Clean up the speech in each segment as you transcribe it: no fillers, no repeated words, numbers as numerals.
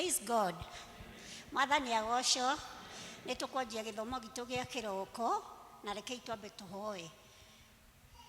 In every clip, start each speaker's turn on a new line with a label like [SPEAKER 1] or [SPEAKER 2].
[SPEAKER 1] Praise God. Mwathani agocwo. Nĩ tũkwanjia gĩthomo gitũ gĩa kĩroko na rekei twambe tũhoe.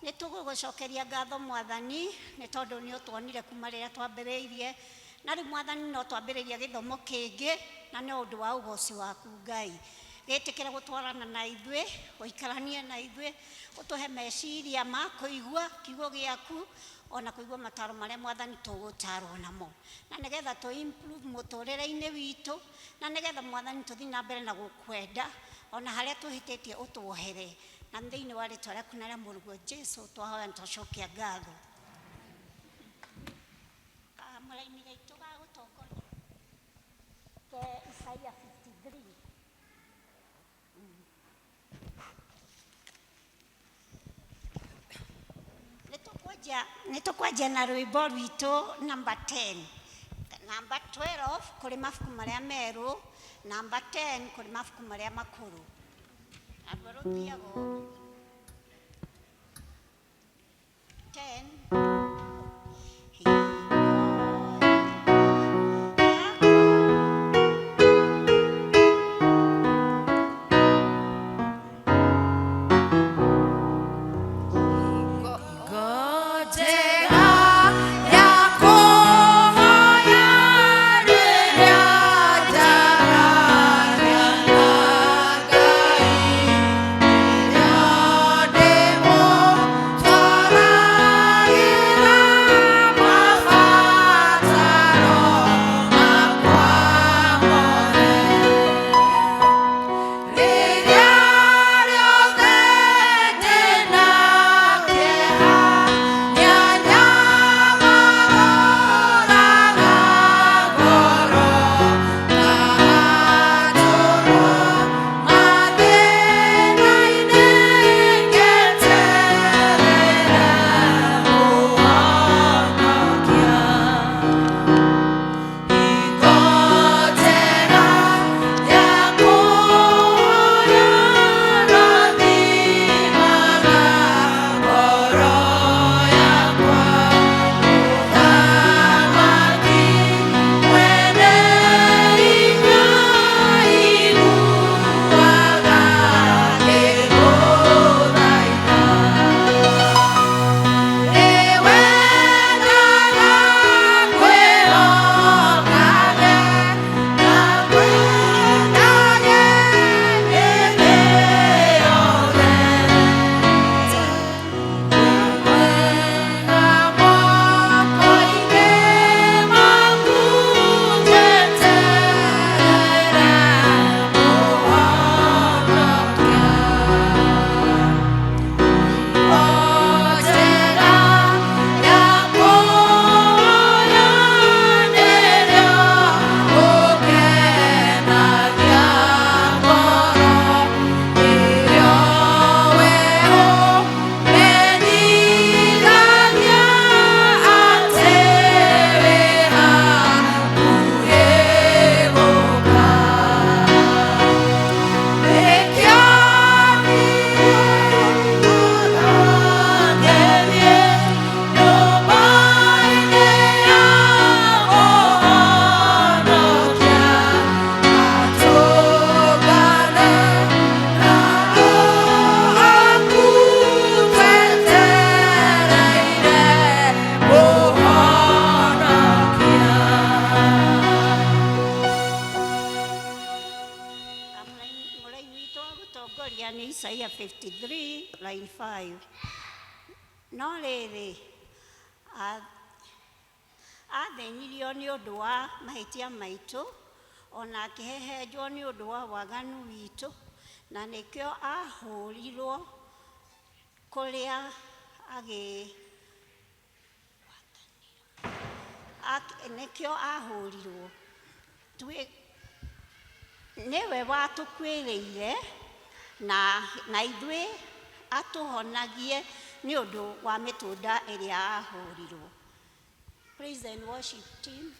[SPEAKER 1] Nĩ tũgũgũcokeria ngatho Mwathani nĩ tondũ nĩ ũtuonire kuma rĩrĩa twambĩrĩirie na rĩu Mwathani no twambĩrĩria gĩthomo kĩngĩ na nĩ ũndũ wa ũgoci waku Ngai. Gĩtĩkĩre gũtwarana na ithuĩ, ũikaranie na ithuĩ, ũtũhe meciria ma kũigua kiugo gĩaku ona kũigua mataro marĩa Mwathani tũgũtarwo namo. Na nĩgetha tũ improve mũtũrĩre-inĩ witũ, na nĩgetha Mwathani tũthiĩ na mbere na gũkwenda, ona harĩa tũhĩtĩtie ũtuohere. Na thĩinĩ wa rĩtwa rĩaku na rĩa mũrũguo Jesu twahoya na twacokia ngatho. Kamũraini gaitũ ga gũtongoria ke Isaia 53. Nĩ tũkwanjia na rwĩmbo rwitũ namba 10, namba 12 kũrĩ mabuku marĩa merũ, namba 10 kũrĩ mabuku marĩa makũrũ. Naruo rũthiaga ũũ. 10. Mũraini witũ wa gũtongoria nĩ Isaia 53 line 5. No rĩrĩ, athĩnirio nĩ ũndũ wa mahĩtia maitũ, ona akĩhehenjwo nĩ ũndũ wa waganu witũ, na nĩkĩo ahũrirwo kũrĩa agĩ nĩkĩo ahũrirwo. Nĩwe watũkuĩrĩire na ithuĩ atũhonagie nĩ ũndũ wa mĩtũnda ĩrĩa ahũrirwo. Praise and worship team.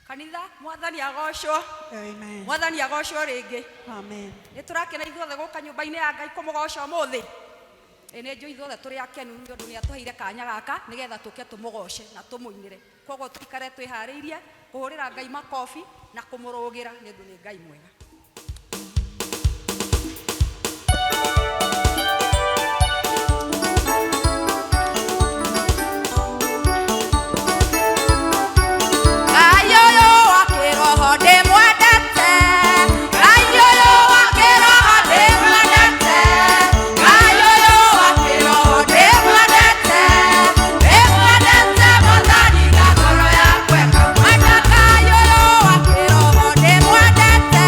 [SPEAKER 2] Kanitha, Mwathani agocwo.
[SPEAKER 3] Amen.
[SPEAKER 2] Mwathani agocwo rĩngĩ.
[SPEAKER 3] Amen.
[SPEAKER 2] Nĩ tũrakena ithuothe gũka nyũmba-inĩ ya Ngai kũmũgoca ũmũthĩ. Ĩ nĩ njũĩ ithuothe tũrĩ akenu nĩ ũndũ nĩ atũheire kanya gaka nĩgetha tũke tũmũgoce na tũmũinĩre. Koguo tũikare twĩharĩirie kũhũrĩra Ngai makobi na kũmũrũgĩra nĩ ũndũ nĩ Ngai mwega. Ngai ũyũ wa kĩroho ndĩmwendete, Ngai ũyũ wa kĩroho ndĩmwendete, Ngai ũyũ wa kĩroho ndĩmwendete, ndĩmwendete Mwathani na ngoro yakwa ĩkamwenda. Ngai ũyũ wa kĩroho ndĩmwendete.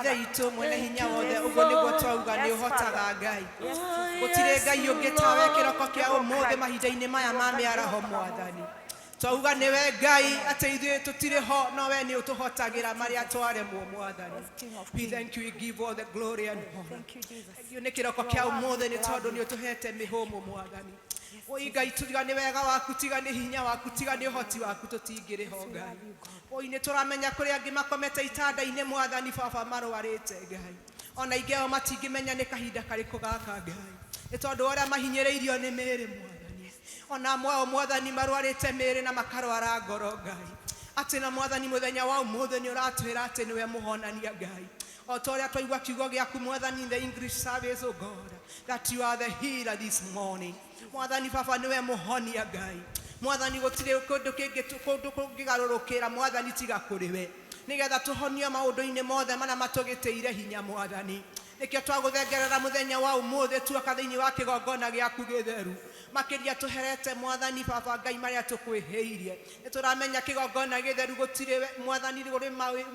[SPEAKER 3] Ithe witũ mwene hinya wothe, ũguo nĩguo twauga nĩ ũhotaga Ngai. Gũtirĩ Ngai ũngĩ tawe kĩroko kĩa ũmũthĩ mahinda-inĩ maya ma mĩaraho Mwathani. Twauga nĩwe Ngai atĩ ithuĩ tũtirĩ ho no we nĩ ũtũhotagĩra marĩa twaremwo Mwathani. We thank you, we give all the glory and honor.
[SPEAKER 2] Thank you, Jesus.
[SPEAKER 3] Thank you nĩ kĩroko kĩa ũmũthĩ nĩ tondũ nĩ ũtũhete mĩhũmũ Mwathani. Oi Ngai, tiga nĩ wega waku, tiga nĩ hinya waku, tiga nĩ ũhoti waku, tũtingĩrĩ ho Ngai. Oi nĩ tũramenya kũrĩ angĩ makomete itanda-inĩ Mwathani baba marwarĩte Ngai. Ona ingĩ ao matingĩmenya nĩ kahinda karĩkũ gaka Ngai. Nĩ tondũ wa ũrĩa mahinyĩrĩirio nĩ mĩĩrĩ Mwathani. Ona amwe ao Mwathani marwarĩte mĩĩrĩ na makarwara ngoro Ngai. Atĩ na Mwathani mũthenya wa ũmũthĩ nĩ ũratwĩra atĩ nĩwe mũhonania Ngai. O ta ũrĩa twaigua kiugo gĩaku Mwathani in the English service, oh God, that you are the healer this morning. Mwathani baba nĩwe mũhonia Ngai. Mwathani gũtirĩ kũndũ kĩngĩ kũndũ kũngĩgarũrũkĩra Mwathani tiga kũrĩ we. Nĩgetha tũhonio maũndũ-inĩ mothe marĩa matũgĩtĩire hinya Mwathani. Nĩkĩo twagũthengerera mũthenya wa ũmũthĩ tuoka thĩinĩ wa kĩgongona gĩaku gĩtheru. Makĩria tũherete Mwathani baba Ngai marĩa tũkwĩhĩirie. Nĩ tũramenya kĩgongona gĩtheru gũtirĩ Mwathani kũrĩ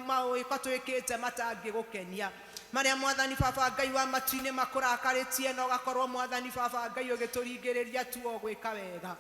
[SPEAKER 3] mawĩko twĩkĩte matangĩgũkenia. Marĩa Mwathani baba Ngai wa matu-inĩ makũrakarĩtie na ũgakorwo Mwathani baba Ngai ũgĩtũringĩrĩria tu o gwĩka wega.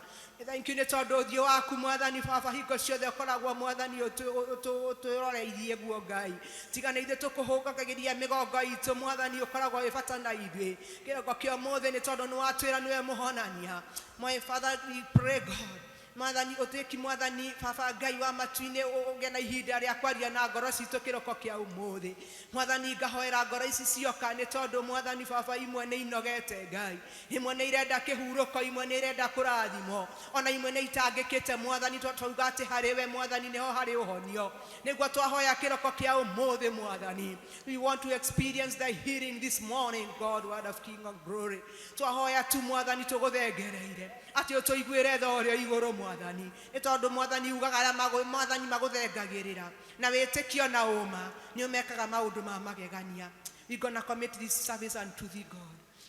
[SPEAKER 3] Thank you nĩ tondũ ũthiũ waku Mwathani baba hingo ciothe ũkoragwo Mwathani ũtũroreirie guo Ngai. Tiga nĩ ithuĩ tũkũhũngagĩria mĩgongo itũ Mwathani ũkoragwo wĩ bata na ithuĩ. Kĩroko kĩa ũmũthĩ nĩ tondũ nĩ watwĩra nĩwe mũhonania. My Father, we pray God. Mwathani ũtuĩki Mwathani baba Ngai wa matu-inĩ ũgĩe na ihinda rĩa kwaria na ngoro citũ kĩroko kĩa ũmũthĩ. Mwathani ngahoera ngoro ici cioka nĩ tondũ Mwathani baba imwe nĩ inogete Ngai, imwe nĩ irenda kĩhurũko, imwe nĩ irenda kũrathimwo, ona imwe nĩ itangĩkĩte Mwathani, twauga atĩ harĩ we Mwathani nĩho harĩ ũhonio. Nĩguo twahoya kĩroko kĩa ũmũthĩ Mwathani. We want to experience the healing this morning, God, word of King of glory. Twahoya tu Mwathani tũgũthengereire atĩ ũtũiguĩre tha ũrĩa igũrũ Mwathani, nĩ tondũ Mwathani ugaga arĩa Mwathani magũthengagĩrĩra na wĩtĩkio na ũma nĩ ũmekaga maũndũ ma magegania. We gonna commit this service unto thee, God.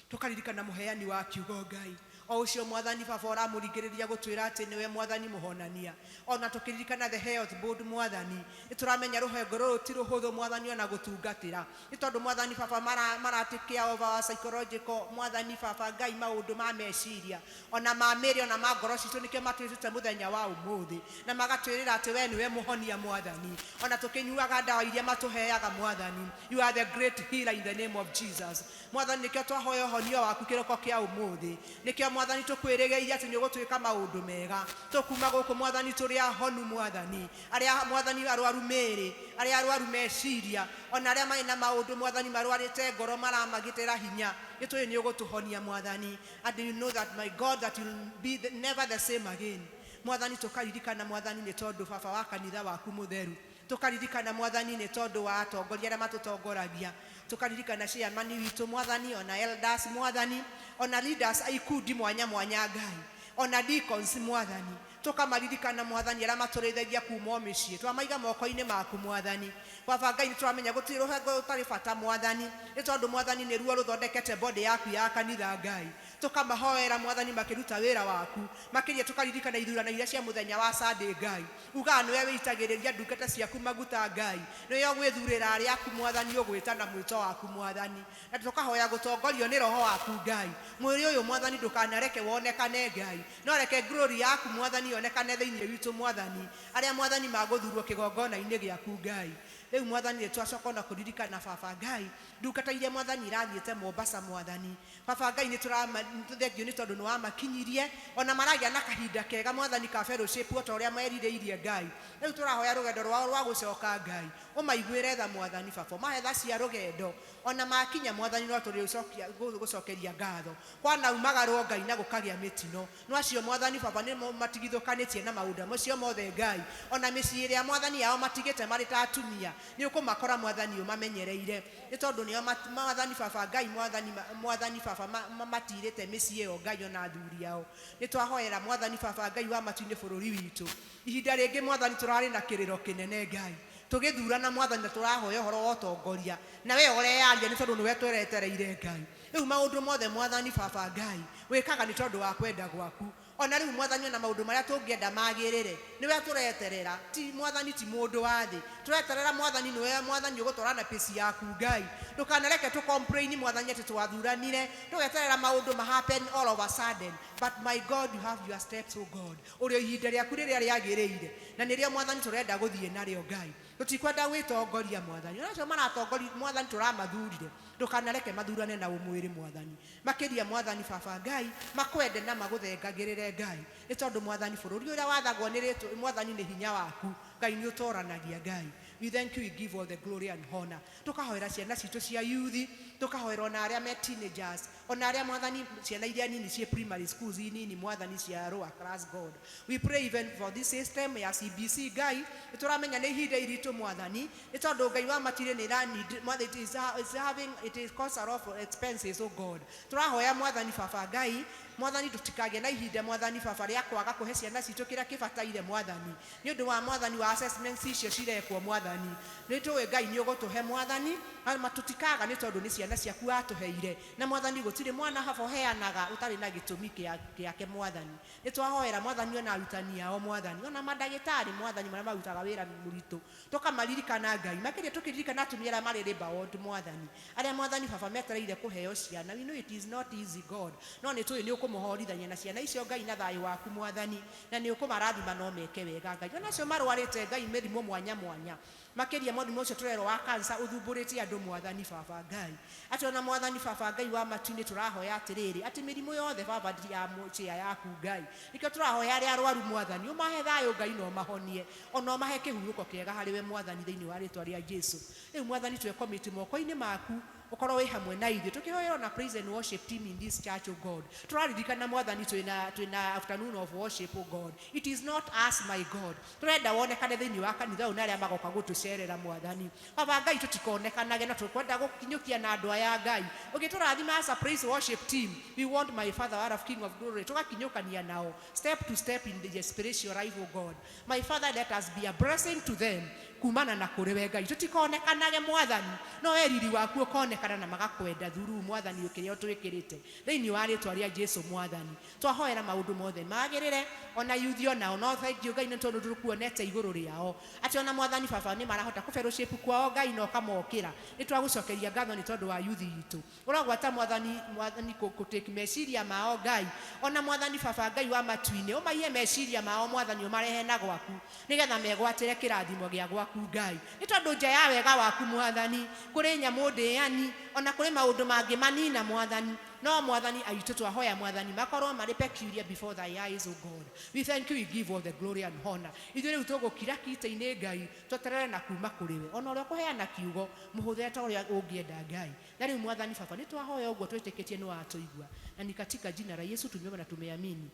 [SPEAKER 3] Tũkaririkana mũheani wa kiugo Ngai, o ũcio Mwathani baba ũramũringĩrĩria gũtwĩra atĩ nĩwe Mwathani mũhonania. Ona tũkĩririkana the health board Mwathani, nĩ tũramenya rũhengo rũrũ ti rũhũthũ Mwathani ona gũtungatĩra, nĩ tondũ Mwathani baba maratake over our psychological Mwathani baba Ngai maũndũ ma meciria ona ma mĩĩrĩ ona ma ngoro citũ, nĩkĩo matwĩtĩte mũthenya wa ũmũthĩ na magatwĩrĩra atĩ we nĩwe mũhonia Mwathani. Ona tũkĩnyuaga ndawa iria matũheaga Mwathani, you are the great healer in the name of Jesus. Mwathani nĩkĩo twahoya ũhonio waku kĩroko kĩa ũmũthĩ, nĩkĩo Mwathani tũkwĩrĩgĩire atĩ nĩ ũgũtwĩka maũndũ mega. Tũkuma gũkũ Mwathani tũrĩ ahonu Mwathani, arĩa Mwathani arwaru mĩĩrĩ, arĩa arwaru meciria, ona arĩa marĩ na maũndũ Mwathani marwarĩte ngoro maramagitĩra hinya, nĩ tũĩ nĩ ũgũtũhonia Mwathani. And you know that my God that you'll be never the same again. Mwathani tũkaririkana Mwathani nĩ tondũ baba wa kanitha waku mũtheru, tũkaririkana Mwathani nĩ tondũ wa atongoria arĩa matũtongoragia, tũkaririkana chairman witũ Mwathani, ona elders Mwathani, ona leaders a ikundi mwanya mwanya Ngai, ona deacons Mwathani, tũkamaririkana Mwathani arĩa matũrĩithagia kuma o mĩciĩ, twamaiga moko-inĩ maku Mwathani. Baba Ngai nĩ tũramenya gũtirĩ rũhengo rũtarĩ bata Mwathani, nĩ tondũ Mwathani nĩruo rũthondekete body yaku ya kanitha Ngai. Tũkamahoera Mwathani makĩruta wĩra waku, makĩria tũkaririkana ithurano iria cia mũthenya wa Sunday Ngai. Ugaga nĩwe wĩitagĩrĩria ndungata ciaku maguta Ngai, nĩwe ũgwĩthurĩra arĩa aku Mwathani ũgwĩta na mwĩto waku Mwathani. Na tũkahoya gũtongorio nĩ roho waku Ngai. Mwĩrĩ ũyũ Mwathani ndũkanareke wonekane Ngai, no reke glory yaku Mwathani yonekane thĩinĩ witũ Mwathani, arĩa Mwathani magũthurwo kĩgongona-inĩ gĩaku Ngai. Rĩu Mwathani nĩ twacoka ona kũririkana baba Ngai, ndungata iria Mwathani irathiĩte Mombasa Mwathani. Baba Ngai nĩ tũrathengio nĩ tondũ nĩ wamakinyirie, ona maragĩa na kahinda kega Mwathani ka fellowship o ta ũrĩa merirĩirie Ngai. Rĩu tũrahoya rũgendo rwao rwa gũcoka Ngai, ũmaiguĩre tha Mwathani baba, ũmahe tha cia rũgendo, ona makinya Mwathani no tũrĩcokia gũcokeria ngatho. Kwanaumagarwo Ngai na gũkagĩa mĩtino, no acio Mwathani baba nĩ matigithũkanĩtie na maũndũ macio mothe Ngai. Ona mĩciĩ ĩrĩa Mwathani yao matigĩte marĩ ta atumia, nĩ ũkũmakora Mwathani ũmamenyereire, nĩ tondũ nĩo Mwathani baba Ngai Mwathani baba matirĩte mĩciĩ ĩyo Ngai ona athuri ao. Nĩ twahoera Mwathani baba Ngai wa matu-inĩ bũrũri witũ. Ihinda rĩngĩ Mwathani tũrarĩ na kĩrĩro kĩnene Ngai, tũgĩthurana Mwathani na tũrahoya ũhoro wa ũtongoria, na we ũreyaria nĩ tondũ nĩwe tweretereire Ngai. Rĩu maũndũ mothe Mwathani baba Ngai wĩkaga nĩ tondũ wa kwenda gwaku. Ona rĩu mwathani ona maũndũ marĩa tũngĩenda magĩrĩre nĩwe tũreterera, ti mwathani ti mũndũ wa thĩ, tũreterera mwathani nĩwe mwathani ũgũtwara na pĩci yaku Ngai. Ndũkanareke tũ complain mwathani atĩ twathuranire tũgeterera maũndũ ma happen all of a sudden, but my God, you have your steps, oh God, ũrĩa ihinda rĩaku rĩrĩa rĩagĩrĩire na nĩrĩo mwathani tũrenda gũthiĩ narĩo Ngai. Tũtikwenda gwĩtongoria mwathani, ona acio maratongoria mwathani tũramathurire, ndũkanareke mathurane na ũmwĩrĩ mwathani, makĩria mwathani baba Ngai makwende na magũthengagĩrĩre Ngai, nĩ tondũ mwathani bũrũri ũrĩa wathagwo nĩ rĩtwa mwathani nĩ hinya waku Ngai, nĩ ũtoranagia Ngai. We thank you, we give all the glory and honor. Tukahoera ciana citũ cia youth, tukahoera ona arĩa me teenagers, ona arĩa mwathani ciana iria nini ciĩ primary schools nini mwathani cia lower class God. We pray even for this system ya CBC Ngai, nĩ tũramenya nĩ ihinda iritũ mwathani, nĩ tondũ Ngai wa matirĩ nĩ ĩra mwathani, it is, it's having, it is cost a lot of expenses, oh God. Tũrahoya mwathani baba Ngai, mwathani tũtikagĩe na ihinda mwathani baba rĩa kwaga kũhe ciana citũ kĩrĩa kĩbataire mwathani, nĩ ũndũ wa mwathani wa assessments icio cirekwo mwathani, nĩ tũĩ Ngai nĩ ũgũtũhe mwathani, na tũtikaga nĩ tondũ nĩ ciana ciaku watũheire, na mwathani gũtirĩ mwana haba ũheanaga ũtarĩ na gĩtũmi gĩake mwathani. Nĩ twahoera mwathani ona arutani ao mwathani, ona mandagĩtarĩ mwathani marĩa marutaga wĩra mũritũ, tũkamaririkana Ngai, makĩria tũkĩririkana atumia arĩa marĩ labour ward mwathani, arĩa mwathani baba metereire kũheo ciana. We know it is not easy God, no nĩ tũĩ nĩ ũkũmũhorithania na ciana icio Ngai na thayũ waku mwathani, na nĩ ũkũmarathima no meke wega Ngai. Ona acio marwarĩte Ngai mĩrimũ mwanya mwanya, makĩria mũrimũ ũcio tũrerwo wa cancer ũthumbũrĩte andũ mwathani baba Ngai, atĩ ona mwathani baba Ngai wa matu-inĩ tũrahoya atĩrĩrĩ, atĩ mĩrimũ yothe baba ya mũcia yaku Ngai, nĩkĩo tũrahoya arĩa arwaru mwathani ũmahe thayũ Ngai na ũmahonie, ona ũmahe kĩhurũko kĩega harĩ we mwathani thĩinĩ wa rĩtwa rĩa Jesu. Rĩu mwathani twecommit moko-inĩ maku, ũkorwo wĩ hamwe na ithuĩ tũkĩhoera na praise and worship team in this church, oh God. Tũraririkana mwathani twĩna afternoon of worship, oh God. It is not us, my God, tũrenda wonekane thĩinĩ wa kanitha ũyũ na arĩa magoka gũtũcerera mwathani baba Ngai, tũtikonekanage na tũkwenda gũkinyũkia na andũ aya Ngai ũgĩtũrathima as a praise worship team. We want, my Father, our King of glory, tũgakinyũkania nao step to step in the spiritual life, oh God. My Father, let us be a blessing to them kumana na kũrĩ we Ngai, tũtikonekanage mwathani, no we riri waku ũkonekana na magakwenda thuru mwathani ũkĩrĩa ũtwĩkĩrĩte thĩinĩ wa rĩtwa rĩa Jesu mwathani. Twahoera maũndũ mothe magĩrĩre, ona yuthi onao no thank you Ngai nĩ tondũ tũkuonete igũrũ rĩao, atĩ ona mwathani baba nĩ marahota kũ fellowship kwao Ngai na ũkamokĩra. Nĩ twagũcokeria ngatho nĩ tondũ wa yuthi itũ, ũrogwata mwathani, mwathani kũ meciria mao Ngai, ona mwathani baba Ngai wa matu-inĩ ũmaihe meciria mao mwathani, ũmarehe na gwaku nĩgetha megwatĩre kĩrathimo gĩa gwaku Ngai, nĩ tondũ nja ya wega waku mwathani kũrĩ nyamũ ndĩani, ona kũrĩ maũndũ mangĩ manina mwathani, no mwathani aitũ twahoya mwathani makorwo marĩ peculiar before thy eyes, oh God. We thank you, we give all the glory and honor. Ithuĩ rĩu tũgũkira kite-inĩ Ngai, tweterere na kuma kũrĩ we, ona ũrĩa ũkũheana kiugo mũhũthĩre ta ũrĩa ũngĩenda Ngai. Na rĩu mwathani baba nĩ twahoya ũguo twĩtĩkĩtie nĩ watũigua, na ni katika jina la Yesu tumeomba na tumeamini.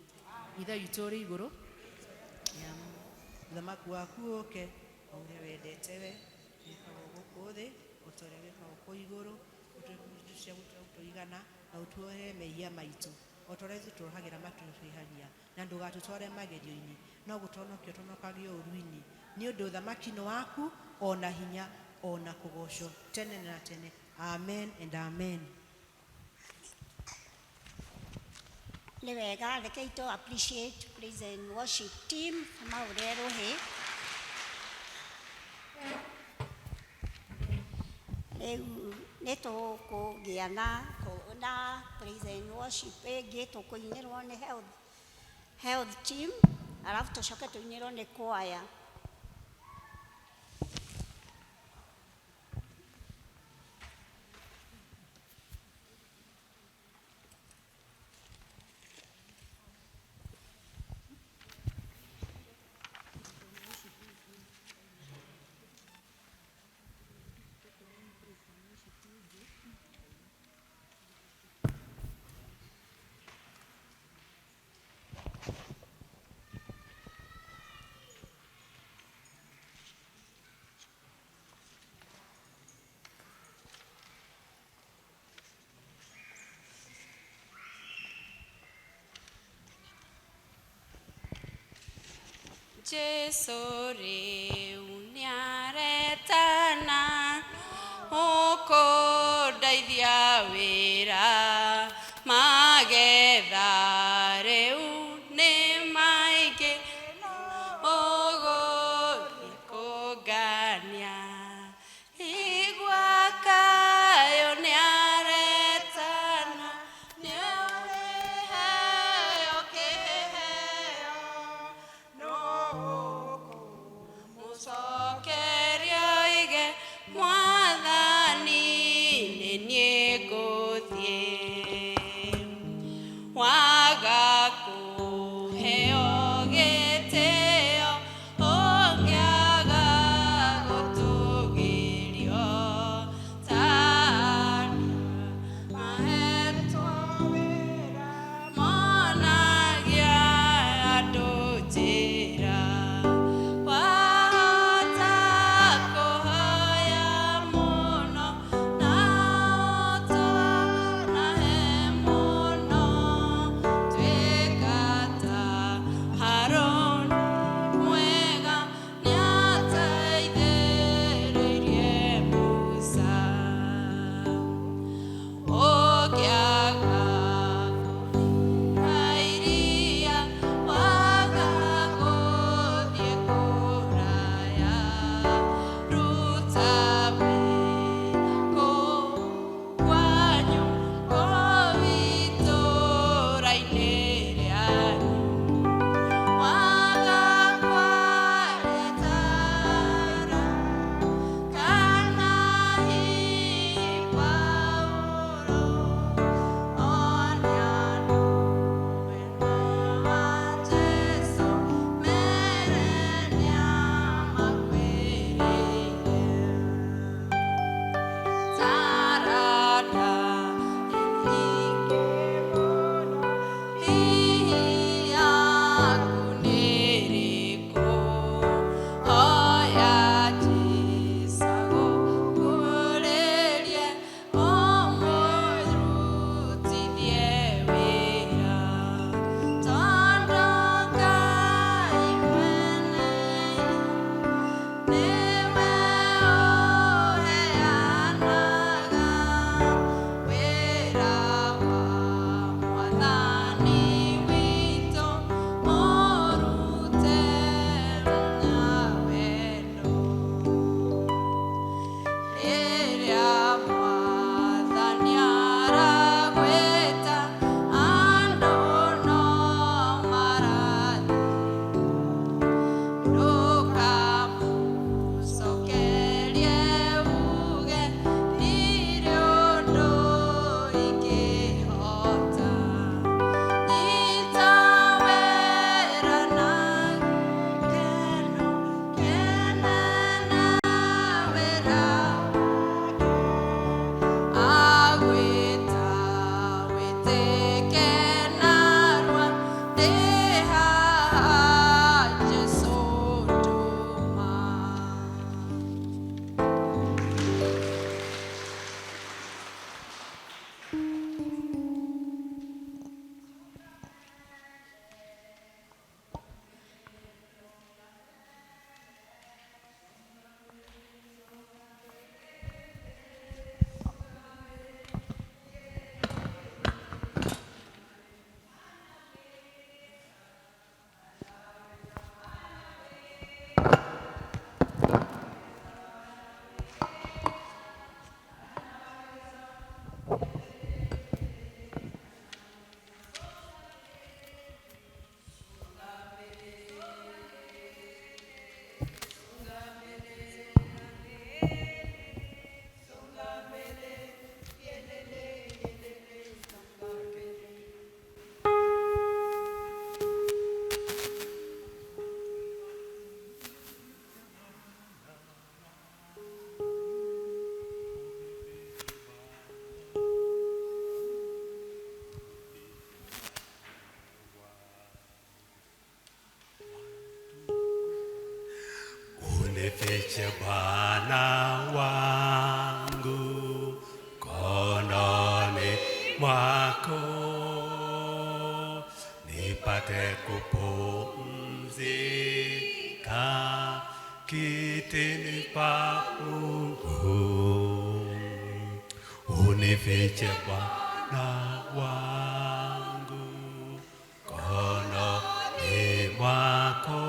[SPEAKER 3] Ithe witũ ũrĩ igũrũ,
[SPEAKER 4] ũthamaki waku ũke, o ũrĩa wendete we wĩkagwo gũkũ thĩ o ta ũrĩa wĩkagwo kũu igũrũ. Ũtũhe cia gũtũigana, na ũtuohere mehia maitũ o ta ũrĩa ithuĩ tuohagĩra matũhĩhagia, na ndũgatũtware magerio-inĩ, no gũtũhonokia ũtũhonokagie ũũru-inĩ, nĩ ũndũ ũthamaki nĩ waku, ona hinya, ona kũgocwo tene na tene. Amen and amen.
[SPEAKER 1] Nĩ wega, rekei tũ appreciate praise and worship team mahũre rũhĩ. Rĩu nĩ tũkũgĩa na praise and worship ĩngĩ tũkũinĩrwo nĩ health team, alafu tũcoke tũinĩrwo nĩ choir.
[SPEAKER 5] Jesu rĩu nĩaretana ũkũndeithia wĩra, magetha rĩu nĩ Gũcokeria oige Mwathani nĩ niĩ ngũthiĩ. Waga kũheo gĩtĩo, ũngĩaga gũtũgĩrio, ta mahetwo wĩra monagia andũ njĩra. Wahota kũhoya mũno na ũtanahe mũno, tuĩka ta Harũni mwega nĩateithĩrĩirie Musa. Ũngĩaga kũringa iria, waga gũthiĩ kũraya, ruta wĩra kũu kwanyu, kũu itũũra-inĩ rĩanyu. Waga kwaria tara, kana hihi Paũlũ, onia andũ wendo wa Jesũ, mere nĩamakuĩrĩire. Taranda nyingĩ mũno, hihi yaku nĩ ĩrĩkũ? Hoya Jesũ agũkũrĩrie, ũmũrutithie wĩra. Tondũ Ngai mwene nĩwe ũheanaga wĩra wa Mwathani witũ, mũrute na wendo. Rĩrĩa Mwathani aragwĩta, andũ no marathiĩ. Ndũkamũcokerie uuge ndirĩ ũndũ ingĩhota. Nyita wĩra na gĩkeno, kena na wĩra wake. Agwĩta wĩtĩke narua, ndĩ haha Jesũ ndũma.
[SPEAKER 6] Unifiche Bwana wangu kononi mwako, nipate kupumzika kitini pa Mungu. Unifiche Bwana wangu kononi mwako,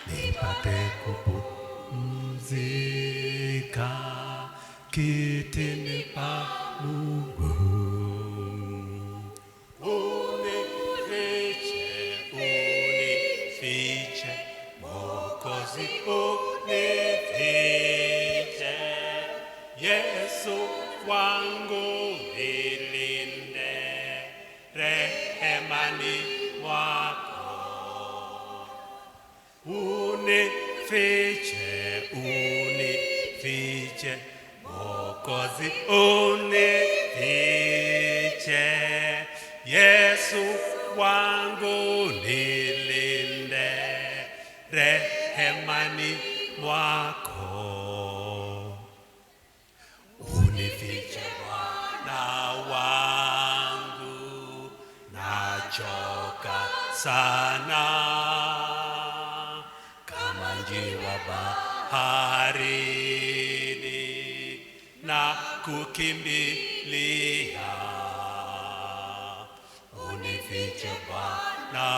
[SPEAKER 6] nipate kupumzika kitini pa Mungu. Unifiche, unifiche Mwokozi. Mwokozi unifiche, Yesu wangu nilinde rehemani mwako. Unifiche, unifiche, Mwokozi unifiche, Yesu wangu nilinde rehemani mwako. Unifiche Bwana wangu, nachoka sana kama njiwa baharini na kukimbilia. Unifiche Bwana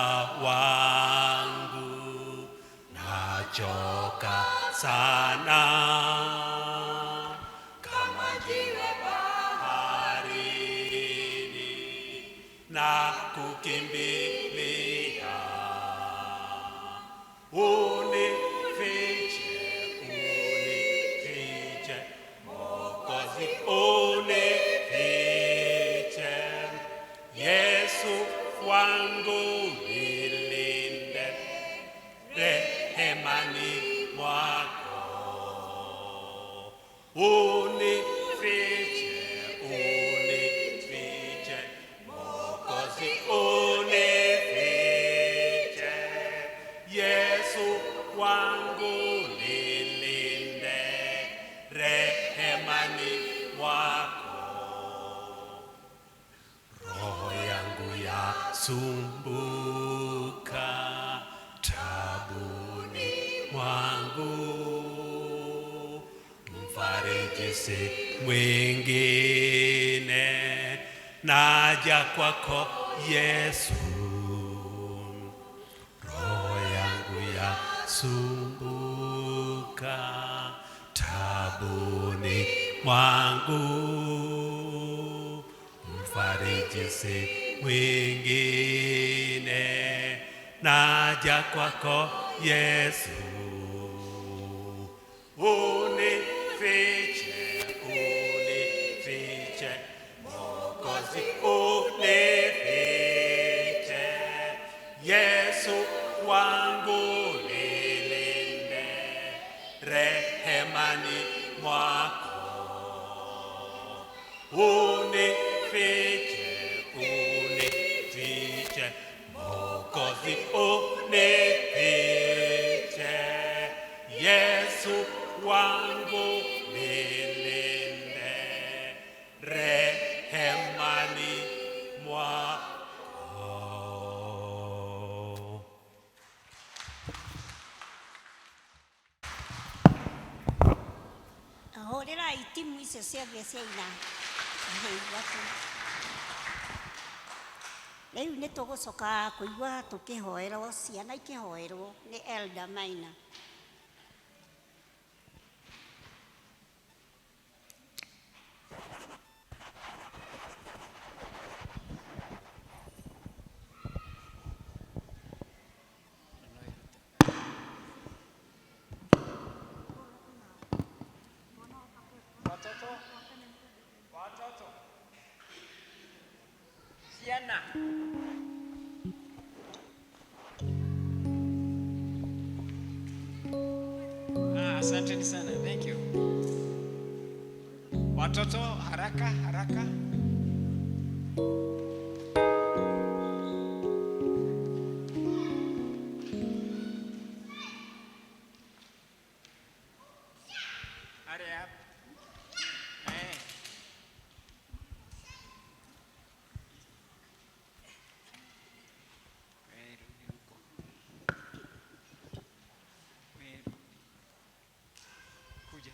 [SPEAKER 6] wangu, nachoka sana kama jiwe baharini na kukimbilia. Unifiche, unifiche, Mwokozi unifiche, Yesu wangu nilinde rehemani mwako. Unifiche, unifiche, Mwokozi unifiche, Yesu wangu nilinde rehemani mwako. Roho yangu yasumbuka tabuni mwangu, mfariji si mwingine, naja kwako Yesu. Roho yangu yasumbuka tabuni mwangu, mfariji si mwingine, naja kwako Yesu. Unifiche, unifiche, Mwokozi unifiche, Yesu wangu nilinde rehemani mwako. Unifiche, unifiche, Mwokozi unifiche, Yesu wangu nilinde rehemani mwako.
[SPEAKER 1] Hũrĩrai timu icio ciothe ciaina ithatũ. Rĩu nĩ tũgũcoka kũigua tũkĩhoerwo, ciana ikĩhoerwo nĩ Elder Maina.
[SPEAKER 7] Watoto, watoto, ciana. Ah, asanteni sana. Thank you. Watoto, haraka haraka. Hurry up. Eh. Wewe rudi huko. Wewe rudi. Kuja.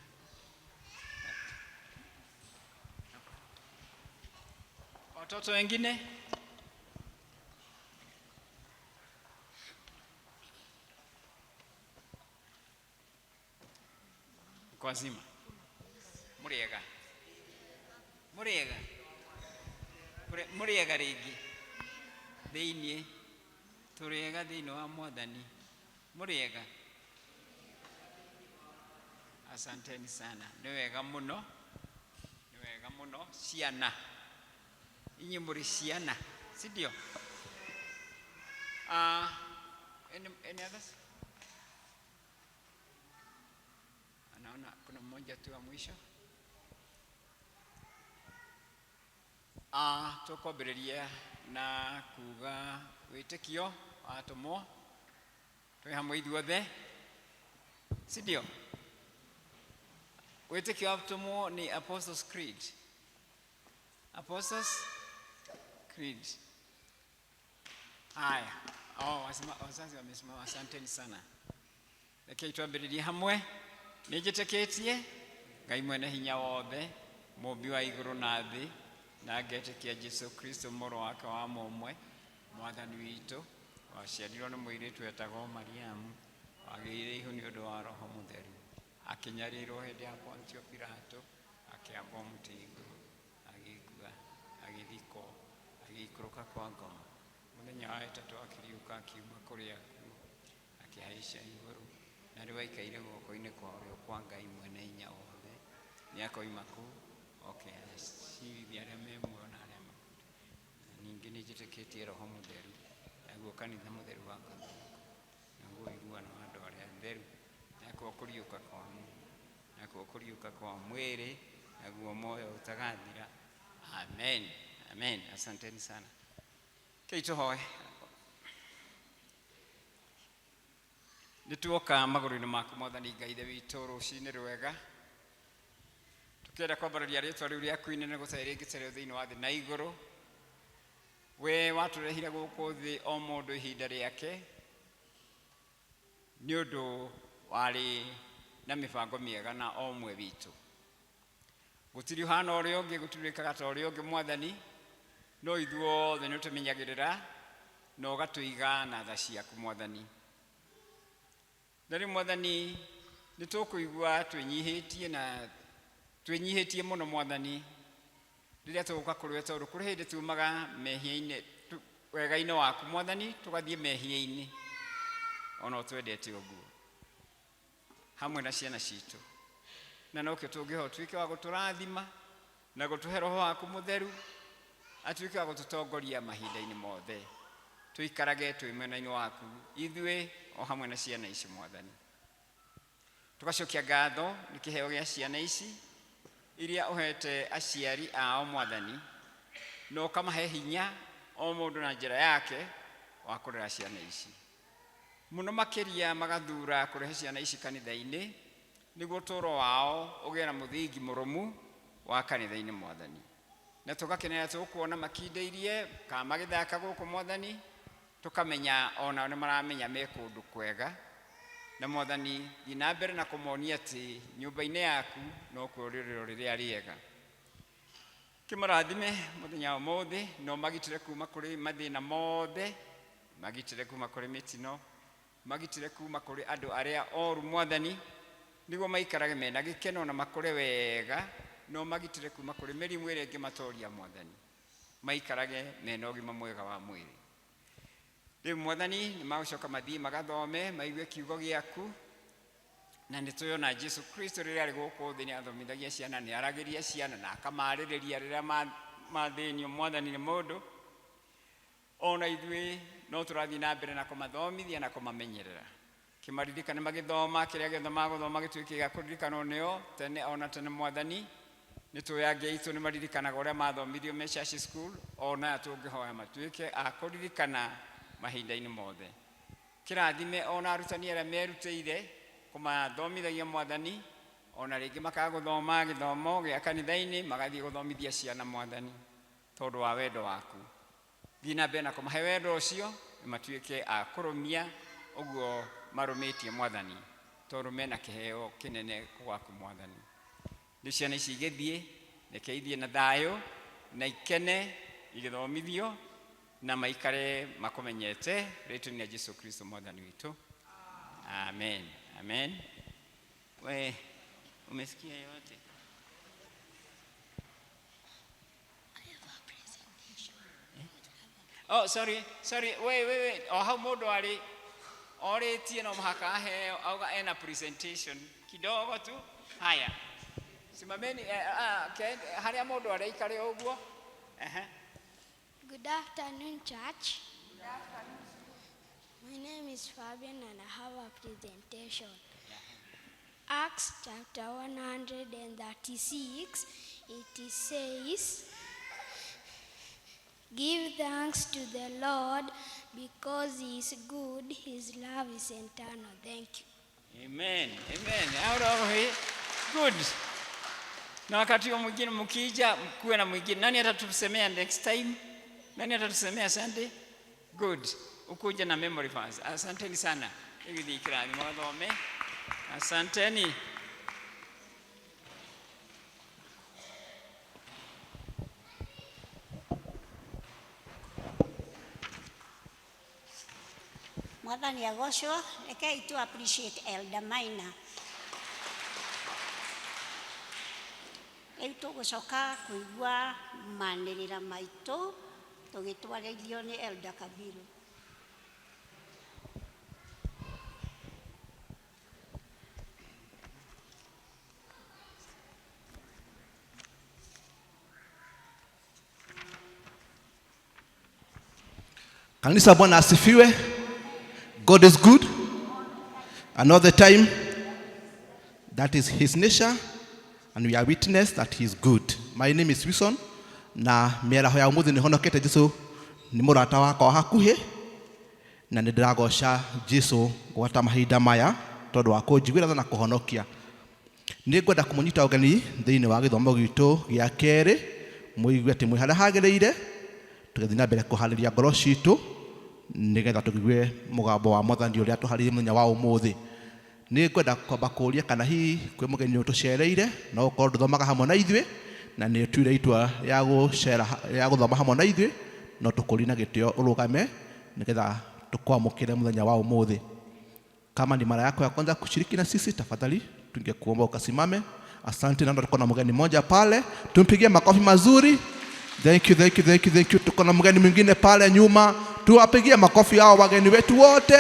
[SPEAKER 7] Hapa. Watoto wengine? Mko wazima? Muriega? Muriega? Muriega rĩngĩ? Thĩiniĩ tũrĩega thĩinĩ wa Mwathani. Mũrĩega? Asanteni sana. Nĩ wega mũno. Nĩ wega mũno. Ciana. Inyuĩ mũrĩ ciana, si ndio? Any others? Naona kuna mmoja tu wa mwisho. Tũkwambĩrĩria na kuga wĩtĩkio wa atũmwo twĩ hamwe ithuothe, si ndio? Wĩtĩkio wa atũmwo nĩ Apostles Creed. Apostles Creed. Haya. Oh, wazazi wamesimama, asanteni sana. Rekei twambĩrĩrie hamwe. Nĩnjĩtĩkĩtie Ngai mwene hinya wothe, mũmbi wa igũrũ na thĩ, na ngetĩkia Jesu Kristo mũrũ wake wa mũmwe, mwathani witũ, waciarirwo nĩ mũirĩtu wetagwo Mariamu, wagĩire ihu nĩ ũndũ wa Roho Mũtheru, akĩnyarirwo hĩndĩ ya Pontio Pilato, akĩambwo mũtĩ igũrũ, agĩkua, agĩthikwo, agĩikũrũka kwa ngoma. Mũthenya wa ĩtatũ akĩriũka akiuma kũrĩ akuũ, akĩhaica igũrũ, na rĩu aikaire guoko-inĩ kwa ũrĩo kwa Ngai mwene hinya wothe. Nĩ akoima kũu oke acirithie arĩa me muoyo na arĩa makuĩte. Na ningĩ nĩ njĩtĩkĩtie Roho Mũtheru, naguo kanitha mũtheru wa Katholika, naguo ũiguano wa andũ arĩa atheru, nakuo kũriũka kwa nakuo kũriũka kwa mwĩrĩ, naguo muoyo ũtagathira. Amen. Amen. Asanteni sana. Kei tũhoe. Nĩ tuoka magũrũ-inĩ maku Mwathani Ngai Ithe witũ rũcinĩ rwega, tũkĩenda kwambararia rĩtwa rĩu rĩaku inene gũtarĩ rĩngĩ tarĩo thĩinĩ wa thĩ na igũrũ. We watũrehire gũkũ thĩ o mũndũ ihinda rĩake nĩ ũndũ warĩ na mĩbango mĩega na o ũmwe witũ. Gũtirĩ ũhana ũrĩa ũngĩ, gũtirĩ wĩkaga ta ũrĩa ũngĩ Mwathani, no ithuothe nĩ ũtũmenyagĩrĩra na ũgatũiga na tha ciaku Mwathani. Na rĩu Mwathani nĩ tũkũigua twĩnyihĩtie na twĩnyihĩtie mũno Mwathani rĩrĩa tũgũka kũrĩ we, tondũ kũrĩ hĩndĩ tumaga mehia-inĩ, wega-inĩ waku Mwathani, tũgathiĩ mehia-inĩ ona ũtwendete ũguo hamwe na ciana citũ, na nokĩo tũngĩhoya ũtuĩke wa gũtũrathima na gũtũhe Roho waku Mũtheru, atuĩke wa gũtũtongoria mahinda-inĩ mothe, tũikarage twĩ mwena-inĩ waku ithuĩ o hamwe na ciana ici Mwathani. Tũgacokia ngatho nĩ kĩheo gĩa ciana ici iria ũhete aciari ao Mwathani, na ũkamahe hinya o mũndũ na njĩra yake wa kũrera ciana ici. Mũno makĩria magathura kũrehe ciana ici kanitha-inĩ nĩguo ũtũũro wao ũgĩe na mũthingi mũrũmu wa kanitha-inĩ Mwathani. Na tũgakenera tũkuona makindĩirie kana magĩthaka gũkũ Mwathani, tũkamenya onao nĩ maramenya me kũndũ kwega. Na Mwathani thiĩ na mbere na kũmonia atĩ nyũmba-inĩ yaku nokuo rĩrĩro rĩrĩa rĩega. Kĩmarathime mũthenya wa ũmũthĩ, na ũmagitĩre kuma kũrĩ mathĩna mothe, magitĩre kuma kũrĩ mĩtino, magitĩre kuma kũrĩ andũ arĩa oru Mwathani, nĩguo maikarage mena gĩkeno na makũre wega, na ũmagitĩre kuma kũrĩ mĩrimũ ĩrĩa ĩngĩmatoria Mwathani, maikarage mena ũgima mwega wa mwĩrĩ. Rĩu Mwathani nĩ magũcoka mathiĩ magathome maigue kiugo gĩaku, na nĩ tũyona Jesu Kristo rĩrĩa arĩ gũkũ thĩ nĩ athomithagia ciana, nĩ aragĩria ciana na akamarĩrĩria rĩrĩa mathĩnio Mwathani nĩ mũndũ. Ona ithuĩ no tũrathiĩ na mbere na kũmathomithia na kũmamenyerera. Kĩmaririkane magĩthoma kĩrĩa gĩothe magũthoma gĩtuĩke gĩa kũririkanwo nĩo tene ona tene Mwathani. Nĩ tũĩ angĩ aitũ nĩ maririkanaga ũrĩa mathomithirio me church school, ona aya tũngĩhoya matuĩke a kũririkana mahinda-inĩ mothe. Kĩrathime ona arutani arĩa merutĩire kũmathomithagia Mwathani, ona rĩngĩ makaga gũthoma gĩthomo gĩa kanitha-inĩ magathiĩ gũthomithia ciana Mwathani, tondũ wa wendo waku. Thiĩ na mbere na kũmahe wendo ũcio, matuĩke a kũrũmia ũguo marũmĩtie Mwathani, tondũ mena kĩheo kĩnene gwaku Mwathani. Nĩ ciana ici igĩthiĩ, reke ithiĩ na thayũ na ikene igĩthomithio na maikare makũmenyete rĩtwa-inĩ rĩa Jesu Kristo Mwathani witũ. Amen. Amen. We umesikia yote? Oh, sorry, sorry. Wait, wait, wait. O hau mũndũ arĩ orĩtie no mũhaka aheo, auga ena presentation kidogo tu. Haya, simameni harĩa mũndũ araikare ũguo. Ehe.
[SPEAKER 8] Good afternoon, church. My name is Fabian and I have a presentation. Acts chapter 136, it says, Give thanks to the Lord because he is good, his love is eternal. Thank you.
[SPEAKER 7] Amen. Amen. Out of here. Good. Na wakati huo mwingine mkija mkuwe na mwingine. Nani atatusemea next time? Nani atatusemea Sunday? Good. Ukuja na memory verse. Asanteni sana. Hivi ni kirani mwathome. Asanteni.
[SPEAKER 1] Mwathani agocwo, rekei tu appreciate Elder Maina. Rĩu tũgũcoka kũigua manĩrĩra maitũ tũgĩtwarĩrio nĩ Elder Kabiru.
[SPEAKER 9] Kanisa, Bwana asifiwe. God is good. And all the time, that is his nature, and we are witness that he is good. My name is Wilson, na mĩaraho ya ũmũthĩ nĩ honokete Jesu nĩ mũrata wakwa wa hakuhĩ, na nĩ ndĩragoca Jesu gwata mahinda maya tondũ wa kũnjiguĩra tha na kũhonokia. Nĩ ngwenda kũmũnyita ũgeni thĩinĩ wa gĩthomo gitũ gĩa kerĩ, mũigue atĩ mwĩ harĩa hagĩrĩire, tũgĩthiĩ na mbere kũharĩria ngoro citũ nĩgetha tũigue mũgambo wa Mwathani ũrĩa tũharĩirie mũthenya wa ũmũthĩ. Nĩ ngwenda kwamba kũũria kana hihi kwĩ mũgeni ũtũcereire, no ũkorwo ndũthomaga hamwe na ithuĩ na nĩ ũtuire itua rĩa gũcera rĩa gũthoma hamwe na ithuĩ, no tũkũrie na gĩtĩo ũrũgame nĩgetha tũkwamũkĩre mũthenya wa ũmũthĩ. Kama ni mara yako ya kwanza kushiriki na sisi, tafadhali tungekuomba ukasimame. Asante. Naona tuko na mgeni mmoja pale, tumpigie makofi mazuri. Thank you, thank you, thank you, thank you. Tuko na mgeni mwingine pale nyuma, tuwapigie makofi hao wageni wetu wote.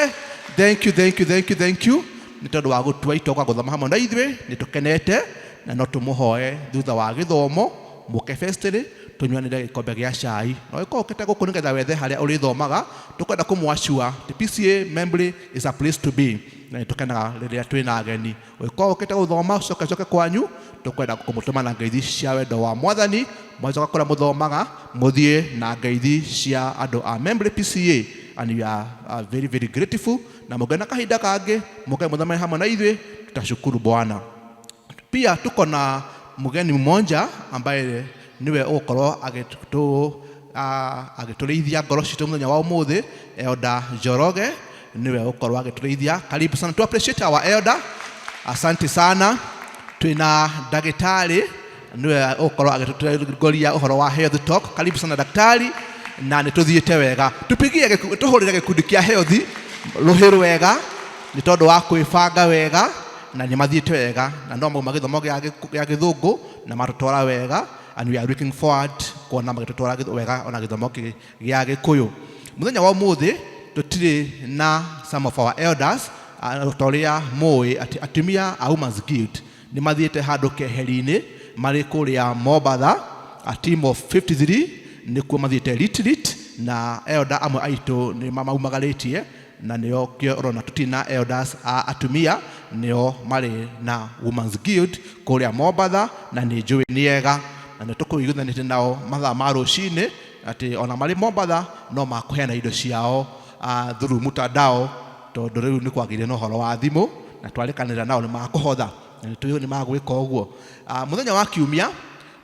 [SPEAKER 9] Thank you, thank you, thank you, thank you. Nĩ tondũ wa gũtua itua gwa gũthoma hamwe na ithuĩ, nĩ tũkenete na no tũmũhoe thutha wa gĩthomo mũke festĩrĩ tũnyuanĩre gĩkombe gĩa cai. Na ũgĩkorwo ũkĩte gũkũ nĩgetha wethe harĩa ũrĩthomaga, tũkwenda kũmwacua the PCA Membley is a place to be, na nĩ tũkenaga rĩrĩa twĩna ageni. Ũgĩkorwo ũkĩte gũthoma ũcoke coke kwanyu, tũkwenda kũmũtũma na ngeithi cia wendo wa Mwathani. Mwacoka kũrĩa mũthomaga mũthiĩ na ngeithi cia andũ a Membley PCA, and we are very very grateful. Na mũngĩona kahinda kangĩ mũke mũthome hamwe na ithuĩ, tutashukuru Bwana. Pia tuko na mgeni mmoja ambaye niwe ũgũkorwo agĩtũrĩithia ngoro citũ mũthenya wa ũmũthĩ, Elder Njoroge niwe ũgũkorwo agĩtũrĩithia. Karibu sana, tu appreciate our elder. Asante sana. Twina ndagĩtarĩ niwe ũgũkorwo agĩtũtongoria ũhoro wa health talk. Karibu sana daktari, na nĩ tũthiĩte wega. Tupigie tũhũrĩre gĩkundi kĩa health rũhĩ rwega nĩ tondũ wa kwĩbanga wega, na nĩ mathiĩte wega, na no mauma gĩthomo gĩa gĩthũngũ na matũtwara wega, and we are looking forward kuona magĩtũtwara wega ona gĩthomo gĩa gĩkũyũ. Mũthenya wa ũmũthĩ tũtirĩ na some of our elders, ta ũrĩa mũĩ atĩ atumia a Women's Guild nĩ mathiĩte handũ keheri-inĩ marĩ kũrĩa Mombatha, a team of 53 nĩkuo mathiĩte retreat, na elder amwe aitũ nĩ maumagarĩtie, na nĩo kĩo ũrona tũtirĩ na elders a atumia, nĩo marĩ na Women's Guild kũrĩa Mombatha, na nĩ njũĩ nĩ ega, na nĩ tũkũiguithanĩtie nao mathaa ma rũcinĩ atĩ ona marĩ Mombatha no makũheana indo ciao through mtandao, tondũ rĩu nĩ kwagĩire na ũhoro wa thimũ, na twarĩkanĩra nao nĩ makũhotha, na nĩ tũĩ nĩ magwĩka ũguo. Mũthenya wa kiumia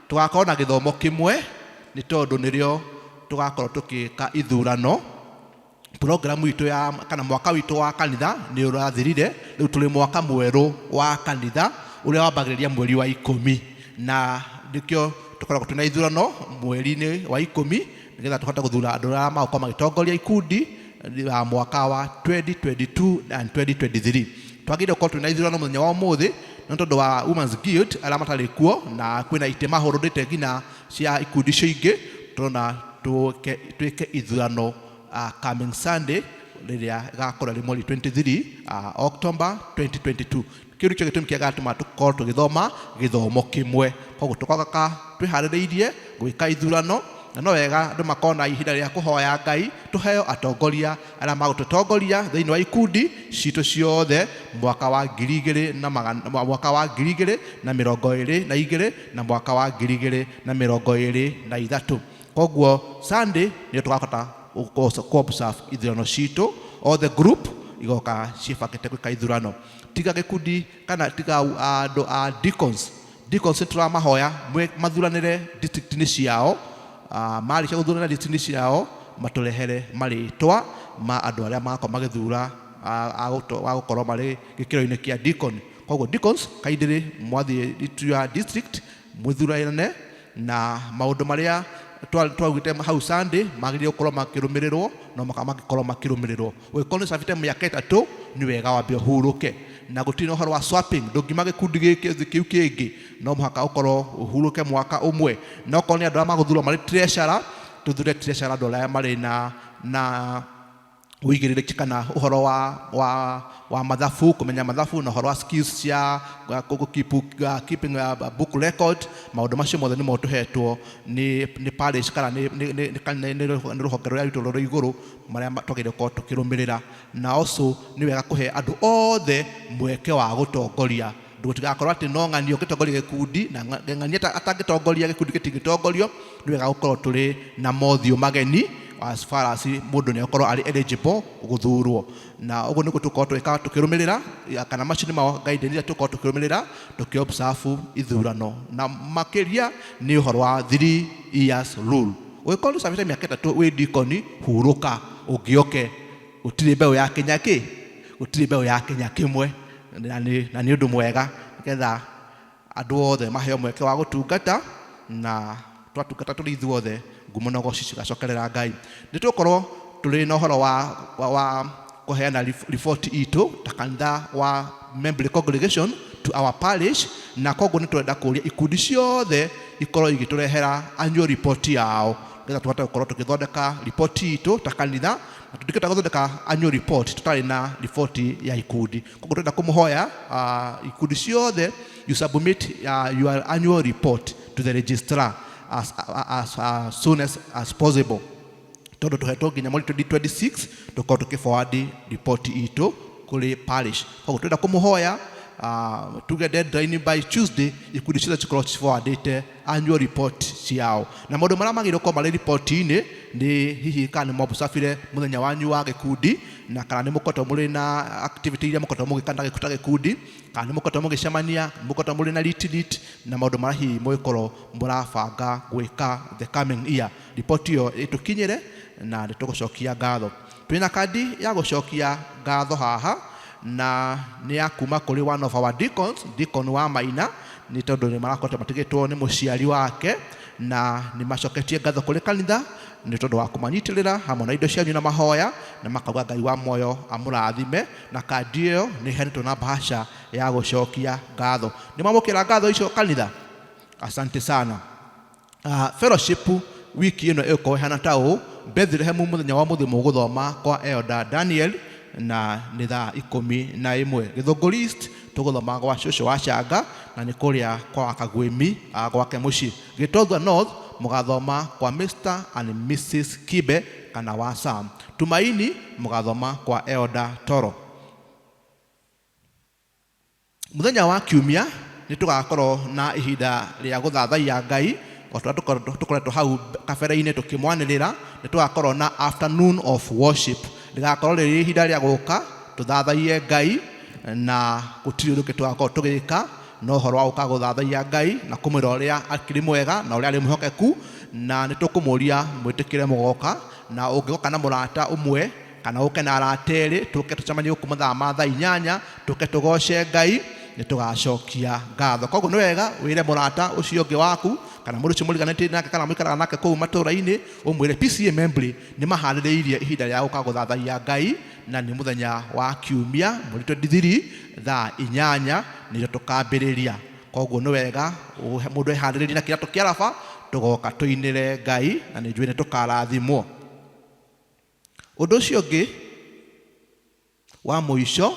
[SPEAKER 9] tũgakorwo na gĩthomo kĩmwe, nĩ tondũ nĩrĩo tũgakorwo tũgĩka ithurano. Programu itũ ya kana mwaka witũ wa kanitha nĩ ũrathirire, rĩu tũrĩ mwaka mwerũ wa kanitha ũrĩa wambagĩrĩria mweri wa 10, na nĩkĩo tũkoragwo twĩna ithurano mweri-inĩ wa 10 nĩgetha tũhote gũthura andũ arĩa magũkorwo magĩtongoria ikundi ya mwaka wa 2022 and 2023. Twagĩrĩire gũkorwo twĩna ithurano mũthenya wa ũmũthĩ, no tondũ wa Women's Guild arĩa matarĩ kuo na kwĩna itĩ mahũrũrĩte nginya cia ikundi icio ingĩ, tũrona twĩke ithurano coming Sunday rĩrĩa ĩgakorwo ĩrĩ mweri 23 October 2022. Kĩu nĩkĩo gĩtũmi kĩrĩa gĩatũma tũkorwo tũgĩthoma gĩthomo kĩmwe. Koguo tũkoka twĩharĩrĩirie gwĩka ithurano, na no wega andũ makorwo na ihinda rĩa kũhoya Ngai tũheo atongoria arĩa magũtũtongoria thĩinĩ wa ikundi citũ ciothe mwaka wa ngiri igĩrĩ na magana mwaka wa 2022 na mwaka wa 2023. Koguo Sunday nĩyo tũgakota kũ observe ithurano citũ, all the group igoka ciĩbangĩte gwĩka ithurano, tiga gĩkundi kana tiga andũ a deacons. Deacons nĩ tũramahoya mathuranĩre district-inĩ ciao. Marĩkia gũthurana district-inĩ ciao, matũrehere marĩtwa ma andũ arĩa magakorwo magĩthura a gũkorwo marĩ gĩkĩro-inĩ kĩa deacon. Koguo deacons, kindly mwathiĩ to your district mwĩthurane, na maũndũ marĩa twaugĩte hau Sunday magĩrĩire gũkorwo makĩrũmĩrĩrwo, no maka mangĩkorwo makĩrũmĩrĩrwo. Ũngĩkorwo nĩ ũcabĩte mĩaka 3, nĩ wega wambe ũhurũke, na gũtirĩ na ũhoro wa swapping. Ndũngiuma gĩkundi gĩkĩ ũthiĩ kĩu kĩngĩ, no mũhaka ũkorwo ũhurũke mwaka ũmwe. Na okorwo nĩ andũ arĩa magũthurwo marĩ treasurer, tũthure treasurer andũ arĩa marĩ na ũigĩrĩrĩki kana ũhoro wa mathabu, kũmenya mathabu, na ũhoro wa skills cia keep, keeping a book record. Maũndũ macio mothe nĩmo tũhetwo nĩ parish kana nĩ rũhonge rũrĩa rwitũ rũrĩ igũrũ, marĩa twagĩrĩire gũkorwo tũkĩrũmĩrĩra. Na also nĩ wega kũhe andũ othe mweke wa gũtongoria, gũtigakorwo atĩ no ng'ani ũngĩtongoria gĩkundi na ng'ani atangĩtongoria gĩkundi gĩtingĩtongorio. Nĩ wega gũkorwo tũrĩ na mothiũ mageni, as far as mũndũ nĩ akorwo arĩ eligible gũthurwo. Na ũguo nĩguo tũkorwo tũgĩka tũkĩrũmĩrĩra kana macio nĩ mao guidance iria tũkorwo tũkĩrũmĩrĩra tũkĩ-observe ithurano, na makĩria nĩ ũhoro wa 3 years rule. Ũngĩkorwo nĩ ũcabĩte mĩaka 3 wĩ deacon, hurũka ũngĩoke. Gũtirĩ mbeũ ya Kenya kĩ, gũtirĩ mbeũ ya Kenya kĩmwe, na nĩ ũndũ mwega nĩgetha andũ othe maheo mweke wa gũtungata, na twatungata tũrĩ ithuothe, ngumo na ũgoci cigacokerera Ngai. Nĩ tũgũkorwo tũrĩ na ũhoro wa kũheana riboti itũ ta kanitha wa Membley Congregation to our parish, na koguo nĩ tũrenda kũria ikundi ciothe ikorwo igĩtũrehera annual report yao, nĩgetha tũhote gũkorwo tũgĩthondeka riboti itũ ta kanitha, na tũtingĩhota gũthondeka annual report tũtarĩ na riboti ya ikundi. Koguo tũrenda kũmũhoya ikundi ciothe, you submit your annual report to the registrar as soon as possible, tondũ tũhetwo nginya mweri 2026 tũkorwo tũkĩ-forward report itũ kũrĩ parish. Koguo tũrenda kũmũhoya, tuge deadline by Tuesday, ikundi ciothe cikorwo ciforwardĩte annual report ciao, na maũndũ marĩa magĩrĩirwo gũkorwo marĩ riboti-inĩ nĩ hihi kana nĩ mwabũcabire mũthenya wanyu wa gĩkundi, na kana nĩ mũkoretwo mũrĩ na activity iria mũkoretwo mũgĩka na ta gĩkundi, kana nĩ mũkoretwo mũgĩcemania, mũkoretwo mũrĩ na retreat, na maũndũ marĩa hihi mũgĩkorwo mũrabanga gwĩka the coming year. Riboti ĩyo ĩtũkinyĩre na nĩ tũgũcokia ngatho. Twĩna kandi ya gũcokia ngatho haha, na nĩ ya kuma kũrĩ one of our deacons, deacon wa Maina, nĩ tondũ nĩ marakoretwo matigĩtwo nĩ mũciari wake, na nĩ macoketie ngatho kũrĩ kanitha nĩ tondũ wa kũmanyitĩrĩra hamwe na indo cianyu na mahoya, na makauga Ngai wa muoyo amũrathime. Na kandi ĩyo nĩ ĩheanĩtwo na bahasha ya gũcokia ngatho. Nĩ mwamũkĩra ngatho icio kanitha? Asante sana. Fellowship wiki ĩno ĩgũkorwo ĩhana ta ũũ: Bethlehem mũthenya wa mũthĩ mũgũthoma kwa Elder Daniel, na nĩ thaa 11. Gĩthũngũri East tũgũthoma gwa cũcũ wa Canga, na nĩ kũrĩa kwa Wakagwĩmi, gwake mũciĩ. Gĩtothua North mũgathoma kwa Mr and Mrs Kibe kana wa Sam. Tumaini mũgathoma kwa Elder Toro. Mũthenya wa kiumia nĩ tũgakorwo na ihinda rĩa gũthathaiya Ngai o ta ũrĩa tũkoretwo hau kabere-inĩ tũkĩmwanĩrĩra. Nĩ tũgakorwo na afternoon of worship, rĩgakorwo rĩrĩ ihinda rĩa gũka tũthathaiye Ngai, na gũtirĩ ũndũ ũngĩ tũgakorwo tũgĩka no ũhoro wa gũka gũthathaiya Ngai na kũmwĩra ũrĩa akĩrĩ mwega na ũrĩa arĩ mwĩhokeku. Na nĩ tũkũmũria mwĩtĩkĩre mũgoka, na ũngĩgoka na mũrata ũmwe kana ũke na arata erĩ, tũke tũcemanie gũkũ mathaa ma thaa 8, tũke tũgoce Ngai, nĩ tũgacokia ngatho. Koguo nĩ wega wĩre mũrata ũcio ũngĩ waku kana mũndũ ũcio mũriganĩtie nake kana mũikaraga nake kũu matũũra-inĩ, ũmwĩre PCEA Membley nĩ maharĩrĩirie ihinda rĩa gũka gũthathaiya Ngai, na nĩ mũthenya wa kiumia mweri 23 thaa 8 nĩrĩo tũkambĩrĩria. Koguo nĩ wega mũndũ eharĩrĩrie na kĩratũ kĩa raba, tũgoka tũinĩre Ngai, na nĩ njũĩ nĩ tũkarathimwo. Ũndũ ũcio ũngĩ wa mũico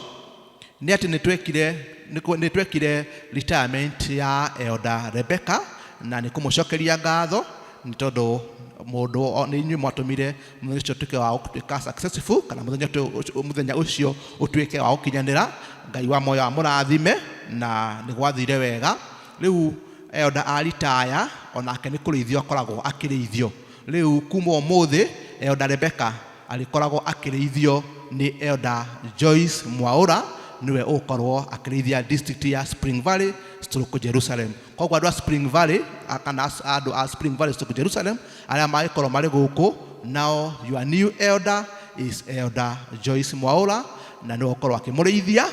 [SPEAKER 9] nĩ atĩ nĩ twekire Nĩ twekire retirement ya Elder Rebecca na nĩ kũmũcokeria ngatho nĩ tondũ mũndũ nĩ inyuĩ mwatũmire mũthenya ũcio ũtuĩke wa gũtuĩka successful, kana mũthenya ũcio ũtuĩke wa gũkinyanĩra. Ngai wa moyo amũrathime na nĩ gwathire wega. Rĩu Elder aritaya, onake nĩ kũrĩithio akoragwo akĩrĩithio. Rĩu kuma ũmũthĩ Elder Rebecca arĩkoragwo akĩrĩithio nĩ Elder Joyce Mwaura, nĩwe ũgũkorwo akĩrĩithia district ya Spring Valley stroke Jerusalem. Koguo andũ a Spring Valley kana andũ a Spring Valley stroke Jerusalem arĩa magĩkorwo marĩ gũkũ, nao your new elder is Elder Joyce Mwaura, na nĩwe ũkorwo akĩmũrĩithia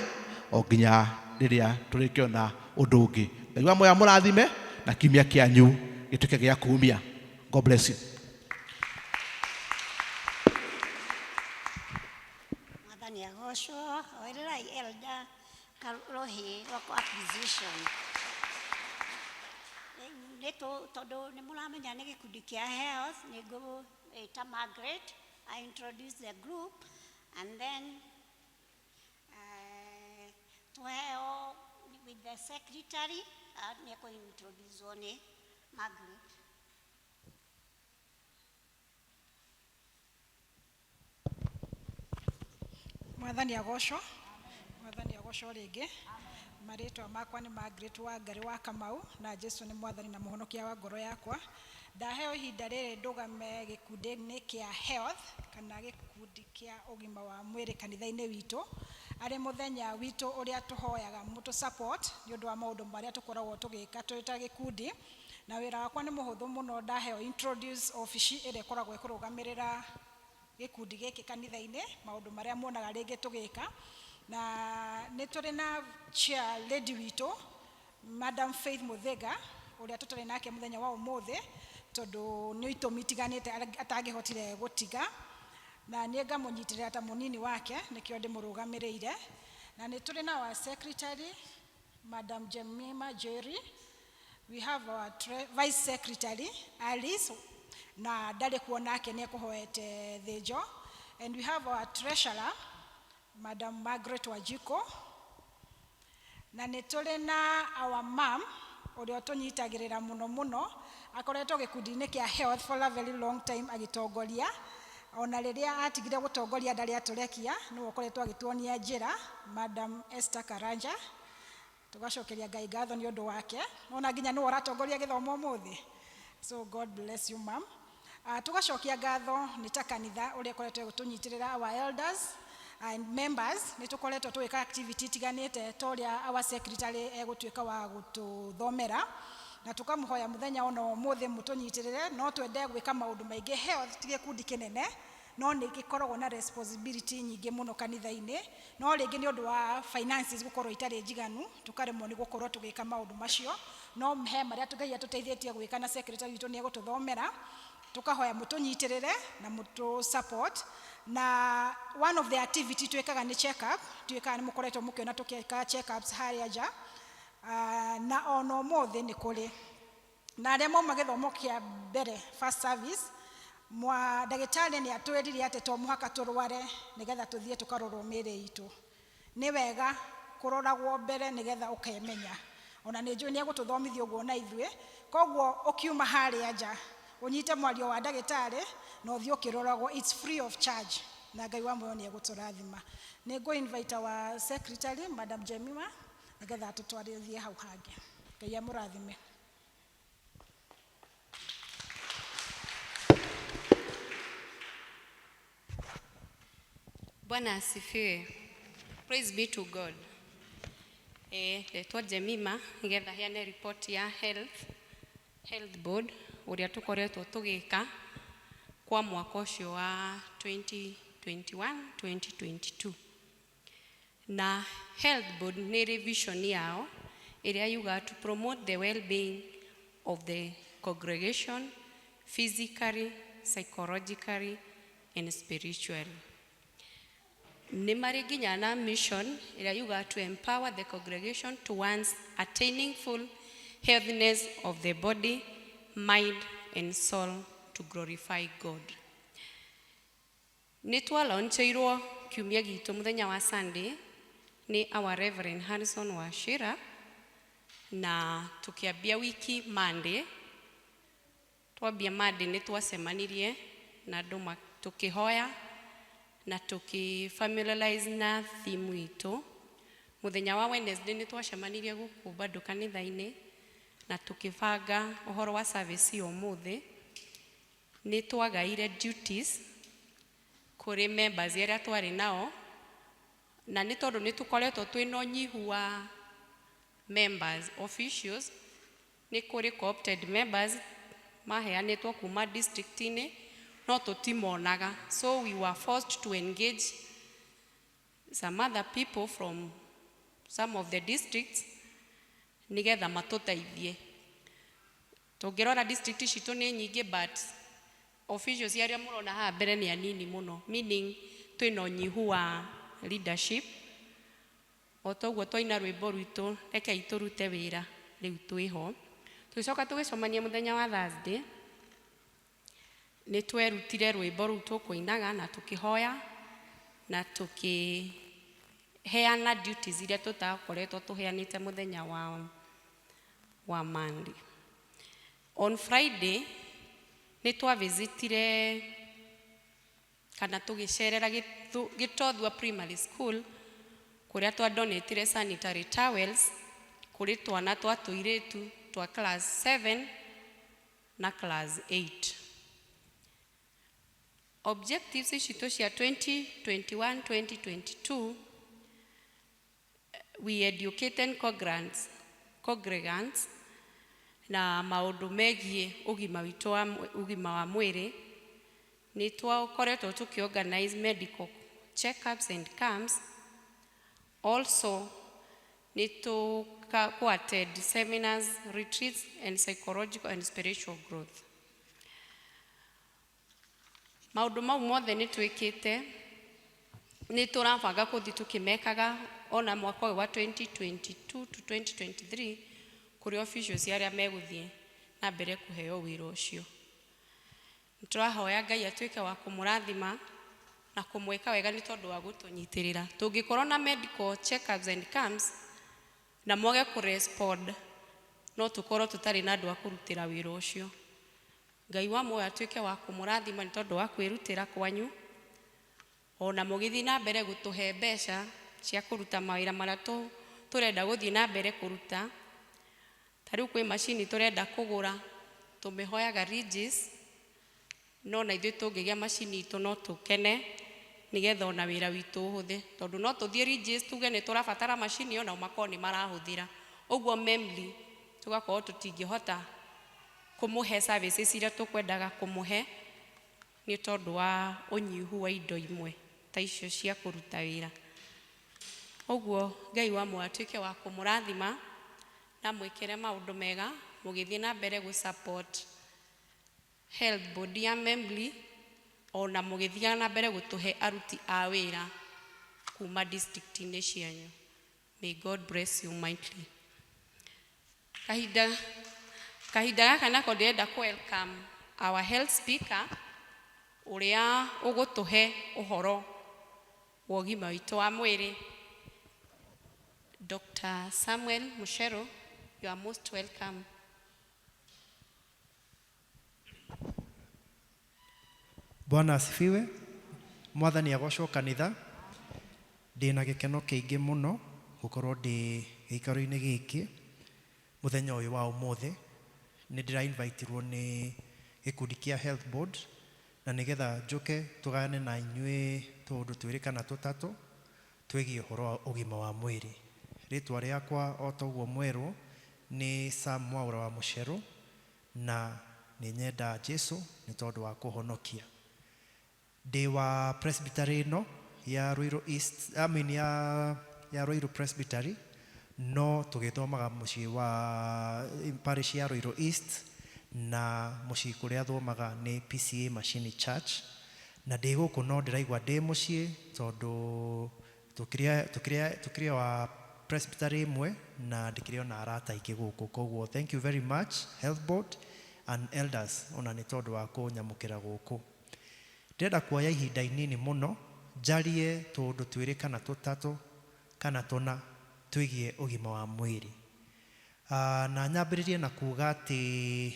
[SPEAKER 9] o nginya rĩrĩa tũrĩkĩona ũndũ ũngĩ. Ngai wa moyo amũrathime na kiumia kĩanyu gĩtuĩke gĩa kumia. God bless you.
[SPEAKER 1] Mwathani agocwo. Oererai Elder Karohi rwa appreciation. Rĩu nĩ tondũ nĩ mũramenya nĩ gĩkundi kĩa health, nĩ ngũĩta Margaret I introduce the group and then tuheo with the secretary, nĩ ekũ-introducewo nĩ Margaret.
[SPEAKER 10] Mwathani agocwo. Mwathani agocwo rĩngĩ. Marĩtwa makwa nĩ Margaret wa Ngarĩ wa Kamau, na Jesu nĩ mwathani na mũhonokia wa ngoro yakwa. Ndaheo ihinda rĩrĩ ndũgame gĩkundi-inĩ kĩa health kana gĩkundi kĩa ũgima wa mwĩrĩ kanitha-inĩ witũ, arĩ mũthenya witũ ũrĩa tũhoyaga mũtũ support nĩ ũndũ wa maũndũ marĩa tũkoragwo tũgĩka twĩ ta gĩkundi. Na wĩra wakwa nĩ mũhũthũ mũno. Ndaheo introduce obici ĩrĩa ĩkoragwo ĩkũrũgamĩrĩra gĩkundi gĩkĩ kanitha-inĩ, maũndũ marĩa muonaga rĩngĩ tũgĩka. Na nĩ tũrĩ na chair lady witũ, Madam Faith Muthiga, ũrĩa tũtarĩ nake mũthenya wa ũmũthĩ tondũ nĩ itũmi itiganĩte atangĩhotire gũtiga, na niĩ ngamũnyitĩrĩra ta mũnini wake, nĩkĩo ndĩmũrũgamĩrĩire. Na nĩ tũrĩ na our secretary, Madam Jemima Jerry. We have our vice secretary, Alice, na ndarĩ kuo nake, nĩ ekũhoete thĩnjo. And we have our treasurer, Madam Margaret Wajiko. Na nĩ tũrĩ na our mom, ũrĩa ũtũnyitagĩrĩra mũno mũno, akoretwo gĩkundi-inĩ kĩa health for a very long time agĩtongoria. Ona rĩrĩa atigire gũtongoria ndarĩ atũrekia, nĩwe ũkoretwo agĩtuonia njĩra, Madam Esther Karanja. Tũgacokeria Ngai ngatho nĩ ũndũ wake, ona nginya nĩwe ũratongoria gĩthomo ũmũthĩ. So God bless you, ma'am. Tũgacokia ngatho nĩ ta kanitha ũrĩa ũkoretwo gũtũnyitĩrĩra, our elders and members. Nĩ tũkoretwo tũgĩka activity itiganĩte ta ũrĩa our secretary egũtuĩka wa gũtũthomera, na tũkamũhoya mũthenya ona ũmũthĩ mũtũnyitĩrĩre. No twende gwĩka maũndũ maingĩ. Health ti gĩkundi kĩnene, no nĩ gĩkoragwo na responsibility nyingĩ mũno kanitha-inĩ, no rĩngĩ nĩ ũndũ wa finances gũkorwo itarĩ njiganu, tũkaremwo nĩ gũkorwo tũgĩka maũndũ macio. No he marĩa Ngai atũteithĩtie gwĩka, na secretary witũ nĩ egũtũthomera. Tũkahoya mũtũnyitĩrĩre na mũtũ support. Na one of the activity twĩkaga nĩ check up. Twĩkaga, nĩ mũkoretwo mũkĩona tũkĩka check ups harĩa nja. Na ona ũmũthĩ nĩ kũrĩ na arĩa mauma gĩthomo kĩa mbere, first service. Mwa ndagĩtarĩ nĩ atwĩrire atĩ to mũhaka tũrware nĩgetha tũthiĩ tũkarorwo mĩĩrĩ itũ. Nĩ wega kũroragwo mbere nĩgetha ũkemenya. Ona nĩ njũĩ nĩ egũtũthomithia ũguo na ithuĩ. Koguo ũkiuma harĩa nja, ũnyite mwario wa ndagĩtarĩ na ũthiĩ ũkĩroragwo. It's free of charge, na Ngai wa muoyo nĩ egũtũrathima. Nĩ ngũ invite our secretary, Madam Jemima, nĩgetha atũtwarithie hau hangĩ. Ngai amũrathime.
[SPEAKER 11] Bwana asifiwe. Praise be to God. Ndetwo Jemima, nĩgetha heane report ya health board ũrĩa tũkoretwo tũgĩka kwa mwaka ũcio wa 2021 2022. Na health board nĩ ĩrĩ vision yao ĩrĩa yugaga to promote the well-being of the congregation physically, psychologically and spiritually. Nĩ marĩ nginya na mission ĩrĩa yugaga to empower the congregation towards attaining full healthiness of the body, mind and soul to glorify God. Nĩ twalaunchĩirwo kiumia gitũ mũthenya wa Sunday. Nĩ our Reverend Harrison Wachira, na tukiambia wiki Monday, twambia Monday nĩ twacemanirie na andũ tũkĩhoya na tũkĩ familiarize na theme itũ. Mũthenya wa Wednesday nĩ twacemanirie gũkũ bado kanitha-inĩ na tũkĩbanga ũhoro wa service ya ũmũthĩ. Nĩ twagaire duties kũrĩ members arĩa twarĩ nao, na nĩ tondũ nĩ tũkoretwo twĩna ũnyihu wa members officials, nĩ kũrĩ co-opted members maheanĩtwo kuma district-inĩ no tũtimonaga, so we were forced to engage some other people from some of the districts nigetha matũteithie. Tũngĩrora district citũ nĩ nyingĩ, but officials arĩa mũrona haha mbere nĩ anini mũno, meaning twĩna ũnyihu wa leadership. O toguo twaina rwĩmbo rwitũ, rekei tũrute wĩra rĩu twĩho. Tũgĩcoka tũgĩcemania mũthenya wa Thursday, nĩ twerutire rwĩmbo rũu tũkũinaga na tũkĩhoya na tũkĩheana duties iria tũtakoretwo tũheanĩte mũthenya wa Monday. On Friday nĩ twavisitire kana tũgĩcerera Gĩtothua Primary School kũrĩa twadonatire sanitary towels kũrĩ twana twa tũirĩtu twa class 7 na class 8. Objectives citũ cia 2021-2022, we educated congregants na maũndũ megiĩ ũgima witũ wa ũgima wa mwĩrĩ. Nĩ twakoretwo tũkĩorganize medical checkups and camps. Also nĩ tũ attend seminars, retreats and psychological and spiritual growth. Maũndũ mau mothe nĩ twĩkĩte, nĩ tũrabanga kũthiĩ tũkĩmekaga ona mwaka ũyũ wa 2022 to 2023 kũrĩ officials arĩa megũthiĩ na mbere kũheo wĩra ũcio. Nĩ tũrahoya Ngai atuĩke wa kũmũrathima na kũmwĩka wega nĩ tondũ wa gũtũnyitĩrĩra. Tũngĩkorwo na medical checkups and camps na mwage kũrespond, no tũkorwo tũtarĩ na andũ a kũrutĩra wĩra ũcio. Ngai wa muoyo atuĩke wa kũmũrathima nĩ tondũ wa kwĩrutĩra kwanyu, ona mũgĩthiĩ na mbere gũtũhe mbeca cia kũruta mawĩra marĩa tũrenda gũthiĩ na mbere kũruta. Ta rĩu kwĩ macini tũrenda kũgũra, tũmĩhoyaga Regis, no na ithuĩ tũngĩgĩa macini itũ no tũkene nĩgetha ona wĩra witũ ũhũthe, tondũ no tũthiĩ Regis tuge nĩ tũrabatara macini ĩyo nao makorwo nĩ marahũthĩra. Ũguo memly tũgakorwo tũtingĩhota kũmũhe services iria tũkwendaga kũmũhe nĩ tondũ wa ũnyihu wa indo imwe ta icio cia kũruta wĩra. Ũguo Ngai wa muoyo atuĩke wa kũmũrathima na mwĩkĩre maũndũ mega mũgĩthiĩ na mbere gũ support health board ya Membley, ona mũgĩthiaga na mbere gũtũhe aruti a wĩra kuma district-inĩ cianyu. May God bless you mightily. Kahinda gaka nako ndĩrenda kũ welcome our health speaker ũrĩa ũgũtũhe ũhoro wa ũgima witũ wa mwĩrĩ, Dr. Samuel Mucheru. You are most welcome.
[SPEAKER 12] Bwana asifiwe. Mwathani agocwo kanitha. Ndĩna gĩkeno kĩingĩ mũno gũkorwo ndĩ gĩikaro-inĩ gĩkĩ mũthenya ũyũ wa ũmũthĩ. Nĩ ndĩra invite-irwo nĩ gĩkundi kĩa Health Board na nĩgetha njũke tũgayane na inyuĩ tũũndũ twĩrĩ kana tũtatũ twĩgiĩ ũhoro wa ũgima wa mwĩrĩ. Rĩtwa rĩakwa o ta ũguo mwerwo nĩ Sam Mwaura wa Mũcerũ, na nĩ nyenda Jesu nĩ tondũ wa kũhonokia. Ndĩ wa presbytery ĩno ya Ruiru East, I mean ya Ruiru Presbytery, no tũgĩthomaga mũciĩ wa parish ya Ruiru East, na mũciĩ kũrĩa thomaga nĩ PCA Machini Church, na ndĩ gũkũ no ndĩraigua ndĩ mũciĩ tondũ tũkĩrĩ wa presbytery ĩmwe na ndĩkĩrĩ ona arata aingĩ gũkũ. Koguo thank you very much, Health Board and elders, ona nĩ tondũ wa kũnyamũkĩra gũkũ. Ndĩrenda kuoya ihinda inini mũno njarie tũũndũ twĩrĩ kana tũtatũ. kana tũna twĩgiĩ ũgima wa mwĩrĩ. Na nyambĩrĩrie na kuga atĩ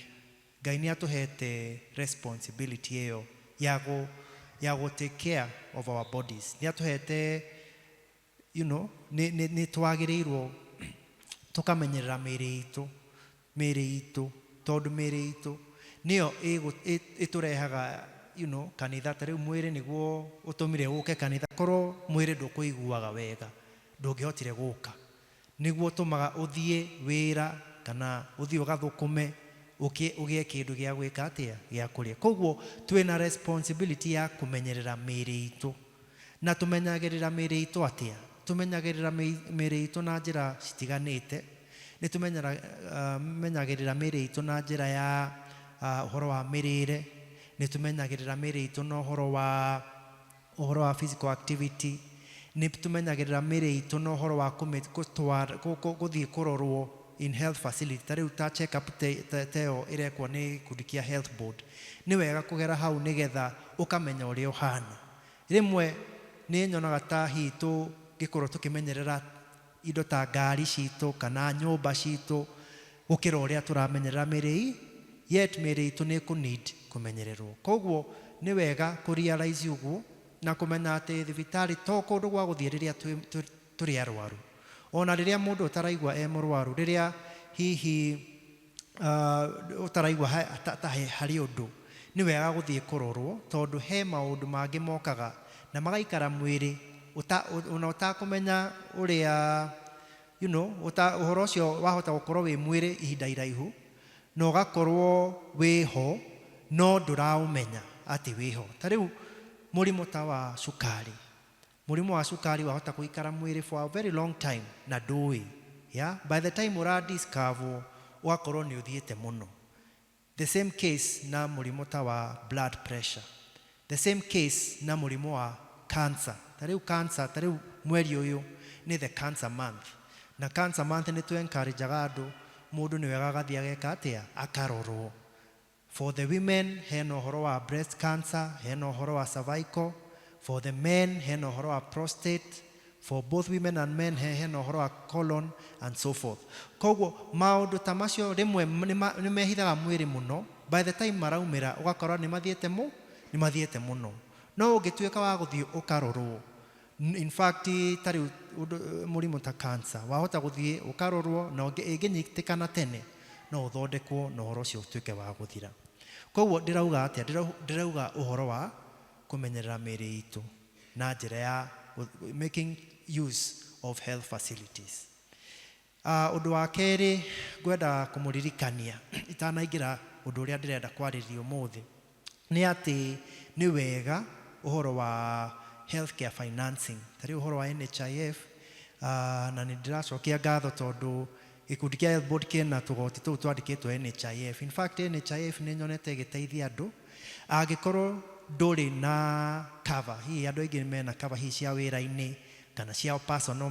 [SPEAKER 12] Ngai nĩ atũhete responsibility ĩyo ya gũ take care of our bodies. Nĩ atũhete, nĩ twagĩrĩirwo tũkamenyerera mĩĩrĩ itũ, tondũ mĩĩrĩ itũ nĩyo ĩtũrehaga kanitha. Ta rĩu mwĩrĩ nĩguo ũtũmire ũke kanitha. Korwo mwĩrĩ ndũkũiguaga wega, ndũngĩhotire gũka. Nĩguo ũtũmaga ũthiĩ wĩra kana ũthiĩ ũgathũkũme, ũgĩe kĩndũ gĩa gwĩka atĩa, gĩa kũrĩa. Koguo twĩna responsibility ya kũmenyerera mĩĩrĩ itũ. Na tũmenyagĩrĩra mĩĩrĩ itũ atĩa? Tũmenyagĩrĩra mĩĩrĩ itũ na njĩra citiganĩte. Nĩ tũmenyagĩrĩra mĩĩrĩ itũ na njĩra ya ũhoro wa mĩrĩre. Nĩ tũmenyagĩrĩra mĩĩrĩ itũ na ũhoro wa physical activity. Nĩ tũmenyagĩrĩra mĩĩrĩ itũ na ũhoro wa gũthiĩ kũrorwo in health facility, ta rĩu ta check up ta ĩyo ĩrekwo nĩ gĩkundi kĩa Health Board. Nĩ wega kũgera hau nĩgetha ũkamenya ũrĩa ũhana. Rĩmwe nĩ nyonaga ta hihi tũngĩkorwo tũkĩmenyerera indo ta ngari citũ kana nyũmba citũ gũkĩra ũrĩa tũramenyerera mĩĩrĩ, yet mĩĩrĩ itũ nĩ ĩkũ need kũmenyererwo. Koguo nĩ wega kũ realize ũguo na kũmenya atĩ thibitarĩ to kũndũ gwa gũthiĩ rĩrĩa tũrĩ arwaru. Ona rĩrĩa mũndũ ũtaraigua e mũrwaru, rĩrĩa hihi ũtaraigua ta harĩ ũndũ, nĩ wega gũthiĩ kũrorwo, tondũ he maũndũ mangĩ mokaga na magaikara mwĩrĩ ona ũtakũmenya ũrĩa ũhoro ũcio wahota gũkorwo wĩ mwĩrĩ ihinda iraihu na ũgakorwo wĩho no ndũraũmenya atĩ wĩho. Ta rĩu mũrimũ ta wa cukari, mũrimũ wa cukari wahota gũikara mwĩrĩ for a very long time na ndũĩ. Yeah? By the time ũra discover, ũgakorwo nĩ ũthiĩte mũno. The same case na mũrimũ ta wa blood pressure, the same case na mũrimũ wa cancer. Ta rĩu cancer, ta rĩu mweri ũyũ nĩ the cancer month, na cancer month nĩ tũ encourageaga andũ, mũndũ nĩ wega agathiĩ ageka atĩa, akarorwo. For the women, hena ũhoro wa breast cancer, hena ũhoro wa cervical. For the men, hena ũhoro wa prostate. For both women and men, hena ũhoro wa colon and so forth. Koguo maũndũ ta macio rĩmwe nĩ mehithaga mwĩrĩ mũno. By the time maraumĩra, ũgakora nĩ mathiĩte mũno. No ũngĩtuĩka wa gũthiĩ ũkarorwo, in fact ta rĩu mũrimũ ta cancer wahota gũthiĩ ũkarorwo na ĩngĩnyitĩkana tene no ũthondekwo na ũhoro ũcio ũtuĩke wa gũthira. Koguo ndĩrauga atĩa? Ndĩrauga ũhoro wa kũmenyerera mĩĩrĩ itũ na njĩra ya making use of health facilities. Ũndũ wa kerĩ ngwenda kũmũririkania itanaingĩra ũndũ ũrĩa ndĩrenda kwarĩrĩria ũmũthĩ nĩ atĩ nĩ wega ũhoro wa healthcare financing, ta rĩu ũhoro wa NHIF, na nĩ ndĩracokia ngatho tondũ gĩkundi kĩa Health Board kĩna tũgoti tũu twandĩkĩtwo NHIF. In fact, NHIF nĩ nyonete ĩgĩteithia andũ. Angĩkorwo ndũrĩ na cover, hihi andũ aingĩ mena cover hihi cia wĩra-inĩ kana cia personal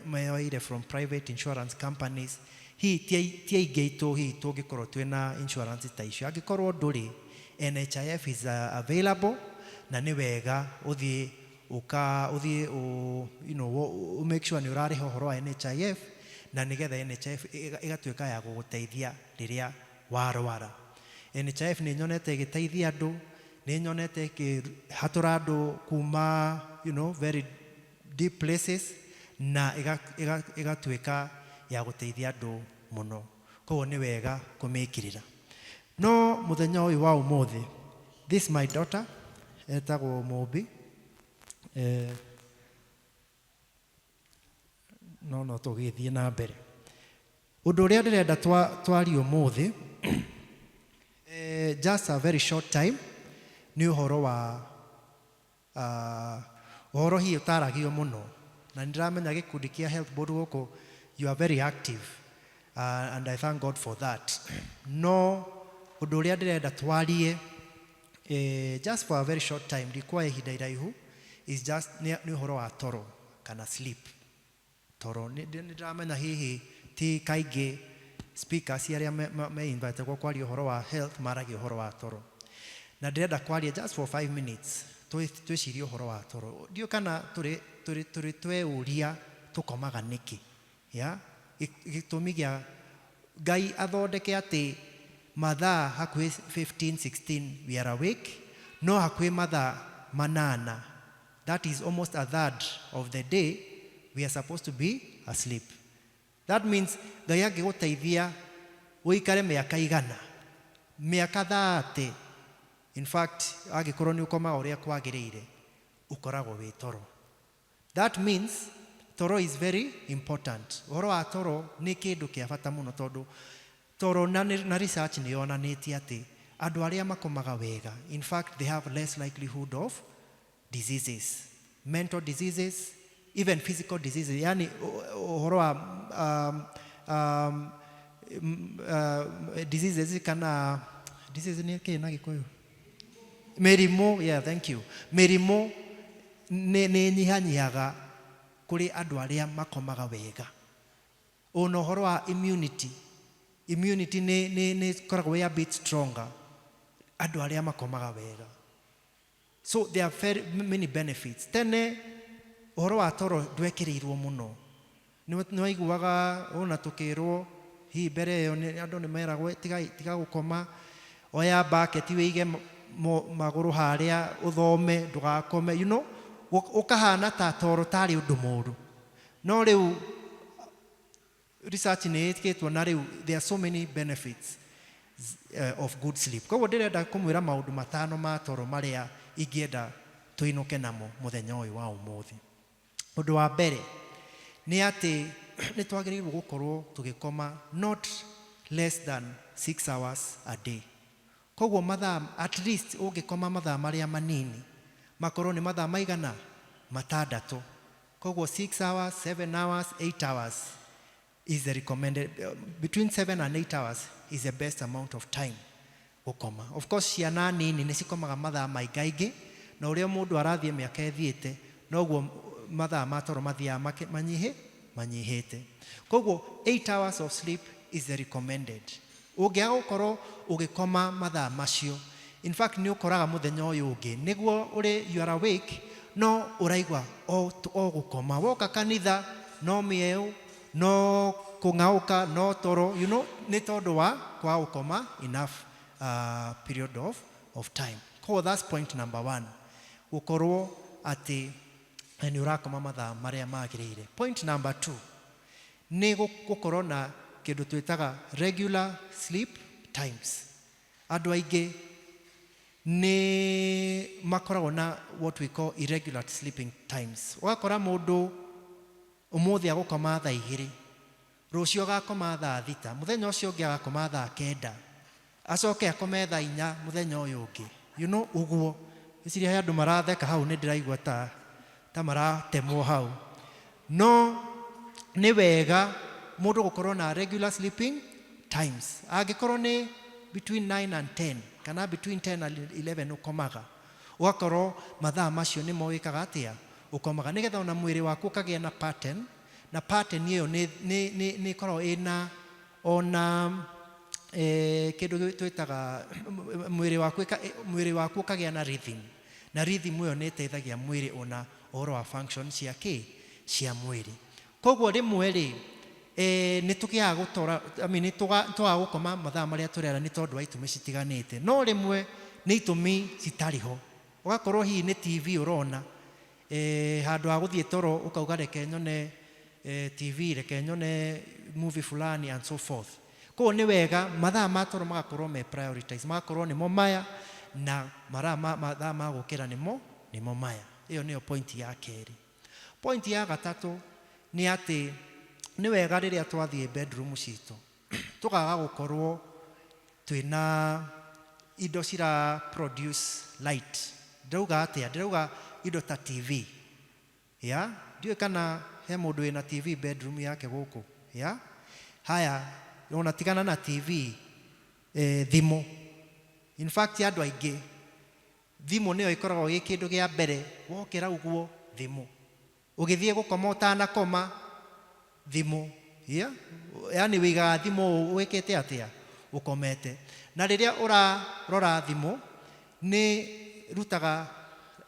[SPEAKER 12] meyoeire from private insurance companies, hihi ti aingĩ aitũ hihi tũngĩkorwo twĩna insurance ta icio. Angĩkorwo ndũrĩ, NHIF is available, na nĩ wega ũthiĩ ũka ũthiĩ ũ, you know, ũ make sure nĩ ũrarĩha ũhoro wa NHIF, na nĩgetha NHIF ĩgatuĩka ya gũgũteithia rĩrĩa warwara. NHIF nĩ nyonete ĩgĩteithia andũ, nĩ nyonete ĩkĩhatũra andũ kuma very deep places na ĩgatuĩka ya gũteithia andũ mũno. Koguo nĩ wega kũmĩkĩrĩra. No mũthenya ũyũ wa ũmũthĩ, this my daughter etagwo Mũmbi, no tũgĩthiĩ na mbere. Ũndũ ũrĩa ndĩrenda twarie ũmũthĩ, just a very short time, nĩ ũhoro wa ũhoro hihi ũtaragio mũno, na nĩ ndĩramenya gĩkundi kĩa Health Board gũkũ, you are very active, and I thank God for that. No ũndũ ũrĩa ndĩrenda twarie, just for a very short time, ndikuoya ihinda iraihu, is just nĩ ũhoro wa toro kana sleep. Toro nĩ ndĩramenya hihi ti kaingĩ speakers arĩa me invitagwo kwaria ũhoro wa health maragia ũhoro wa toro, na ndĩrenda kwaria just for 5 minutes, twĩcirie ũhoro wa toro. Ndiũĩ kana tũrĩ tweyũria Tũkomaga nĩkĩ? Ya gĩtũmi gĩa Ngai athondeke atĩ mathaa hakuhĩ 15 16 we are awake, no hakuhĩ mathaa 8, that is almost a third of the day, we are supposed to be asleep. That means Ngai angĩgũteithia ũikare mĩaka 100, mĩaka 30, in fact, angĩkorwo nĩ ũkomaga ũrĩa kwagĩrĩire, ũkoragwo wĩ toro. That means toro is very important. Ũhoro wa toro nĩ kĩndũ kĩa bata mũno, tondũ toro na research nĩ yonanĩtie atĩ andũ arĩa makomaga wega, in fact, they have less likelihood of diseases, mental diseases, even physical diseases, yani ũhoro wa diseases, kana diseases nĩ kĩ na Gĩkũyũ? Mĩrimũ, yeah, thank you. Mĩrimũ nĩ nyihanyihaga kũrĩ andũ arĩa makomaga wega. Ona ũhoro wa immunity nĩ ĩkoragwo ĩ a bit stronger andũ arĩa makomaga wega. So there are very many benefits. Tene ũhoro wa toro ndwekĩrĩirwo mũno. Nĩ waiguaga ona tũkĩrwo hihi mbere ĩyo andũ nĩ meragwo, "Tiga gũkoma, oya bucket wĩige magũrũ harĩa ũthome, ndũgakome." Ũkahana ta toro tarĩ ũndũ mũru. No rĩu research nĩ ĩkĩtwo na rĩu there are so many benefits of good sleep. Koguo ndĩrenda kũmwĩra maũndũ 5 ma toro marĩa ingĩenda tũinũke namo mũthenya ũyũ wa ũmũthĩ. Ũndũ wa mbere nĩ atĩ nĩ twagĩrĩirwo gũkorwo tũgĩkoma not less than 6 hours a day. Koguo mathaa, at least ũngĩkoma mathaa marĩa manini, makorwo nĩ mathaa maigana? 6. Koguo 6 hours, 7 hours, 8 hours is the recommended. Between 7 and 8 hours is the best amount of time gũkoma. Of course, ciana nini nĩ cikomaga mathaa maingaingĩ, na ũrĩa mũndũ arathiĩ mĩaka ĩthiĩte, noguo mathaa ma toro mathiaga manyihĩte. Koguo 8 hours of sleep is the recommended. Ũngĩaga gũkorwo ũgĩkoma mathaa macio, in fact, nĩ ũkoraga mũthenya ũyũ ũngĩ nĩguo ũrĩ you are awake, no ũraigua o gũkoma. Woka kanitha no mĩeũ, no kũng'aũka, no toro, nĩ tondũ wa kwaga gũkoma enough period of time. Koguo that's point number one, gũkorwo atĩ nĩ ũrakoma mathaa marĩa magĩrĩire. Point number two nĩ gũkorwo na kĩndũ twĩtaga regular sleep times. Andũ aingĩ nĩ makoragwo na what we call irregular sleeping times. Ũgakora mũndũ ũmũthĩ agũkoma thaa 2, rũciũ agakoma thaa 6, mũthenya ũcio ũngĩ agakoma thaa 9, acoke akome thaa 4 mũthenya ũyũ ũngĩ. Ũguo ĩciria he andũ maratheka hau, nĩ ndĩraigua ta maratemwo hau. No nĩ wega mũndũ gũkorwo na regular sleeping times. Angĩkorwo nĩ between 9 and 10 kana between 10 and 11 ũkomaga, ũgakorwo mathaa macio nĩmo wĩkaga atĩa? Ũkomaga, nĩgetha ona mwĩrĩ waku ũkagĩa na pattern, na pattern ĩyo nĩ ĩkoragwo ĩna ona kĩndũ twĩtaga mwĩrĩ waku ũkagĩa na rhythm, na rhythm ĩyo nĩ ĩteithagia mwĩrĩ ona ũhoro wa function cia kĩ cia mwĩrĩ. Koguo rĩmwe rĩ, nĩ tũgĩaga gũtora, I mean, nĩ twaga gũkoma mathaa marĩa tũrera nĩ tondũ wa itũmi citiganĩte, no rĩmwe nĩ itũmi citarĩ ho. Ũgakorwo hihi nĩ TV ũrona, handũ ha gũthiĩ toro ũkauga, "Reke nyone TV, reke nyone movie fulani," and so forth. Koguo nĩ wega mathaa ma toro magakorwo me prioritize, magakorwo nĩmo maya, na mathaa ma gũkĩra nĩmo maya. Ĩyo nĩyo point ya kerĩ. Point ya gatatũ nĩ atĩ nĩ wega rĩrĩa twathiĩ bedroom citũ tũkaga gũkorwo twĩna indo cira produce light. Ndĩrauga atĩa? Ndĩrauga indo ta TV. Ya ndiũĩ kana he mũndũ wĩna TV bedroom yake gũkũ. Ya haya, ona tigana na TV, thimũ. In fact, andũ aingĩ thimũ nĩyo ĩkoragwo ĩ kĩndũ gĩa mbere. Wokĩra ũguo, thimũ; ũgĩthiĩ gũkoma, ũtanakoma, thimũ. Yeah? Yani wĩigaga thimũ wĩkĩte atĩa? Ũkomete. Na rĩrĩa ũrarora thimũ, nĩ rutaga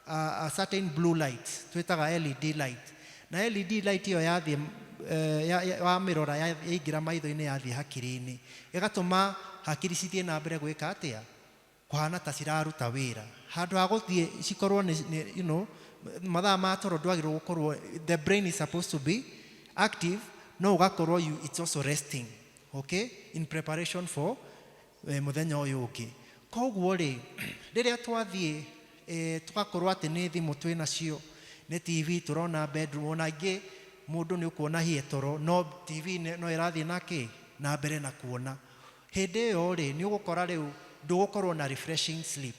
[SPEAKER 12] a certain blue light twĩtaga LED light, Na LED light ĩyo yathiĩ wamĩrora yaingĩra maitho-inĩ yathiĩ hakiri-inĩ, ĩgatũma hakiri cithiĩ na mbere gwĩka atĩa? Kũhana ta ciraruta wĩra handũ ha gũthiĩ cikorwo nĩ mathaa ma toro ndwagĩrĩirwo gũkorwo, the brain is supposed to be active, no ũgakorwo it's also resting, okay, in preparation for mũthenya ũyũ ũngĩ. Koguo rĩ, rĩrĩa twathiĩ tũgakorwo atĩ nĩ thimũ twĩ nacio, nĩ TV tũrona bedroom, ona ingĩ mũndũ nĩ ũkuona hie toro no TV no ĩrathiĩ na kĩ na mbere na kuona. Hĩndĩ ĩyo rĩ, nĩ ũgũkora rĩu ndũgũkorwo na refreshing sleep.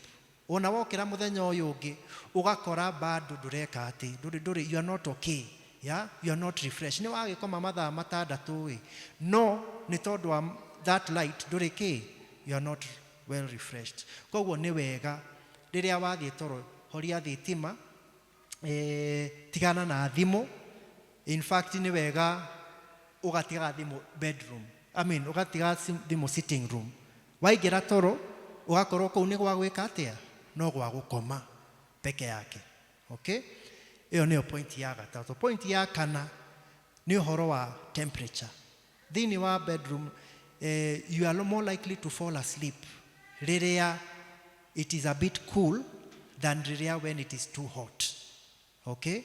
[SPEAKER 12] Ona wokĩra mũthenya ũyũ ũngĩ ũgakora bado ndũreka atĩ ndũrĩ, you are not okay, yeah? You are not refreshed. Nĩ wagĩkoma mathaa matandatũ ĩ, no nĩ tondũ wa that light ndũrĩ kĩ, you are not well refreshed. Koguo nĩ wega rĩrĩa wathiĩ toro horia thitima, tigana na thimũ. In fact nĩ wega ũgatiga thimũ bedroom, I mean ũgatiga thimũ sitting room. Waingĩra toro ũgakorwo kũu nĩ gwa gwĩka atĩa? No gwa gũkoma peke yake. Okay, ĩyo nĩyo point ya gatatũ. Point ya kana nĩ ũhoro wa temperature thĩinĩ wa bedroom. You are more likely to fall asleep rĩrĩa it is a bit cool than rĩrĩa when it is too hot. Okay,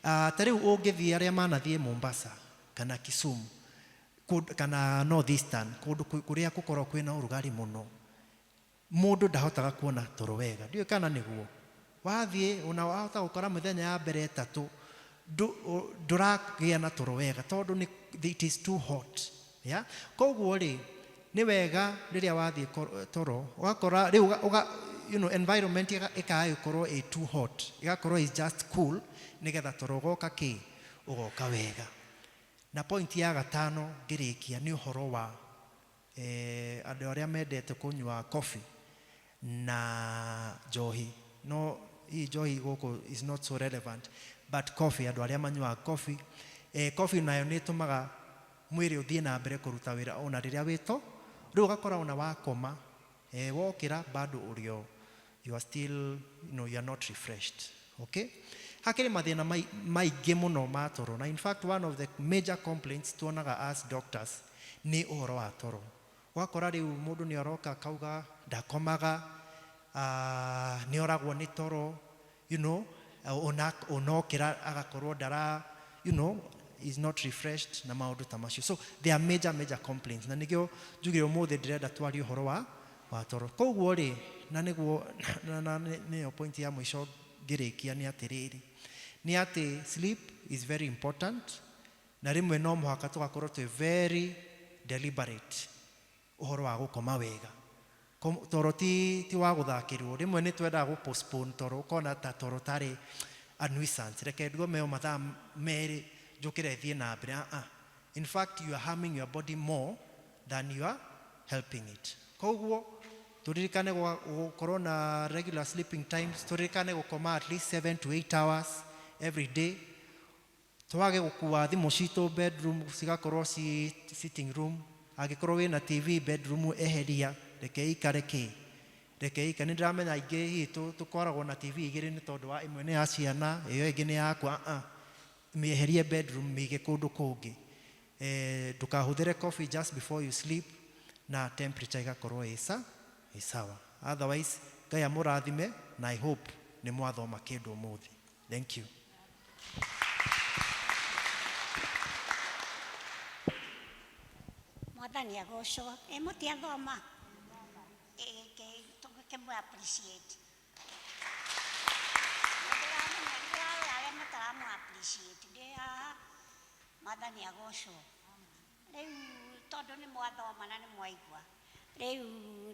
[SPEAKER 12] ta rĩu ũngĩthiĩ arĩa manathiĩ Mombasa kana Kisumu kana North Eastern, kũndũ kũrĩa gũkoragwo kwĩna ũrugarĩ mũno, mũndũ ndahotaga kuona toro wega. Ndiũĩ kana nĩguo wathiĩ ona wahota gũkora mĩthenya ya mbere ĩtatũ ndũragĩa na toro wega tondũ it is too hot, yeah? Koguo rĩ, nĩ wega rĩrĩa wathiĩ toro ũgakora rĩu environment ĩkaga gũkorwo ĩ too hot, ĩgakorwo is just cool, nĩgetha toro ũgoka kĩ, ũgoka wega. Na point ya gatano ngĩrĩkia nĩ ũhoro wa andũ arĩa mendete kũnyua coffee na njohi. No hii njohi gũkũ is not so relevant, but coffee, andũ arĩa manyuaga coffee, coffee nayo nĩ ĩtũmaga mwĩrĩ ũthiĩ na mbere kũruta wĩra ona rĩrĩa wĩto. Rĩu ũgakora ona wakoma, wokĩra bado ũrĩo you are still, you are not refreshed. Okay, hakĩrĩ mathĩna maingĩ mũno ma toro, na in fact one of the major complaints tuonaga as doctors nĩ ũhoro wa toro. Ũgakora rĩu mũndũ nĩ aroka akauga ndakomaga, nĩ oragwo nĩ toro, ona onokĩra agakorwo ndara, is not refreshed na maũndũ ta macio. So they are major major complaints, na nĩkĩo njugire ũmũthĩ ndĩrenda twarie ũhoro wa toro. Koguo rĩ, na nĩguo na nĩyo point ya mũico ngĩrĩkia nĩ atĩrĩrĩ, nĩ atĩ sleep is very important, na rĩmwe no mũhaka tũgakorwo twĩ very deliberate ũhoro wa gũkoma wega. Toro ti wa gũthakĩrwo. Rĩmwe nĩ twendaga gũ postpone toro, ũkona ta toro tarĩ a nuisance, reke ngome o mathaa merĩ njũkĩre thiĩ na mbere. Ah, ah. In fact you are harming your body more than you are helping it. Koguo tũririkane gũkorwo na regular sleeping times, tũririkane gũkoma at least 7 to 8 hours every day, twage gũkua thimũ citũ bedroom, cigakorwo ci sitting room. Angĩkorwo wĩna TV bedroom, eheria, reke ikare kĩ, reke ikare. Nĩ ndĩramenya aingĩ hihi tũkoragwo na TV igĩrĩ nĩ tondũ wa ĩmwe nĩ ya ciana, ĩyo ĩngĩ nĩ yakwa. Ah, mĩeherie bedroom, mĩige kũndũ kũngĩ. Ndũkahũthĩre coffee just before you sleep, na temperature ĩgakorwo ĩ sawa. Otherwise Ngai amũrathime, na I hope nĩ mwathoma kĩndũ ũmũthĩ. Thank you.
[SPEAKER 1] Mwathani agocwo. Ĩ mũtiathoma? Tũkĩmũ appreciate. Ndĩrarora arĩa mataramũ appreciate ndĩ haha. Mwathani agocwo. Rĩu tondũ nĩ mwathoma na nĩ mwaigua, rĩu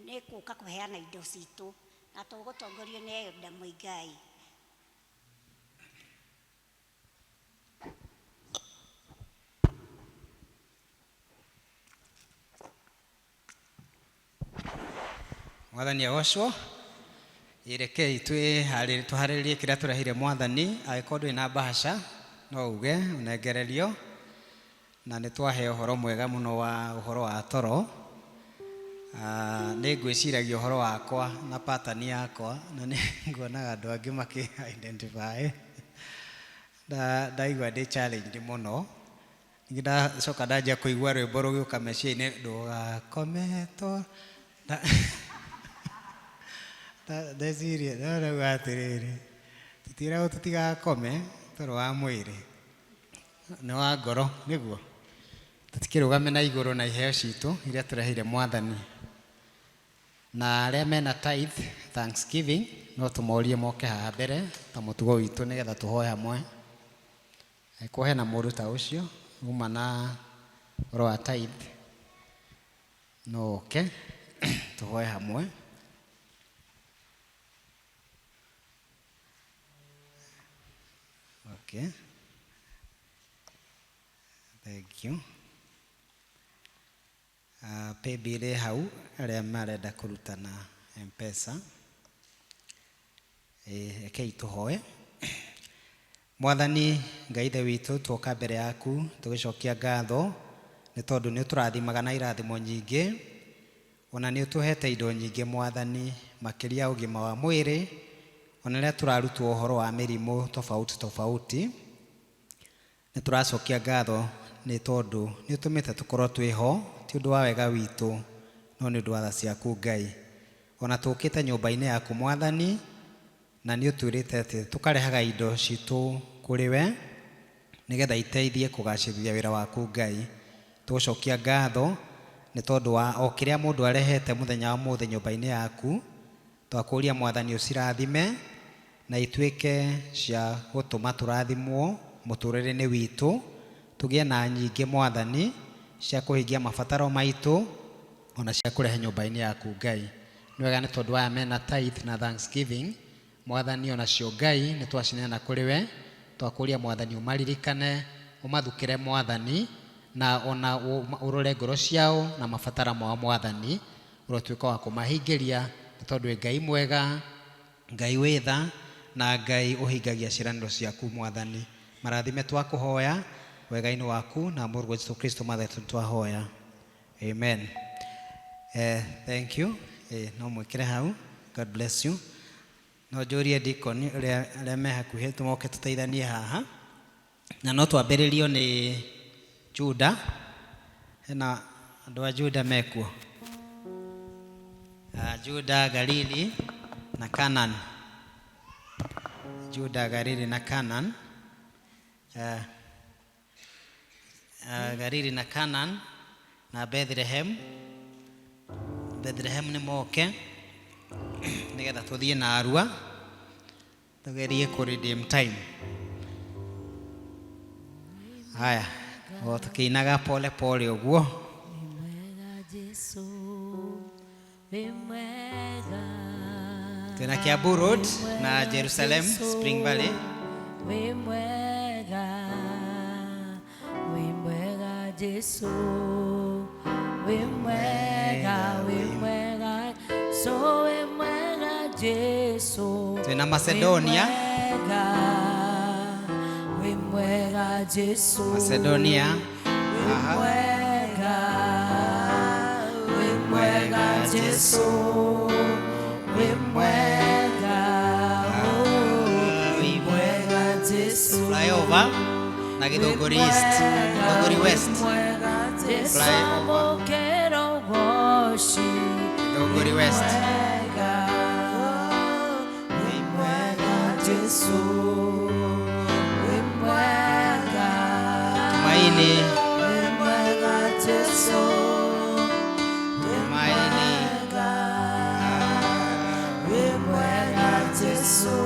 [SPEAKER 1] nĩ kũka kũheana indo citũ, na tũgũtongorio nĩ Elda Muigai.
[SPEAKER 13] Mwathani agocwo. Rekei twĩharĩrie kĩrĩa tũrehire Mwathani. Angĩkorwo ndũrĩ na bahasha no uge ũnengererio, na nĩ twaheo ũhoro mwega mũno wa ũhoro wa toro. Nĩ ngwĩciragia ũhoro wakwa na pattern yakwa, na nĩ nguonaga andũ angĩ makĩ identify. Ndaigua ndĩ challenged mũno. Ningĩ ndacoka ndanjia kũigua rwĩmbo rũgĩũka meciria-inĩ, ndũgakome toro. Ndeciria, ndauga atĩrĩrĩ, tũtiĩragwo tũtigakome toro wa mwĩrĩ, nĩ wa ngoro, nĩguo. Tũtikĩrũgame na igũrũ na iheo citũ iria tũreheire Mwathani. Na arĩa mena tithe, thanksgiving, no tũmorie moke haha mbere ta mũtugo witũ nĩgetha tũhoe hamwe. Angĩkorwo hena mũndũ ta ũcio uma na ũhoro wa tithe, no oke tũhoe hamwe. Okay. Thank you. Paybill ĩ hau arĩa marenda kũruta na M-Pesa. Rekei tũhoe. Mwathani Ngai Ithe witũ, tuoka mbere yaku tũgĩcokia ngatho nĩ tondũ nĩ ũtũrathimaga na irathimo nyingĩ, ona nĩ ũtũhete indo nyingĩ Mwathani, makĩria ũgima wa mwĩrĩ, ona rĩrĩa tũrarutwo ũhoro wa mĩrimũ tofauti tofauti. Nĩ tũracokia ngatho nĩ tondũ nĩ ũtũmĩte tũkorwo twĩ ho, ti ũndũ wa wega witũ, no nĩ ũndũ wa tha ciaku Ngai. Ona tũkĩte nyũmba-inĩ yaku Mwathani, na nĩ ũtwĩrĩte atĩ tũkarehaga indo citũ kũrĩ we, nĩgetha iteithie kũgacĩrithia wĩra waku Ngai. Tũgũcokia ngatho nĩ tondũ wa o kĩrĩa mũndũ arehete mũthenya wa ũmũthĩ nyũmba-inĩ yaku. Twakũria Mwathani ũcirathime na ituĩke cia gũtũma tũrathimwo mũtũrĩre-inĩ witũ, tũgĩe na nyingĩ Mwathani cia kũhingia mabataro maitũ, ona cia kũrehe nyũmba-inĩ yaku Ngai. Nĩ wega nĩ tondũ aya mena tithe na thanksgiving, Mwathani onacio Ngai nĩ twacineana kũrĩ we. Twakũria Mwathani ũmaririkane, ũmathukĩre Mwathani, na ona ũrore ngoro ciao na mabatara mao Mwathani, ũrotuĩka wa kũmahingĩria, nĩ tondũ wĩ Ngai mwega, Ngai wĩ tha, na Ngai ũhingagia ciĩranĩro ciaku Mwathani. Marathime twakũhoya wega-inĩ waku na Mũrũguo Jesu Kristo Mwathani witũ twahoya. Amen. Thank you. No mwĩkĩre hau. God bless you. No njũrie deacon ũrĩa arĩa me hakuhĩ tũmoke tũteithanie haha. Na no twambĩrĩrio nĩ Juda. Hena andũ a Juda mekuo. Juda, Galili na Canaan. Juda, Galili na Canaan. Galili na Canaan na Bethlehem. Bethlehem nĩ moke nĩgetha tũthiĩ na arua tũgerie kũ redeem time. Haya, o tũkĩinaga pole pole ũguo.
[SPEAKER 14] Jesu wĩ mwega.
[SPEAKER 13] Twĩna Kiambu Road na Jerusalem Spring Valley.
[SPEAKER 14] Wĩ mwega, wĩ mwega Jesu, wĩ mwega, wĩ mwega, so wĩ mwega Jesu.
[SPEAKER 13] Twĩna Macedonia.
[SPEAKER 14] Wĩ mwega, wĩ mwega Jesu.
[SPEAKER 13] Macedonia.
[SPEAKER 14] Wĩ
[SPEAKER 13] Aha.
[SPEAKER 14] mwega, wĩ mwega Jesu, wĩ mwega, oh, wĩ mwega Jesu.
[SPEAKER 13] Flyover na Githũngũri East, Githũngũri West.
[SPEAKER 14] Mwega Jesu,
[SPEAKER 13] Flyover.
[SPEAKER 14] amũkĩra ũgoci.
[SPEAKER 13] Githũngũri West.
[SPEAKER 14] Mwega, wĩ mwega Jesu, wĩ mwega.
[SPEAKER 13] Tumaini.
[SPEAKER 14] Wĩ mwega Jesu, wĩ
[SPEAKER 13] Tumaini.
[SPEAKER 14] mwega, wĩ mwega Jesu,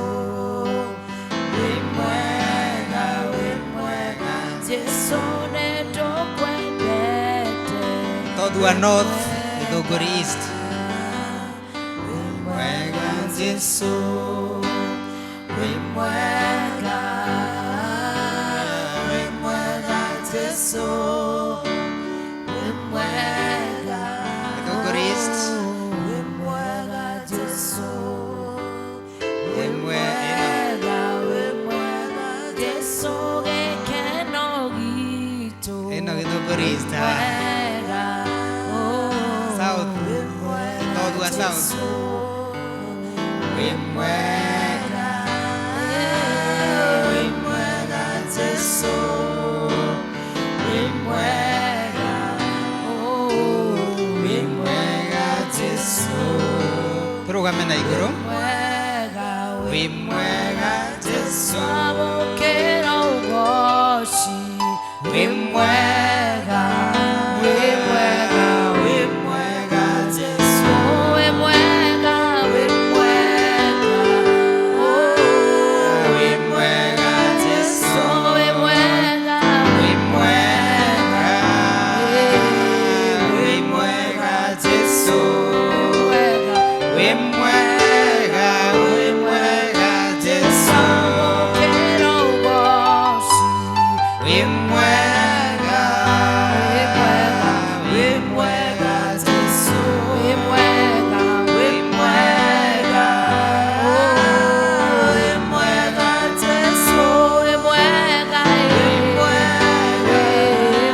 [SPEAKER 14] wĩ mwega, wĩ mwega Jesu, nĩtũkwendete.
[SPEAKER 13] Todua North, Githũngũri East.
[SPEAKER 14] Mwega Jesu, wĩ mwega, wĩ mwega Jesu, wĩ mwega.
[SPEAKER 13] Githũngũri East.
[SPEAKER 14] Wĩ mwega Jesu,
[SPEAKER 13] Wĩ
[SPEAKER 14] mwega, wĩ mwega Jesu, gĩkeno gitũ.
[SPEAKER 13] Ĩno Githũngũri East.
[SPEAKER 14] Mwega, oh,
[SPEAKER 13] South.
[SPEAKER 14] wĩ mwega
[SPEAKER 13] Todua South.
[SPEAKER 14] Jesu,
[SPEAKER 13] Wĩ mwega.
[SPEAKER 14] wĩ mwega
[SPEAKER 13] Tũrũgame na igũrũ.
[SPEAKER 14] Mwega.
[SPEAKER 13] Wĩ mwega Jesu.
[SPEAKER 14] Amũkĩra ũgoci. Wĩ mwega, wĩ mwega, wĩ mwega Jesu. Wĩ mwega, wĩ mwega.
[SPEAKER 13] Wĩ mwega Jesu.
[SPEAKER 14] Wĩ mwega,
[SPEAKER 13] Wĩ mwega. Wĩ mwega Jesu. Wĩ mwega, wĩ mwega Jesu.
[SPEAKER 14] Amũkĩra ũgoci.
[SPEAKER 13] Wĩ mwega.
[SPEAKER 14] Wĩ mwega,
[SPEAKER 13] Wĩ mwega Jesu.
[SPEAKER 14] wĩ mwega,
[SPEAKER 13] Wĩ mwega. Wĩ mwega Jesu.
[SPEAKER 14] wĩ mwega,
[SPEAKER 13] Wĩ mwega.
[SPEAKER 14] wĩ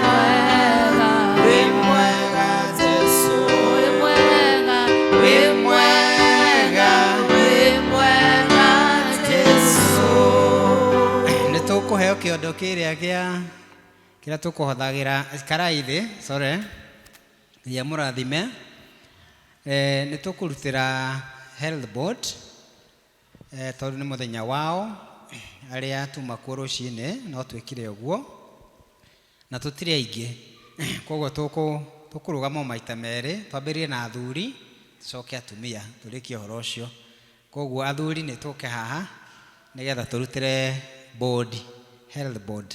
[SPEAKER 14] mwega,
[SPEAKER 13] Wĩ mwega Jesu.
[SPEAKER 14] wĩ mwega,
[SPEAKER 13] Wĩ mwega.
[SPEAKER 14] wĩ mwega
[SPEAKER 13] Jesu. Nĩ tũkũheo kĩondo kĩrĩa gĩa kĩrĩa tũkũhũthagĩra karai thĩ, sorry, ya mũrathime. Nĩ tũkũrutĩra health board, tondũ nĩ mũthenya wao arĩa tuma kuo rũcinĩ no twĩkire ũguo na tũtirĩ aingĩ, koguo tũkũrũgama o maita merĩ, twambĩrĩrie na athuri tũcoke atumia tũrĩkie ũhoro ũcio. Koguo athuri nĩ tũke haha nĩgetha tũrutĩre board, health board,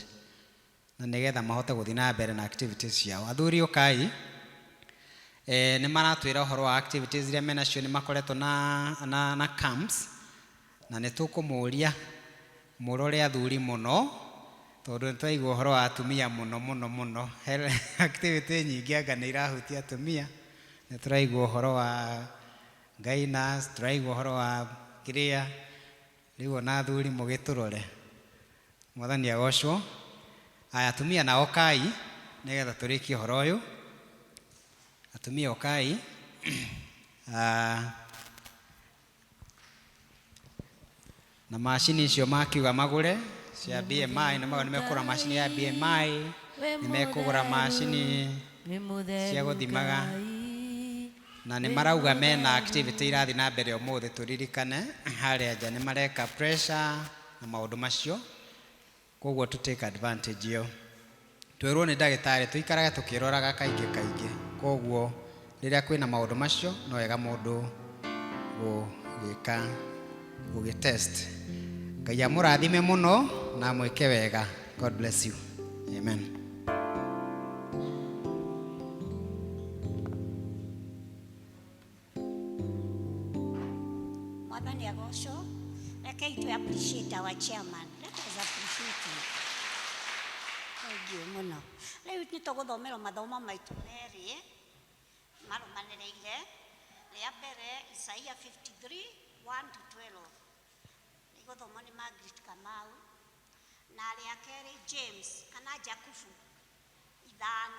[SPEAKER 13] na nĩgetha mahote gũthiĩ na mbere na activities ciao. Athuri ũkai. Nĩ maratwĩra ũhoro wa activities iria menacio, nĩ makoretwo na camps, na nĩ tũkũmũria mũrore athuri mũno tondũ nĩ twaigua ũhoro wa atumia mũno mũno mũno. Activity nyingĩ anga nĩ irahutia atumia. Nĩ tũraigua ũhoro wa guidance, tũraigua ũhoro wa kĩrĩa, rĩu ona athuri mũgĩtũrore. Mwathani agocwo. Aya, atumia nao kai nĩgetha tũrĩkie ũhoro ũyũ. Atumia ũkai. Ah, na macini icio makiuga magũre cia BMI, nĩ mauga nĩ mekũgũra macini ya BMI, nĩ mekũgũra macini cia gũthimaga, na nĩ marauga mena activity irathiĩ na mbere ũmũthĩ, tũririkane harĩa nja nĩ mareka pressure na maũndũ macio, koguo to take advantage ĩyo. Twĩrwo nĩ ndagĩtarĩ tũikarage tũkĩroraga kaingĩ kaingĩ, koguo rĩrĩa kwĩna maũndũ macio no wega mũndũ gũgĩka gũgĩtest. Ngai amũrathime mũno na mwĩke wega. God bless you. Amen.
[SPEAKER 1] Mwathani agocwo. Rekei tũ appreciate our chairman. Let us appreciate him. Thank you mũno. Rĩu nĩ tũgũthomerwo mathomo maitũ merĩ marũmanĩrĩire. Rĩa mbere Isaia 53 1 to 12. Igũthomwo nĩ Margaret Kamau. Na rĩa kerĩ James kana Jakubu 5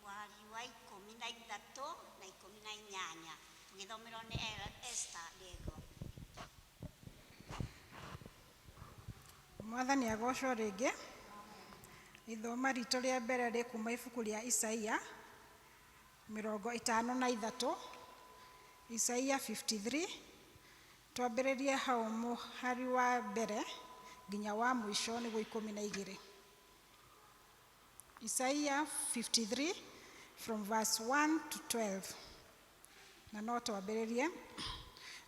[SPEAKER 1] mweri wa 13 na 18, tũgĩthomerwo nĩ Esther Ndego.
[SPEAKER 10] Mwathani agocwo rĩngĩ. Ithoma ritũ rĩa mbere rĩ kuma ibuku rĩa Isaia 53, Isaia 53, twambĩrĩrie hau mũhari wa mbere nginya wa mũico nĩguo 12. Isaia 53 from verse 1 to 12. Na no twambĩrĩrie.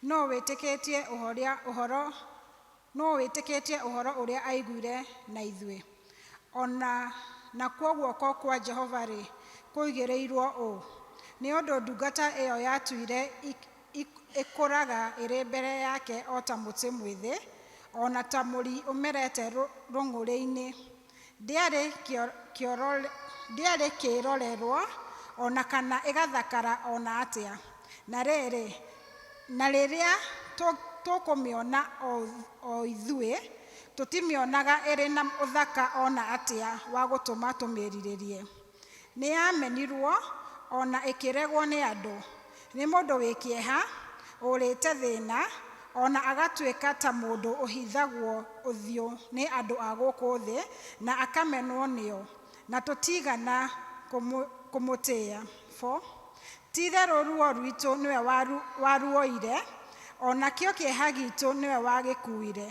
[SPEAKER 10] No wĩtĩkĩtie ũhoro, no wĩtĩkĩtie ũhoro ũrĩa aiguire na ithuĩ? Ona nakuo guoko kwa Jehova rĩ, kũigĩrĩirwo ũ? Nĩ ũndũ ndungata ĩyo yatuire ĩkũraga ĩrĩ mbere yake o ta mũtĩ mwĩthĩ, ona ta mũri ũmerete rũng'ũrĩ-inĩ. Ndĩarĩ kĩrorerwa ona kana ĩgathakara ona atĩa. Na rĩrĩ, na rĩrĩa tũkũmĩona o ithuĩ, tũtimĩonaga ĩrĩ na ũthaka ona atĩa wa gũtũma tũmĩrirĩrie. Nĩ yamenirwo ona ĩkĩregwo nĩ andũ. Nĩ mũndũ wĩ kĩeha, ũrĩte thĩna, ona agatuĩka ta mũndũ ũhithagwo ũthiũ nĩ andũ a gũkũ thĩ na akamenwo nĩo, na tũtigana kũmũtĩĩa. 4. Ti-itherũ ruo rwitũ nĩwe waruoire, o nakĩo kĩeha gitũ nĩwe wagĩkuire.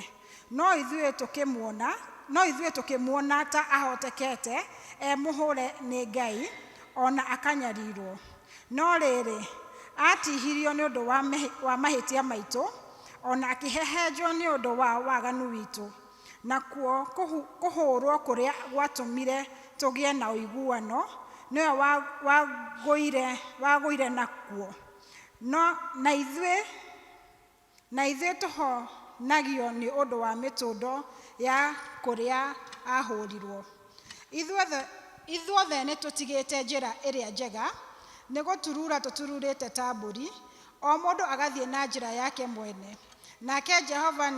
[SPEAKER 10] No ithuĩ tũkĩmuona, no ithuĩ tũkĩmuona ta ahotekete e mũhũre nĩ Ngai, o na akanyarirwo. No rĩrĩ, atihirio nĩ ũndũ wa mahĩtia maitũ, o na akĩhehenjwo nĩ ũndũ wa waganu witũ. Nakuo kũhũrwo kũrĩa gwatũmire tũgĩe na ũiguano, nĩwe wagũire nakuo. No na ithuĩ na ithuĩ tũhonagio nĩ ũndũ wa mĩtũndo ya kũrĩa ahũrirwo. Ithuothe nĩ tũtigĩte njĩra ĩrĩa njega, nĩ gũturura tũtururĩte ta mbũri, o mũndũ agathiĩ na njĩra yake mwene. Nake Jehova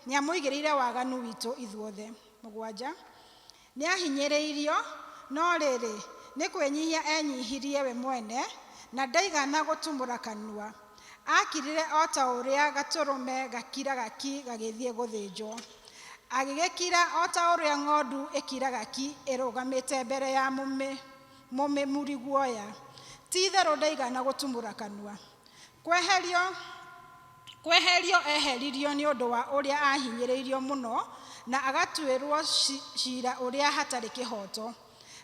[SPEAKER 10] nĩamũigĩrĩire waganu witũ ithuothe. 7. Nĩahinyĩrĩirio, no rĩrĩ, nĩ kwĩnyihia enyihirie we mwene, na ndaigana gũtumũra kanua. Akirire o ta ũrĩa gatũrũme gakiraga ki gagĩthiĩ gũthĩnjwo. Agĩgĩkira o ta ũrĩa ng'ondu ĩkiraga ki ĩrũgamĩte mbere ya mũmĩmuri guoya. Ti-itherũ ndaigana gũtumũra kanua. Kweherio eheririo nĩ ũndũ wa ũrĩa ahinyĩrĩirio mũno, na agatuĩrwo ciira ũrĩa hatarĩ kĩhooto.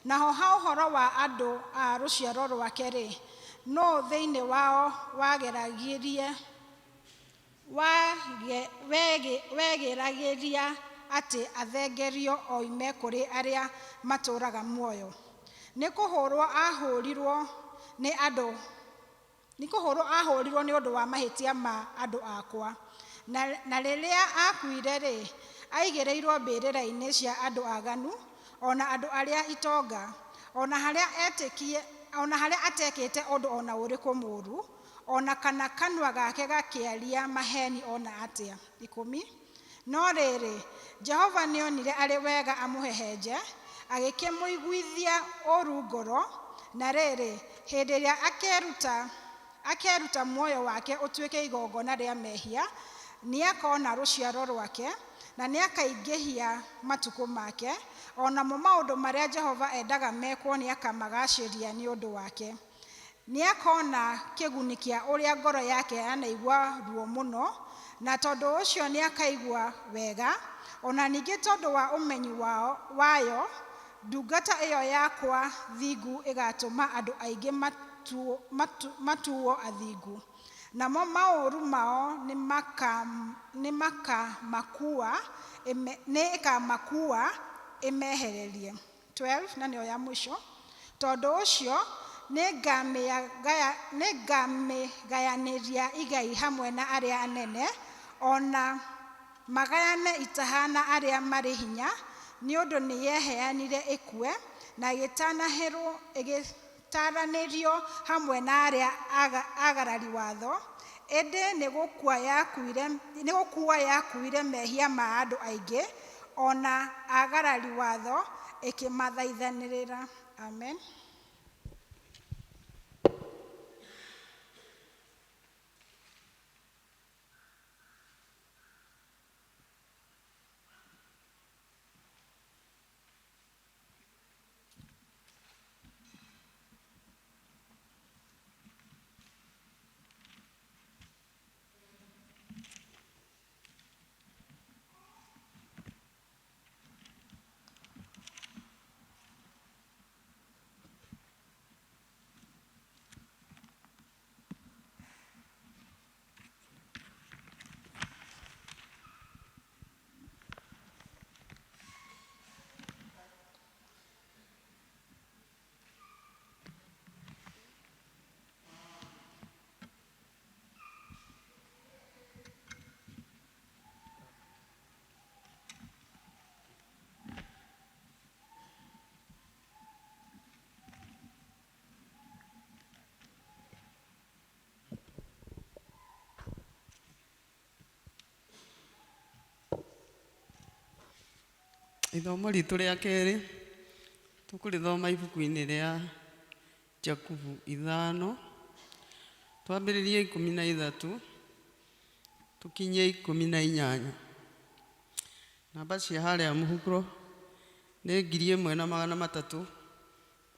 [SPEAKER 10] Naho ha ũhoro wa andũ a rũciaro rwake-rĩ, nũũ thĩinĩ wao wegĩragĩria atĩ athengerio oime kũrĩ arĩa matũũraga muoyo? Nĩ kũhũrwo ahũrirwo nĩ andũ, nĩ kũhũrwo ahũrirwo nĩ ũndũ wa mahĩtia ma andũ akwa. Na rĩrĩa akuire-rĩ, aigĩrĩirwo mbĩrĩra-inĩ cia andũ aganu, o na andũ arĩa itonga, o na harĩa atekĩte ũndũ o na ũrĩkũ mũũru, o na kana kanua gake gakĩaria maheeni o na atĩa. 10. No rĩrĩ, Jehova nĩonire arĩ wega amũhehenje, agĩkĩmũiguithia ũũru ngoro. Na rĩrĩ, hĩndĩ ĩrĩa akeruta muoyo wake ũtuĩke igongona rĩa mehia, nĩakona rũciaro rwake, na nĩakaingĩhia matukũ make, o namo maũndũ marĩa Jehova endaga mekwo nĩakamagacĩria nĩ ũndũ wake. Nĩakona kĩguni kĩa ũrĩa ngoro yake yanaigua ruo mũno, na tondũ ũcio nĩakaigua wega, o na ningĩ tondũ wa ũmenyi wayo, ndungata ĩyo yakwa thingu ĩgatũma andũ aingĩ matuo athingu. Namo maũru mao nĩĩkamakua ĩmehererie. 12. Na nĩyo ya mũico. Tondũ ũcio nĩngamĩgayanĩria igai hamwe na arĩa anene, o na magayane itaha na arĩa marĩ hinya, nĩ ũndũ nĩyeheanire ĩkue, na ĩgĩtaranĩrio hamwe na arĩa agarari watho. Ĩndĩ nĩ gũkua yakuire mehia ma andũ aingĩ, o na agarari watho ĩkĩmathaithanĩrĩra. Amen.
[SPEAKER 15] Ithomo ritũ rĩa kerĩ tũkũrĩthoma ibuku-inĩ rĩa Jakubu 5, twambĩrĩrie 13 tũkinye 18. Namba cia harĩa mũhuro nĩ 1328.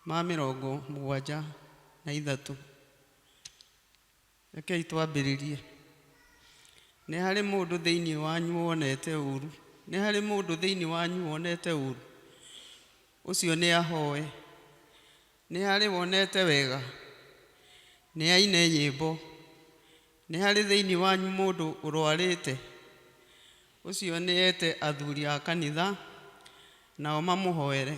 [SPEAKER 15] Ma 73. Rekei twambĩrĩrie. Nĩ harĩ mũndũ thĩinĩ wanyu wonete ũũru? Nĩ harĩ mũndũ thĩinĩ wanyu wonete ũũru? Ũcio nĩ ahoe. Nĩ harĩ wonete wega? Nĩ aine nyĩmbo. Nĩ harĩ thĩinĩ wanyu mũndũ ũrwarĩte? Ũcio nĩ ete athuri a kanitha, nao mamũhoere,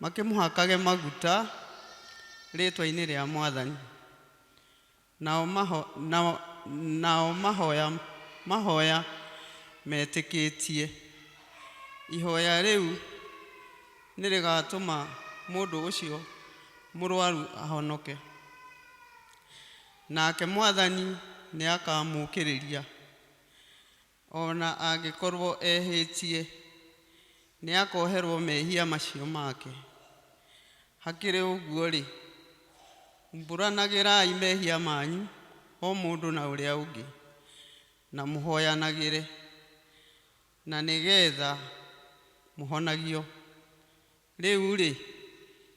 [SPEAKER 15] makĩmũhakage maguta rĩĩtwa-inĩ rĩa Mwathani. Nao mahoya metĩkĩtie, ihoya rĩu nĩrĩgatũma mũndũ ũcio mũrwaru ahonoke, nake Mwathani nĩakamũũkĩria. O na angĩkorwo ehĩtie, nĩakoherwo mehia macio make. Hakĩrĩ ũguo-rĩ, umbũranagĩrai mehia manyu o mũndũ na ũrĩa ũngĩ, na mũhooyanagĩre, na nĩgeetha mũhonagio. Rĩu-rĩ,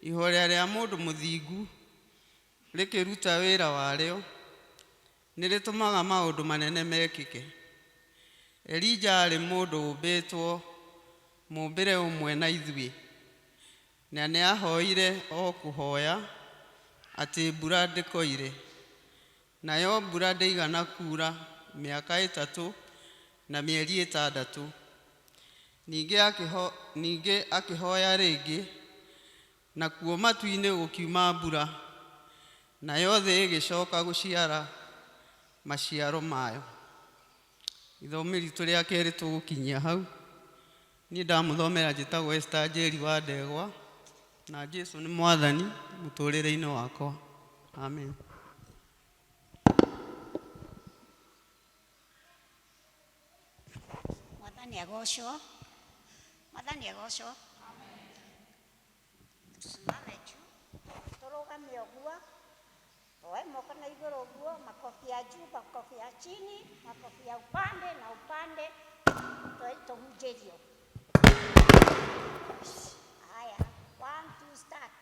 [SPEAKER 15] ihoya rĩa mũndũ mũthingu rĩkĩruta wĩra warĩo, nĩrĩtũmaga maũndũ manene mekĩke. Elija aarĩ mũndũ ũmbĩtwo mũũmbĩre ũmwe na ithuĩ, na nĩahooire o kũhooya atĩ mbura ndĩkoire, nayo mbura ndĩigana kuura mĩaka 3 na mĩeri 6. Ningĩ akĩhooya rĩngĩ, nakuo matu-inĩ gũkiuma mbura, nayo thĩ ĩgĩcooka gũciara maciaro mayo. Ithomo ritũ rĩa kerĩ tũgũkinyia hau. Niĩ ndamũthomera njĩtagwo Esther Njeri wa Ndegwa, na Jesũ nĩ Mwathani mũtũrĩre-inĩ wakwa. Amen.
[SPEAKER 1] Mwathani agocwo. Mwathani agocwo. Tusimame juu, tũrũgame ũguo, tuoe moko na igũrũ ũguo, makofi ya juu, makofi ya chini, makofi ya upande na upande, tũhunjĩrio. Haya, 1 2 start.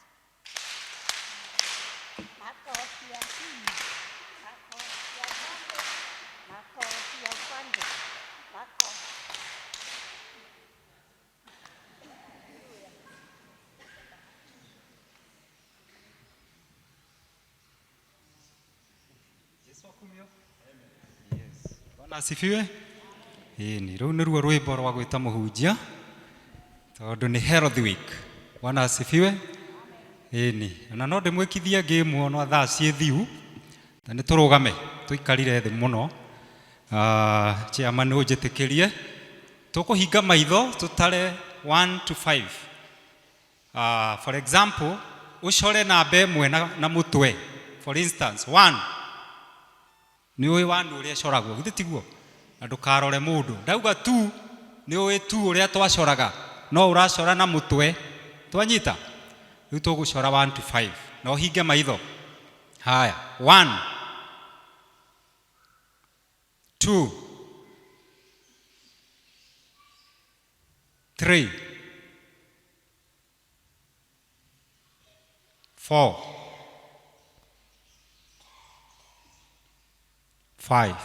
[SPEAKER 1] Makofi ya chini, makofi ya upande, makofi ya upande, makofi.
[SPEAKER 13] Bwana asifiwe. Ĩni rũu nĩruo rwĩmbo rwa gwĩta mũhunjia tondũ nĩ Health Week. Bwana asifiwe. Ĩni ona no ndĩmwĩkithie ngĩmwe ona thaa ciĩ thiu na nĩ tũrũgame tũikarire thĩ mũno. Chairman ũnjĩtĩkĩrie tũkũhinga maitho tũtare 1 to 5. For example, ũcore namba ĩmwe na mũtwe. For instance, 1 nĩ ũĩ 1 ũrĩa ĩcoragwo, githĩ tiguo? Na ndũkarore mũndũ. Ndauga 2 nĩ ũĩ 2 ũrĩa twacoraga, no ũracora na mũtwe. Twanyita? Rĩu tũgũcora 1 to 5 na ũhinge maitho. Haya, 1 2 3 4 5.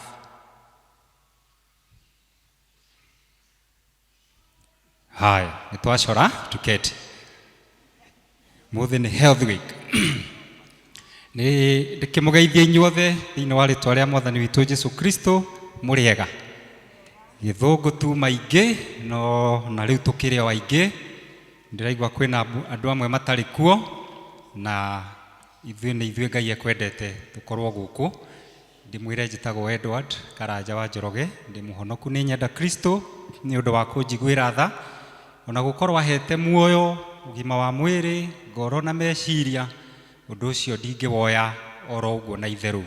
[SPEAKER 13] Haya, nĩ twacora tuketi. Mũthĩ nĩ Health Week. Nĩ ndĩkĩmũgeithia inyuothe thĩinĩ wa rĩtwa rĩa Mwathani witũ Jesu Kristo mũrĩega. Gĩthũngũ tu maingĩ no na rĩu tũkĩrĩ o aingĩ. Ndĩraigua kwĩna andũ amwe matarĩ kuo na ithuĩ nĩ ithuĩ Ngai ekwendete tũkorwo gũkũ. Ndĩmwĩre njĩtagwo Edward Karanja wa Njoroge, ndĩ mũhonoku nĩ nyenda Kristo nĩ ũndũ wa kũnjiguĩra tha ona gũkorwo ahete muoyo, ũgima wa mwĩrĩ, ngoro na meciria, ũndũ ũcio ndingĩwoya oro ũguo na itherũ.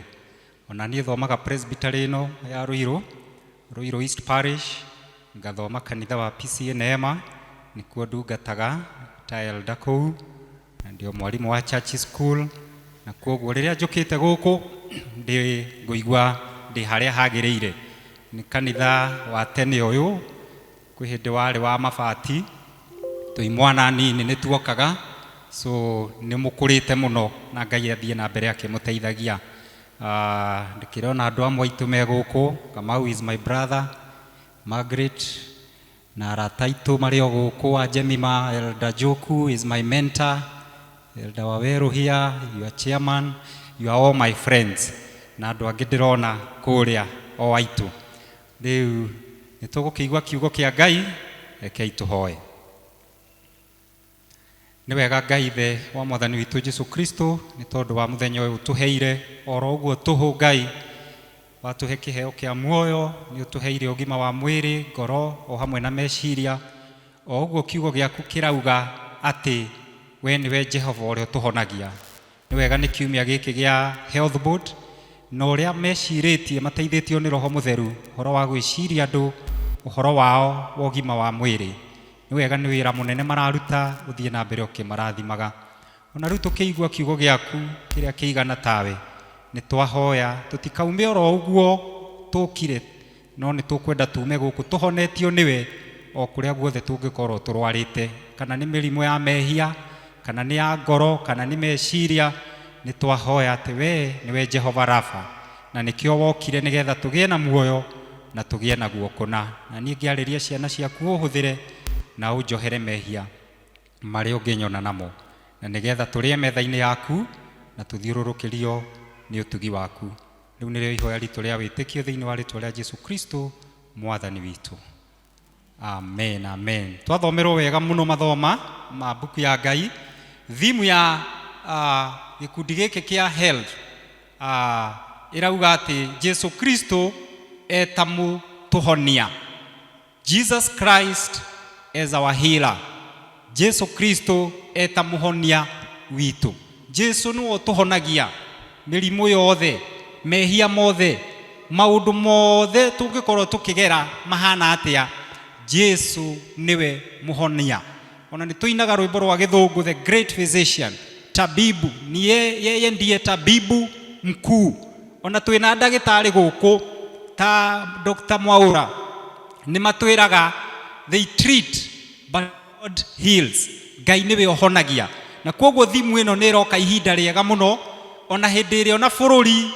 [SPEAKER 13] Ona niĩ thomaga presbytery ĩno ya Ruiru, Ruiru East Parish, ngathoma kanitha wa PCA Neema, nĩkuo ndungataga ta elder kũu, na ndio mwarimũ wa church school, na kwoguo rĩrĩa njũkĩte gũkũ ndĩ ngũigua ndĩ harĩa hagĩrĩire. Nĩ kanitha wa tene ũyũ, kwĩ hĩndĩ warĩ wa mabati,
[SPEAKER 16] Twĩ imwana nini nĩ tuokaga, so nĩ mũkũrĩte mũno na Ngai athiĩ na mbere akĩmũteithagia. Ndĩkĩrona andũ amwe aitũ me gũkũ. Kamau is my brother, Margaret na arata aitũ marĩ o gũkũ a Jemima. Elder Joku is my mentor, Elder Waweru here, your chairman, you are all my friends, na andũ angĩ ndĩrona kũrĩa o aitũ. Rĩu nĩ tũgũkĩigua kiugo kĩa Ngai, rekei tũhoe. Nĩ wega Ngai Ithe wa Mwathani witũ Jesu Kristo, nĩ tondũ wa mũthenya ũyũ ũtũheire oro ũguo tũhũ. Ngai watũhe kĩheo kĩa muoyo, nĩ ũtũheire ũgima wa mwĩrĩ, ngoro o hamwe na meciria. O ũguo kiugo gĩaku kĩrauga atĩ we nĩwe Jehova ũrĩa ũtũhonagia. Nĩ wega nĩ kiumia gĩkĩ gĩa Health Board na ũrĩa mecirĩtie mateithĩtio nĩ Roho Mũtheru ũhoro wa gwĩciria andũ ũhoro wao wa ũgima wa mwĩrĩ. Nĩ wega nĩ wĩra mũnene mararuta, ũthiĩ na mbere ũkĩmarathimaga. Ona rĩu tũkĩigua kiugo gĩaku kĩrĩa kĩigana tawe, nĩ twahoya tũtikaume oro ũguo tũkire, no nĩ tũkwenda tume gũkũ tũhonetio nĩwe o kũrĩa guothe tũngĩkorwo tũrwarĩte, kana nĩ mĩrimũ ya mehia, kana nĩ ya ngoro, kana nĩ meciria. Nĩ twahoya atĩ we nĩwe Jehova Rafa, na nĩkĩo wokire nĩgetha tũgĩe na muoyo na tũgĩe naguo kũna. Na niĩ ngĩarĩria ciana ciaku, ũhũthĩre na ũnjohere mehia marĩa ũngĩnyona namo, na nĩgetha tũrĩe metha-inĩ yaku na tũthiũrũrũkĩrio nĩ ũtugi waku. Rĩu nĩrĩo ihoya ritũ rĩa wĩtĩkio thĩinĩ wa rĩtwa rĩa Jesu Kristo Mwathani witũ. Amen, amen. Twathomerwo wega mũno mathoma ma mbuku ya Ngai. Thimu ya gĩkundi gĩkĩ kĩa health ĩrauga atĩ Jesu Kristo eta mũtũhonia. Jesus Christ as our healer. Jesu Kristo eta mũhonia witũ. Jesu nĩwe ũtũhonagia mĩrimũ yothe, mehia mothe, maũndũ mothe tũngĩkorwo tũkĩgera mahana atĩa, Jesu nĩwe mũhonia. Ona nĩ tũinaga rwĩmbo rwa gĩthũngũ, the great physician, tabibu ni yeye ndiye tabibu mkuu. Ona twĩna ndagĩtarĩ gũkũ ta Dr. Mwaura, nĩ matwĩraga they treat but God heals. Ngai nĩwe ũhonagia. Na kwoguo thimu ĩno nĩ ĩroka ihinda rĩega mũno, ona hĩndĩ ĩrĩa ona bũrũri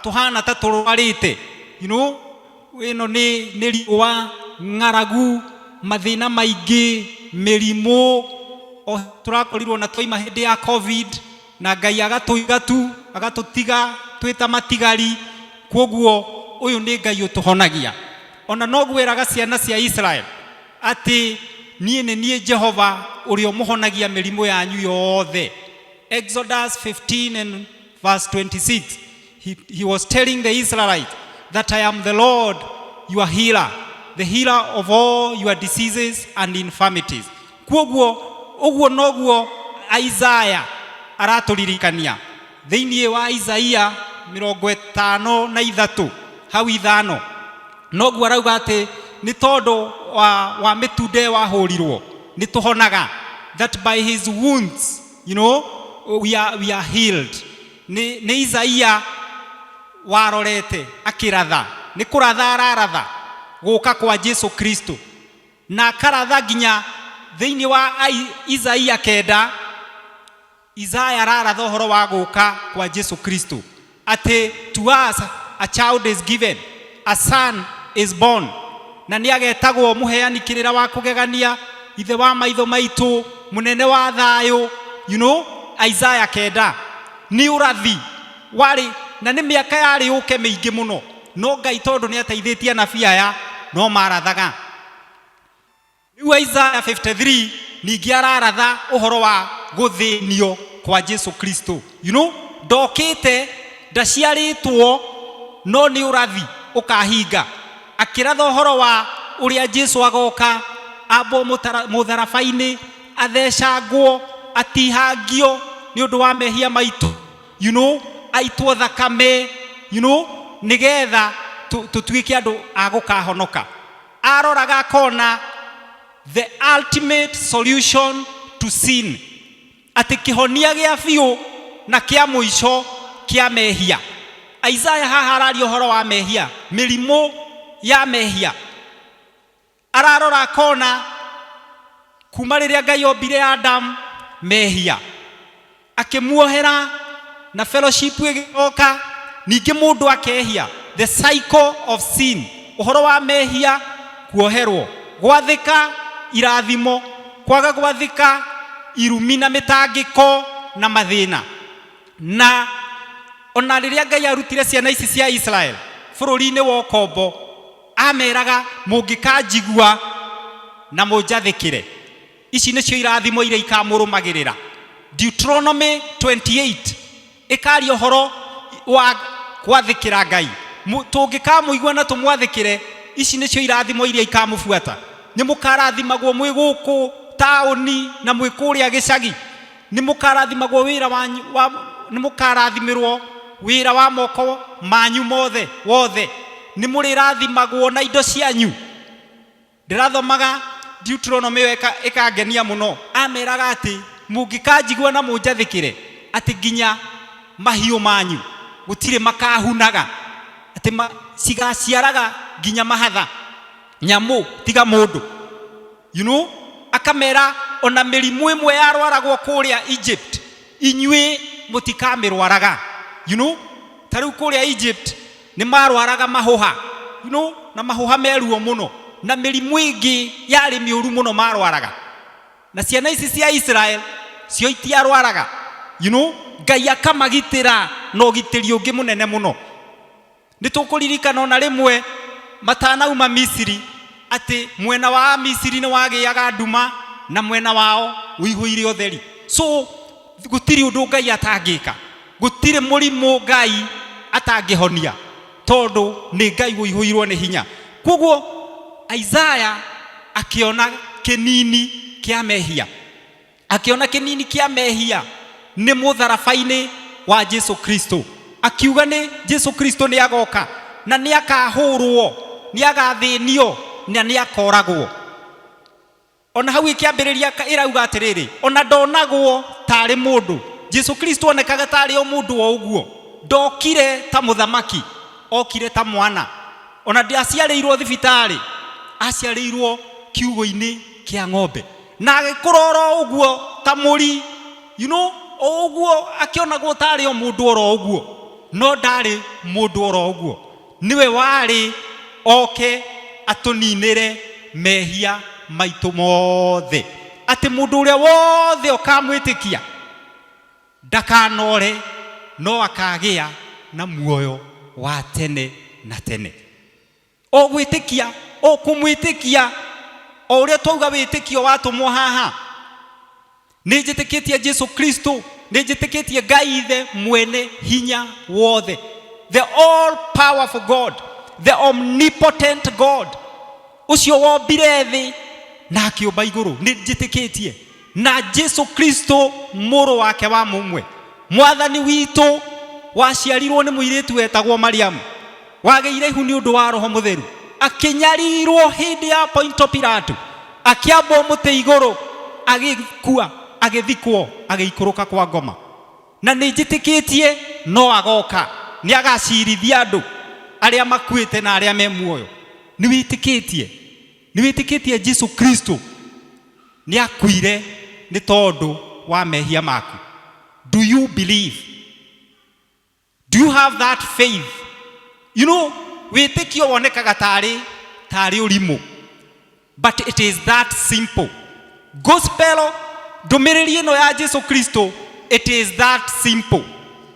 [SPEAKER 16] tũhana ta tũrwarĩte, ĩno nĩ riũa, ng'aragu, mathĩna maingĩ, mĩrimũ o tũrakorirwo na twaima hĩndĩ ya COVID, na Ngai agatũiga tu, agatũtiga twĩ ta matigari. Kwoguo ũyũ nĩ Ngai ũtũhonagia. Ona noguo eraga ciana cia Israel atĩ niĩ nĩ niĩ Jehova ũrĩa ũmũhonagia mĩrimũ yanyu yothe. Exodus 15 and verse 26, he was telling the Israelites that I am the Lord your healer, the healer of all your diseases and infirmities. Kwoguo ũguo noguo Isaiah aratũririkania thĩinĩ wa Isaia 53 hau 5, noguo arauga atĩ nĩ tondũ wa mĩtunda ĩyo wahũrirwo nĩ tũhonaga, that by his wounds we are healed. Nĩ Isaia warorete akĩratha, nĩ kũratha araratha gũka kwa Jesu Kristo, na akaratha nginya thĩinĩ wa Isaia 9. Isaya araratha ũhoro wa gũka kwa Jesu Kristo atĩ to us a child is given, a son is born, na nĩ agetagwo mũheani kĩrĩra wa kũgegania, ithe wa maitho maitũ, mũnene wa thayũ. Isaya 9 nĩ ũrathi warĩ na nĩ mĩaka yarĩ yũke mĩingĩ mũno, no Ngai tondũ nĩ ateithĩtie anabii aya no marathaga. Rĩu Isaya 53 ningĩ araratha ũhoro wa gũthĩnio kwa Jesu Kristo. Ndokĩte, ndaciarĩtwo, no nĩ ũrathi ũkahinga, akĩratha ũhoro wa ũrĩa Jesu agoka ambwo mũtharaba-inĩ, athecangwo, atihangio nĩ ũndũ wa mehia maitũ, aitwo thakame, nĩgetha tũtuĩke andũ a gũkahonoka. Aroraga akona the ultimate solution to sin, atĩ kĩhonia gĩa biũ na kĩa mũico kĩa mehia. Isaya haha araria ũhoro wa mehia, mĩrimũ ya mehia. Ararora akona Kuma rĩrĩa Ngai ombire Adamu mehia, akĩmuohera na fellowship ĩgĩcoka, ningĩ mũndũ akehia, the cycle of sin, ũhoro wa mehia kuoherwo, gwathĩka irathimo, kwaga gwathĩka irumi na mĩtangĩko na mathĩna. Na ona rĩrĩa Ngai arutire ciana ici cia Israel bũrũri-inĩ wa ũkombo, ameraga mũngĩkanjigua na mũnjathĩkĩre, ici nĩcio irathimo iria ikamũrũmagĩrĩra. Deuteronomy 28 ĩkaria ũhoro wa gwathĩkĩra Ngai. Tũngĩkamũigua na tũmwathĩkĩre, ici nĩcio irathimo iria ikamũbuata. Nĩ mũkarathimagwo mwĩ gũkũ taũni na mwĩ kũrĩa gĩcagi. Nĩ mũkarathimagwo wĩra wanyu wa, nĩ mũkarathimĩrwo wĩra wa moko manyu mothe wothe. Nĩ mũrĩrathimagwo na indo cianyu. Ndĩrathomaga Deuteronomy ĩyo ĩkangenia mũno. Ameraga atĩ mũngĩkanjigua na mũnjathĩkĩre, atĩ nginya mahiũ manyu gũtirĩ makahunaga, atĩ cigaciaraga nginya mahatha, nyamũ tiga mũndũ. You know, akamera ona mĩrimũ ĩmwe yarwaragwo kũrĩa Egypt, inyuĩ mũtikamĩrwaraga. You know, ta rĩu kũrĩa Egypt nĩ marwaraga mahũha, you know, na mahũha me ruo mũno, na mĩrimũ ĩngĩ yarĩ mĩũru mũno marwaraga. Na ciana ici cia Israel cio itiarwaraga. You know, Ngai akamagitĩra na ũgitĩri ũngĩ mũnene mũno. Nĩ tũkũririkana ona rĩmwe matanauma Misiri atĩ mwena wa Amisiri nĩ wagĩaga nduma na mwena wao ũihũire ũtheri. So gũtirĩ ũndũ Ngai atangĩka, gũtirĩ mũrimũ Ngai atangĩhonia, tondũ nĩ Ngai ũihũirwo nĩ hinya. Koguo Isaya akĩona kĩnini kĩa mehia, akĩona kĩnini kĩa mehia nĩ mũtharaba-inĩ wa Jesu Kristo, akiuga nĩ Jesu Kristo nĩ agoka na nĩ akahũrwo, nĩ agathĩnio na nĩ akoragwo. Ona hau ĩkĩambĩrĩria ĩrauga atĩrĩrĩ, ona ndonagwo tarĩ mũndũ. Jesu Kristo onekaga tarĩ o mũndũ o ũguo, ndokire ta mũthamaki, okire ta mwana. Ona ndaciarĩirwo thibitarĩ, aciarĩirwo kiugũ-inĩ kĩa ng'ombe, na agĩkũra oro ũguo ta mũri, you know, o ũguo akĩonagwo tarĩ o mũndũ oro ũguo, no ndarĩ mũndũ oro ũguo. Nĩwe warĩ oke atũninĩre mehia maitũ mothe, atĩ mũndũ ũrĩa wothe ũkamwĩtĩkia ndakanore, no akagĩa na muoyo wa tene na tene. O gwĩtĩkia, o kũmwĩtĩkia, o ũrĩa twauga wĩtĩkio watũmwo haha. Nĩ njĩtĩkĩtie Jesu Kristo, nĩ njĩtĩkĩtie Ngai Ithe mwene hinya wothe, the all powerful God, the omnipotent God, ũcio wombire thĩ na akĩũmba igũrũ. Nĩ njĩtĩkĩtie na Jesu Kristo mũrũ wake wa mũmwe, mwathani witũ, waciarirwo nĩ mũirĩtu wetagwo Mariamu, wagĩire ihu nĩ ũndũ wa Roho Mũtheru, akĩnyarirwo hĩndĩ ya Ponto Pilato, akĩambwo mũtĩ igũrũ, agĩkua, agĩthikwo, agĩikũrũka kwa ngoma. Na nĩ njĩtĩkĩtie no agoka, nĩ agacirithia andũ arĩa makuĩte na arĩa me muoyo. Nĩ wĩtĩkĩtie? Nĩ wĩtĩkĩtie Jesu Kristo nĩ akuire nĩ tondũ wa mehia maku? Do you believe? Do you have that faith? You know, wĩtĩkio wonekaga tarĩ ũrimũ, but it is that simple. Gospel, ndũmĩrĩri ĩno ya Jesu Kristo, it is that simple.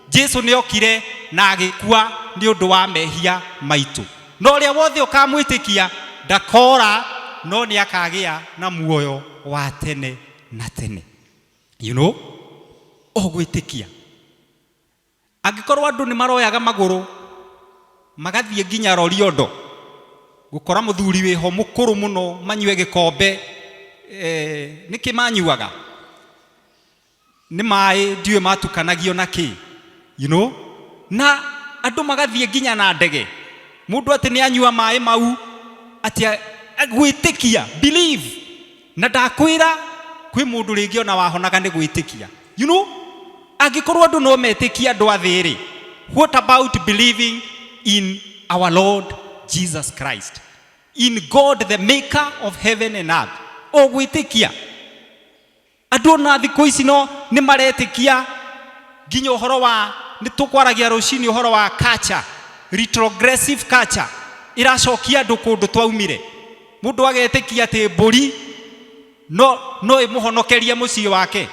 [SPEAKER 16] Jesu nĩ okire na agĩkua nĩ ũndũ wa mehia maitũ, na ũrĩa wothe ũkamwĩtĩkia ndakora, no nĩ akagĩa na muoyo wa tene na tene. You know, o gwĩtĩkia. Angĩkorwo andũ nĩ maroyaga magũrũ magathiĩ nginya Loliondo gũkora mũthuri wĩho mũkũrũ mũno manyue gĩkombe, nĩkĩ manyuaga? Nĩ maĩ ndiũĩ matukanagio na kĩ, you know? Na andũ magathiĩ nginya na ndege, mũndũ atĩ nĩ anyua maĩ mau atĩ gwĩtĩkia, believe. Na ndakwĩra kwĩ mũndũ rĩngĩ ona wahonaga nĩ gwĩtĩkia, you know? Angĩkorwo andũ no metĩkie andũ a thĩ rĩ, what about believing in our Lord Jesus Christ, in God the maker of heaven and earth? O gwĩtĩkia. Andũ ona thikũ ici no nĩ maretĩkia nginya ũhoro wa nĩ tũkwaragia rũcinĩ ũhoro wa culture, retrogressive culture ĩracokia andũ kũndũ twaumire. Mũndũ agetĩkia atĩ mbũri no no ĩmũhonokerie mũciĩ wake.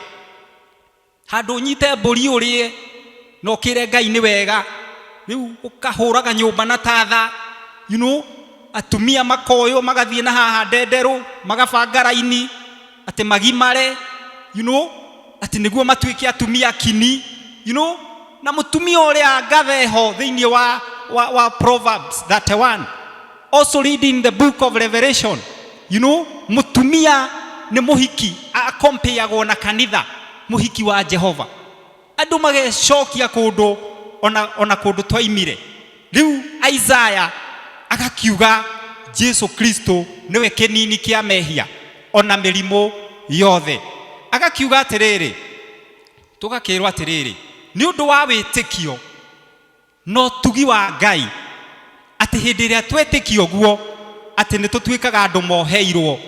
[SPEAKER 16] Handũ ũnyite mbũri ũrĩe na ũkĩre Ngai nĩ wega, rĩu ũkahũraga nyũmba na tatha, you know, atumia makoywo magathiĩ na haha ndenderũ magabanga raini atĩ magimare, you know, atĩ nĩguo matuĩke atumia kini, you know, na mũtumia ũrĩa ngatheho thĩinĩ wa, wa, wa Proverbs 31, also read in the book of Revelation, you know, mũtumia nĩ mũhiki akompeagwo na kanitha, mũhiki wa Jehova. Andũ magecokia kũndũ ona, ona kũndũ twaimire. Rĩu Isaya agakiuga Jesu Kristo nĩwe kĩnini kĩa mehia ona mĩrimũ yothe. Agakiuga atĩrĩrĩ, tũgakĩrwo atĩrĩrĩ, nĩ ũndũ wa wĩtĩkio na ũtugi wa Ngai, atĩ hĩndĩ ĩrĩa twetĩkia ũguo, atĩ nĩ tũtuĩkaga andũ moheirwo.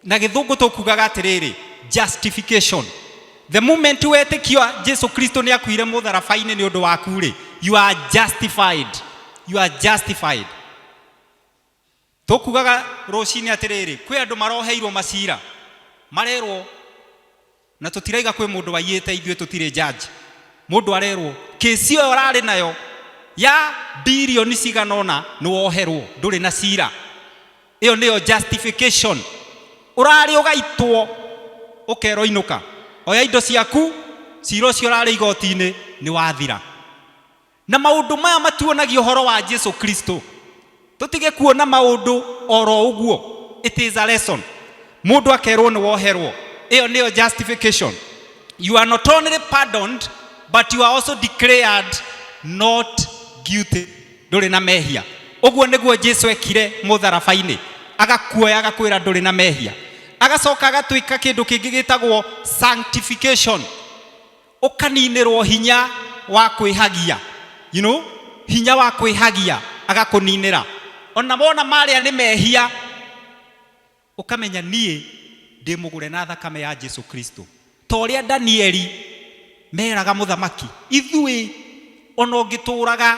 [SPEAKER 16] Na gĩthũngũ tũkugaga atĩrĩrĩ, justification. The moment wetĩkia Jesu Kristo nĩ akuire mũtharaba-inĩ nĩ ũndũ waku rĩ, you are justified. You are justified. Tũkugaga rũcinĩ atĩrĩrĩ, kwĩ andũ maroheirwo macira, marerwo, na tũtiraiga kwĩ mũndũ waiyĩte, ithuĩ tũtirĩ judge. Mũndũ arerwo kĩsi ĩyo ũrarĩ nayo ya birioni cigana ũna nĩ woherwo, ndũrĩ na cira. Ĩyo nĩyo justification. Ũrarĩ ũgaitwo ũkerwo inũka, oya indo ciaku, cira ũcio ũrarĩ igoti-inĩ nĩ wathira. Na maũndũ maya matuonagia ũhoro wa Jesu Kristo. Tũtige kuona maũndũ oro ũguo. It is a lesson. Mũndũ akerwo nĩ woherwo, ĩyo nĩyo justification. You are not only pardoned, but you are also declared not guilty. Ndũrĩ na mehia. Ũguo nĩguo Jesu ekire mũtharaba-inĩ. Agakuoya agakwĩra ndũrĩ na mehia. Agacoka agatwĩka kĩndũ kĩngĩ gĩtagwo sanctification. Ũkaninĩrwo hinya wa kwĩhagia. You know? Hinya wa kwĩhagia agakũninĩra. Ona wona marĩa nĩ mehia, ũkamenya niĩ ndĩ mũgũre na thakame ya Jesu Kristo. Ta ũrĩa Danieli meraga mũthamaki, ithuĩ ona ũngĩtũraga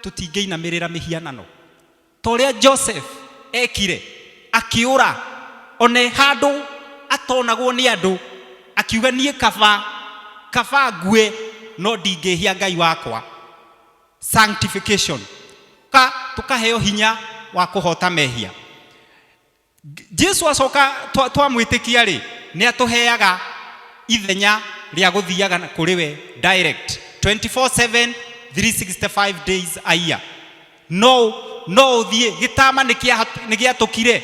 [SPEAKER 16] tũtingĩinamĩrĩra mĩhianano. Ta ũrĩa Joseph ekire, akĩũra one handũ atonagwo nĩ andũ, akiuga niĩ kaba kaba ngue no ndingĩhia Ngai wakwa. Sanctification. Ka tukaheo hinya wa kũhota mehia. Jesu acoka twamwĩtĩkia rĩ, nĩ atũheaga ithenya rĩa gũthiaga kũrĩ we direct 24/7 365 days a year. No no ũthiĩ, gĩtama nĩ gĩatũkire,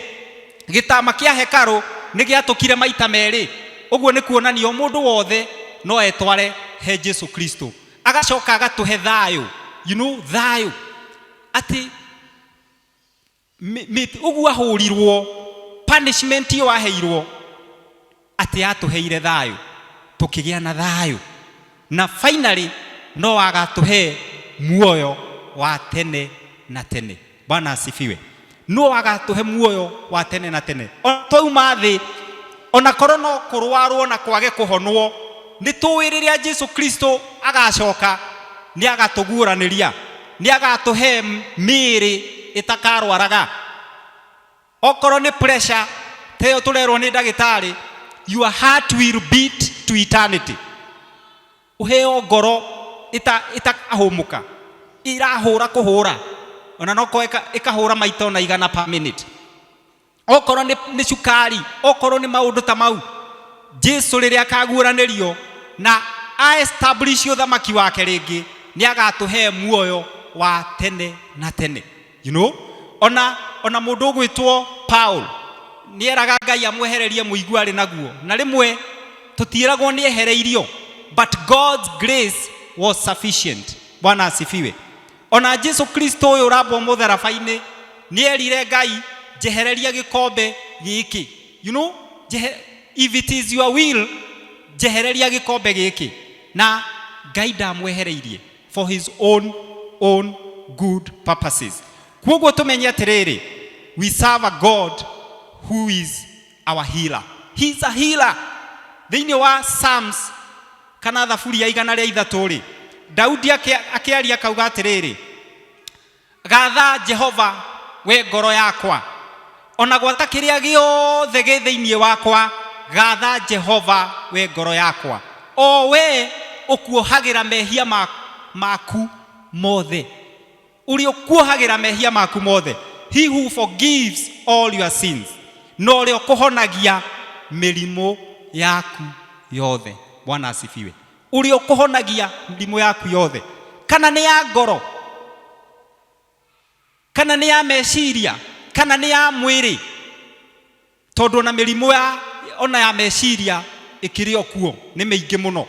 [SPEAKER 16] gĩtama kĩa hekarũ nĩ gĩatũkire maita merĩ. Ũguo nĩ kuonania o mũndũ wothe no etware he Jesu Kristo. Agacoka agatũhe thayũ, you know, thayũ atĩ ũguo ahũrirwo, punishment ĩyo aheirwo atĩ atũheire thayũ, tũkĩgĩa na thayũ, na finally no agatũhe muoyo wa tene na tene. Bwana asifiwe. No agatũhe muoyo wa tene na tene. O twauma thĩ, ona korwo no kũrwarwo na kwage kũhonwo, nĩ tũĩ rĩrĩa Jesu Kristo agacoka nĩ agatũguũranĩria, nĩ agatũhe mĩĩrĩ ĩtakarwaraga. Okorwo nĩ pressure ta ĩyo tũrerwo nĩ ndagĩtarĩ, your heart will beat to eternity. Ũheo ngoro ĩtakahũmũka, ĩrahũra kũhũra, ona no korwo ĩkahũra maita ona igana per minute. Okorwo nĩ cukari, okorwo nĩ maũndũ ta mau, Jesu rĩrĩa akaguũranĩrio na a establish ũthamaki wake rĩngĩ, nĩ agatũhe muoyo wa tene na tene. You know? Ona ona mũndũ ũgwĩtwo Paul nĩ eraga Ngai amwehererie mũigua arĩ naguo, na rĩmwe tũtiĩragwo nĩ ehereirio, but God's grace was sufficient. Bwana asifiwe. Ona Jesu Kristo ũyũ ũrambwo mũtharaba-inĩ nĩ erire Ngai, njehereria gĩkombe gĩkĩ. You know, if it is your will, njehereria gĩkombe gĩkĩ. Na Ngai ndamwehereirie for his own good purposes. Kwoguo tũmenye atĩrĩrĩ, we serve a God who is our healer. He is a healer. Thĩinĩ wa Psalms kana thaburi ya 103 rĩ, Daudi akĩaria akauga atĩrĩrĩ, gatha Jehova we ngoro yakwa, ona gwata kĩrĩa gĩothe gĩ thĩinĩ wakwa, gatha Jehova we ngoro yakwa, o we ũkuohagĩra mehia maku mothe, ũrĩa ũkuohagĩra mehia maku mothe, he who forgives all your sins, na ũrĩa ũkũhonagia mĩrimũ yaku yothe. Bwana asifiwe. Ũrĩa ũkũhonagia mĩrimũ yaku yothe, kana nĩ ya ngoro, kana nĩ ya meciria, kana nĩ ya mwĩrĩ, tondũ ona mĩrimũ ya ona ya meciria ĩkĩrĩ o kuo nĩ mĩingĩ mũno.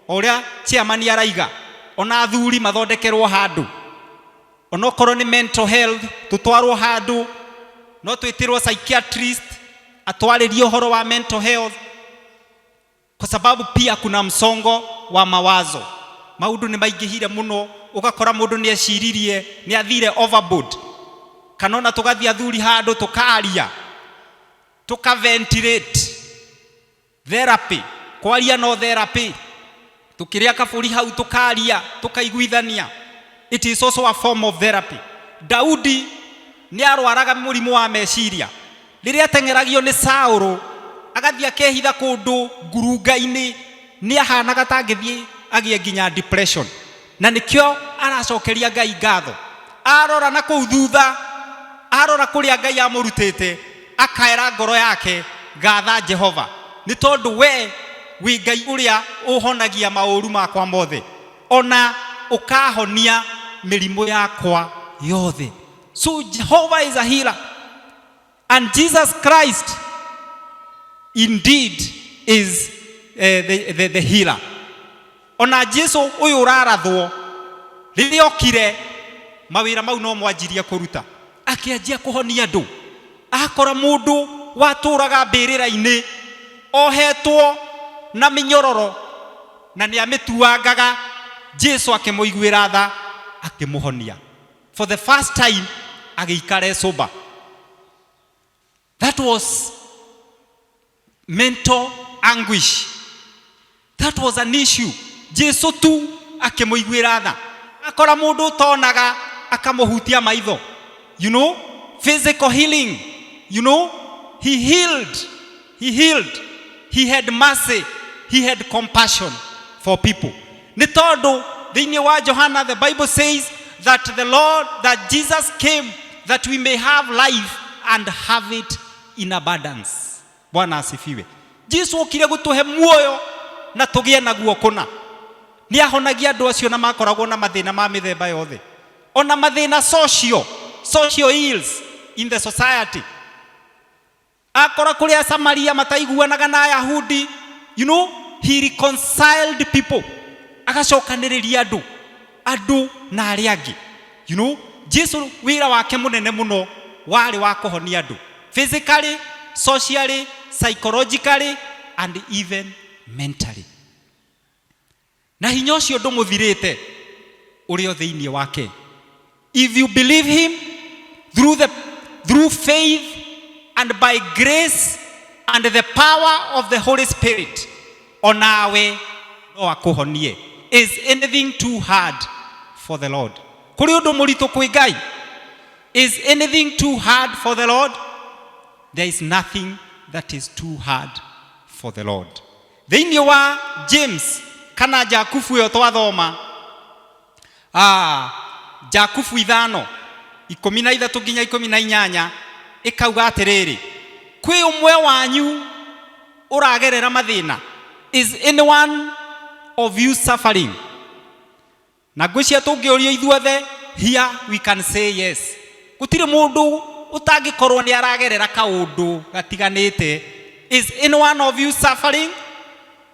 [SPEAKER 16] O ũrĩa chairman araiga, ona athuri mathondekerwo handũ, onokorwo nĩ mental health tũtwarwo handũ, no twĩtĩrwo psychiatrist atwarĩrie ũhoro wa mental health, kwa sababu pia kuna msongo wa mawazo. Maũndũ nĩ maingĩhire mũno, ũgakora mũndũ nĩ eciririe nĩ athire overboard, kana ona tũgathiĩ athuri handũ tũkaria, tũka ventilate, therapy, kwaria no therapy, tukĩrĩa kabũri hau tũkaria tũkaiguithania. It is also a form of therapy. Daudi nĩ arwaraga mũrimũ wa meciria. Rĩrĩa ateng'eragio nĩ Saũlũ agathiĩ akehitha kũndũ ngurunga-inĩ, nĩ ahanaga ta angĩthiĩ agĩe nginya depression, na nĩkĩo aracokeria Ngai ngatho. Arora na kũu thutha, arora kũrĩa Ngai amũrutĩte, akaera ngoro yake, gatha Jehova, nĩ tondũ we wĩ Ngai ũrĩa ũhonagia maũru makwa mothe, ona ũkahonia mĩrimũ yakwa yothe. So Jehovah is a healer, and Jesus Christ indeed is the healer. Ona Jesu ũyũ ũrarathwo, rĩrĩa okire mawĩra mau no mwanjirie kũruta, akĩanjia kũhonia andũ. Akora mũndũ watũraga mbĩrĩra-inĩ ohetwo na mĩnyororo na nĩ amĩtuangaga, Jesu akĩmũiguĩra tha akĩmũhonia. For the first time agĩikara sober. That was mental anguish. That was an issue. Jesu tu akĩmũiguĩra tha. Akora mũndũ ũtonaga akamũhutia maitho. You know, physical healing. You know, he healed. He healed. He had mercy. He had compassion for people. Nĩ tondũ thĩinĩ wa Johana, the Bible says that the Lord, that Jesus came that we may have life and have it in abundance. Bwana asifiwe. Jesu okire gũtũhe muoyo na tũgĩe naguo kũna. Nĩ ahonagia andũ acio na makoragwo na mathĩna ma mĩthemba yothe, ona mathĩna social ills in the society. Akora kũrĩa Samaria mataiguanaga na Ayahudi, you know, he reconciled people, agacokanĩrĩria andũ na arĩa angĩ. You know, Jesu wĩra wake mũnene mũno warĩ wa kũhonia andũ physically, socially, psychologically and even mentally. Na hinya ũcio ndũmũthirĩte ũrĩ o thĩinĩ wake. If you believe him through faith and by grace and the power of the Holy Spirit, onawe no akũhonie. Is anything too hard for the Lord? Kũrĩ ũndũ mũritũ kwĩ Ngai? Is anything too hard for the Lord? There is nothing that is too hard for the Lord. Thĩinĩ wa James kana Jakubu ĩyo twathoma, Jakubu 5:13 nginya 18, ĩkauga atĩrĩrĩ, kwĩ ũmwe wanyu ũragerera mathĩna? Is anyone of you suffering? Na ngwĩciria tũngĩũrio ithuothe here we can say yes. Gũtirĩ mũndũ ũtangĩkorwo nĩ aragerera kaũndũ gatiganĩte. Is anyone of you suffering?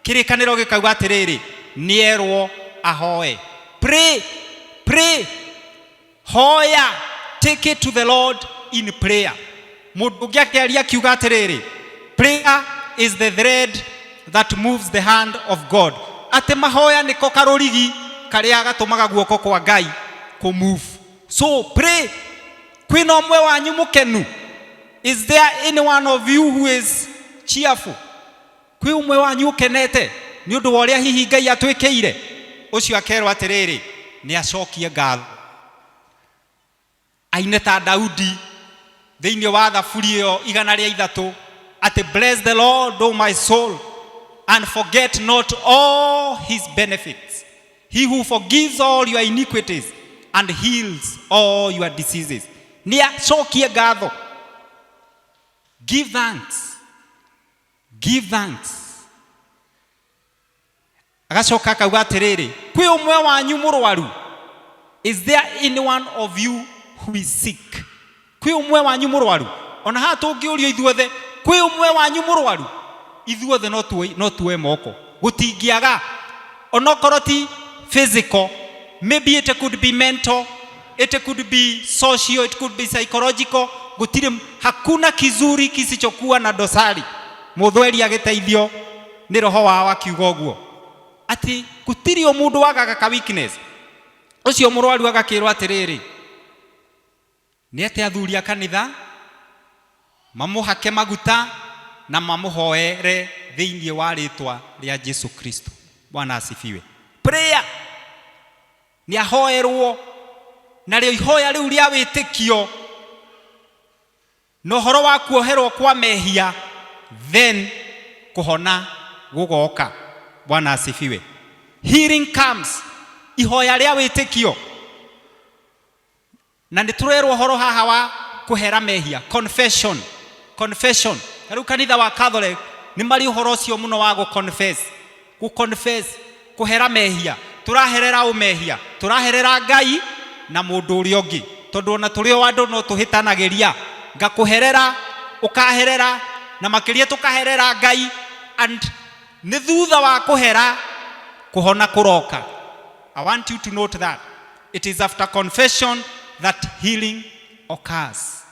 [SPEAKER 16] Kĩrĩkanĩro gĩkauga atĩrĩrĩ, nĩerwo ahoe. Pray, pray, hoya, take it to the Lord in prayer. Mũndũ ũngĩ akĩaria akiuga atĩrĩrĩ, prayer is the thread that moves the hand of God. Atĩ mahoya nĩko karũrigi karĩa gatũmaga guoko kwa Ngai kũ move. So pray. Kwĩna ũmwe wanyu mũkenu? Is there any one of you who is cheerful? Kwĩ ũmwe wanyu ũkenete nĩ ũndũ wa ũrĩa hihi Ngai atwĩkĩire? Ũcio akerwo atĩrĩrĩ, nĩ acokie ngatho, aine ta Daudi thĩinĩ wa thaburi ĩyo 103 atĩ, "Bless the Lord, O my soul, and forget not all his benefits, he who forgives all your iniquities and heals all your diseases." Nĩ acokie ngatho. Give thanks, give thanks. Agacoka akauga atĩrĩrĩ, kwĩ ũmwe wanyu mũrwaru? Is there any one of you who is sick? Kwĩ ũmwe wanyu mũrwaru? Ona haha tũngĩũrio ithuothe, kwĩ ũmwe wanyu mũrwaru, ithuothe no tuoe moko. Gũtingĩaga, onokorwo ti physical, maybe it could be mental, it could be social, it could be psychological. Gũtirĩ, hakuna kizuri kisichokuwa na dosari. Mũthweri agĩteithio nĩ roho wao akiuga ũguo atĩ gũtirĩ o mũndũ wagaga ka weakness. Ũcio mũrwaru agakĩrwo atĩrĩrĩ, nĩ atĩ athuri a kanitha mamũhake maguta na mamũhoere thĩinĩ wa rĩtwa rĩa Jesu Kristo. Bwana asifiwe. Prayer, nĩ ahoerwo, narĩo ihoya rĩu rĩa wĩtĩkio na ũhoro wa kuoherwo kwa mehia, then kũhona gũgoka. Bwana asifiwe. Healing comes, ihoya rĩa wĩtĩkio. Na nĩ tũrerwo ũhoro haha wa kũhera mehia, confession. Confession, ta rĩu kanitha wa Catholic nĩ marĩ ũhoro ũcio mũno wa gũ-confess, gũ-confess, kũhera mehia. Tũraherera ũ mehia? Tũraherera Ngai na mũndũ ũrĩa ũngĩ, tondũ ona tũrĩ o andũ no tũhĩtanagĩria. Ngakũherera, ũkaherera, na makĩria tũkaherera Ngai. And nĩ thutha wa kũhera kũhona kũroka. I want you to note that it is after confession that healing occurs.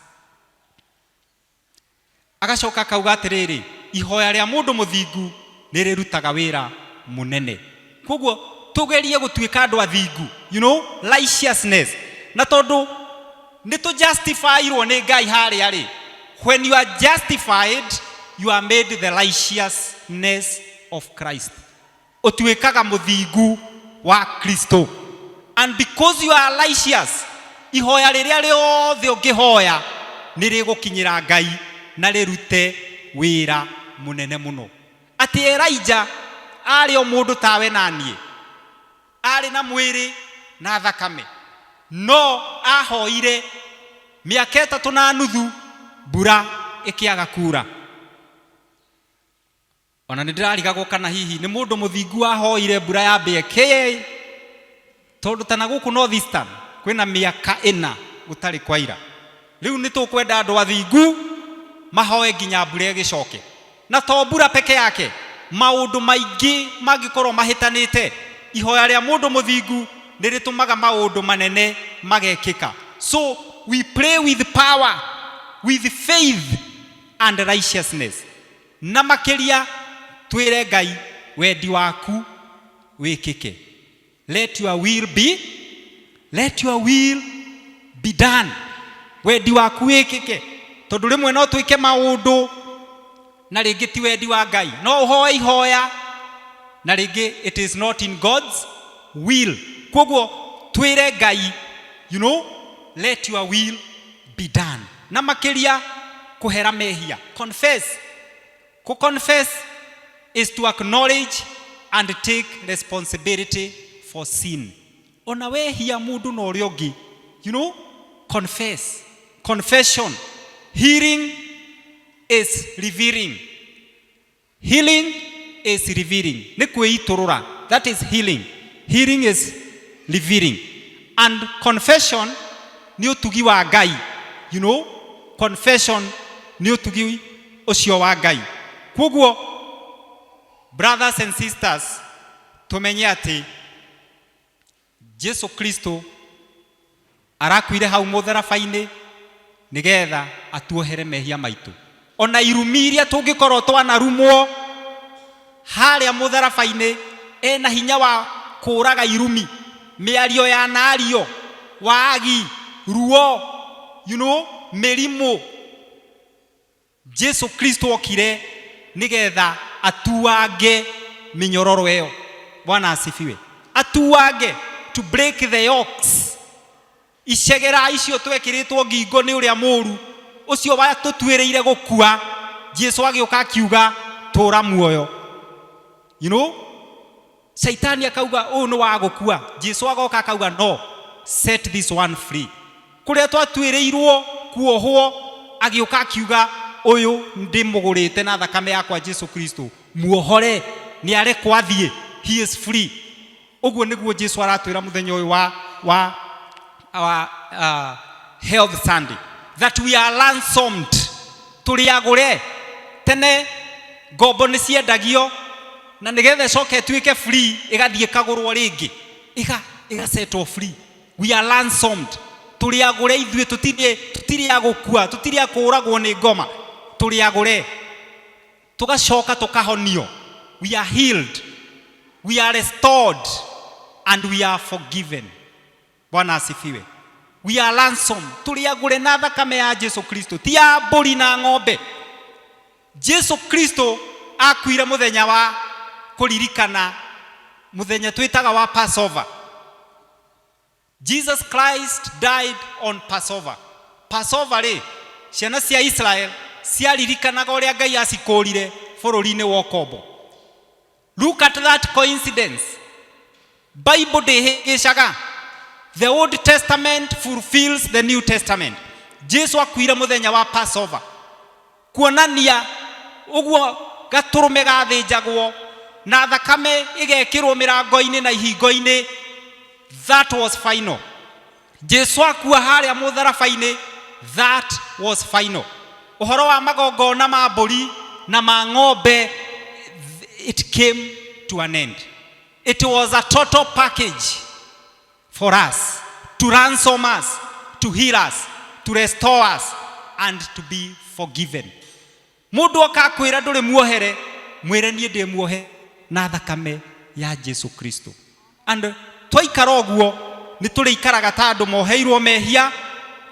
[SPEAKER 16] Agacoka akauga atĩrĩrĩ, ihoya rĩa mũndũ mũthingu nĩ rĩrutaga wĩra mũnene. Koguo tũgerie gũtuĩka andũ athingu, righteousness. Na tondũ nĩ tũ justifyirwo nĩ Ngai harĩa rĩ, when you are justified, you are made the righteousness of Christ. Ũtuĩkaga mũthingu wa Kristo. And because you are righteous, ihoya rĩrĩa rĩothe ũngĩhoya nĩ rĩgũkinyĩra Ngai na rĩrute wĩra mũnene mũno. Atĩ Elijah arĩ o mũndũ tawe na niĩ, arĩ na mwĩrĩ na thakame, no ahoire mĩaka 3.5, mbura ĩkĩaga kura. Ona nĩ ndĩrarigagwo kana hihi nĩ mũndũ mũthingu wahoire mbura yambĩe kĩ, tondũ ta na gũkũ North Eastern kwĩna mĩaka 4 gũtarĩ kwaira. Rĩu nĩ tũkwenda andũ athingu mahoe nginya mbura ĩgĩcoke. Na to mbura peke yake, maũndũ maingĩ mangĩkorwo mahĩtanĩte, ihoya rĩa mũndũ mũthingu nĩ rĩtũmaga maũndũ manene magekĩka. So we pray with power, with faith and righteousness. Na makĩria twĩre Ngai, wendi waku wĩkĩke. Let your will be, let your will be done. Wendi waku wĩkĩke, tondũ rĩmwe no twĩke maũndũ na rĩngĩ ti wendi wa Ngai. No ũhoe ihoya na rĩngĩ it is not in God's will. Koguo twĩre Ngai, let your will be done. Na makĩria kũhera mehia, confess. Kũ confess is to acknowledge and take responsibility for sin. Ona wehia mũndũ na ũrĩa ũngĩ, confess. Confession. Healing is revealing. Healing is revealing. Nĩ kwĩitũrũra. That is healing. Healing is revealing. And confession nĩ ũtugi wa Ngai. Confession nĩ ũtugi ũcio wa Ngai. Koguo brothers and sisters, tumenye atĩ Jesu Kristo arakuire hau mũtharaba-inĩ nĩgetha atuohere mehia maitũ. Ona irumi iria tũngĩkorwo twanarumwo harĩa mũtharaba-inĩ, ena hinya wa kũraga irumi, mĩario ya nario, wagi, ruo, mĩrimũ. Jesu Kristo okire nĩgetha atuange mĩnyororo ĩyo. Bwana asifiwe. Atuange, to break the yokes. Icegera icio twekĩrĩtwo ngingo nĩ ũrĩa mũru ũcio watũtuĩrĩire gũkua. Jesu agĩũka akiuga tũra muoyo. You know, Shaitani akauga ũyũ nĩ wa gũkua. Jesu agoka akauga no, set this one free. Kũrĩa twatuĩrĩirwo kuohwo, agĩũka akiuga ũyũ ndĩmũgũrĩte na thakame yakwa Jesu Kristo, muohore, nĩ arekwo athiĩ, he is free. Ũguo nĩguo Jesu aratwĩra mũthenya ũyũ wa Health Sunday, that we are ransomed, tũrĩ agũre. Tene ngombo nĩ ciendagio na nĩgetha ĩcoke ĩtuĩke free ĩgathiĩ ĩkagũrwo rĩngĩ, ĩgasetwo free. We are ransomed, tũrĩ agũre ithuĩ, tũtirĩ a gũkua, tũtirĩ a kũũragwo nĩ ngoma, tũrĩ agũre. Tũgacoka tũkahonio, we are healed, we are restored and we are forgiven. Bwana asifiwe. We are ransomed, tũrĩ agũre na thakame ya Jesu Kristo, ti ya mbũri na ng'ombe. Jesu Kristo akuire mũthenya wa kũririkana, mũthenya twĩtaga wa Passover. Jesus Christ died on Passover. Passover rĩ, ciana cia Israel ciaririkanaga ũrĩa Ngai acikũrire bũrũri-inĩ wa ũkombo. Look at that coincidence. Bible ndĩhĩngĩcaga. The Old Testament fulfills the New Testament. Jesu akuire mũthenya wa Passover, kuonania ũguo gatũrũme gathĩnjagwo na thakame ĩgekĩrwo mĩrango-inĩ na ihingo-inĩ. That was final. Jesu akua harĩa mũtharaba-inĩ, that was final. Ũhoro wa magongona ma mbũri na ma ng'ombe, it came to an end. It was a total package for us, to ransom us, to heal us, to restore us and to be forgiven. Mũndũ oka akwĩra ndũrĩ muohere, mwĩre niĩ ndĩ muohe na thakame ya Jesu Kristo. And twaikara ũguo, nĩ tũrĩikaraga ta andũ moheirwo mehia,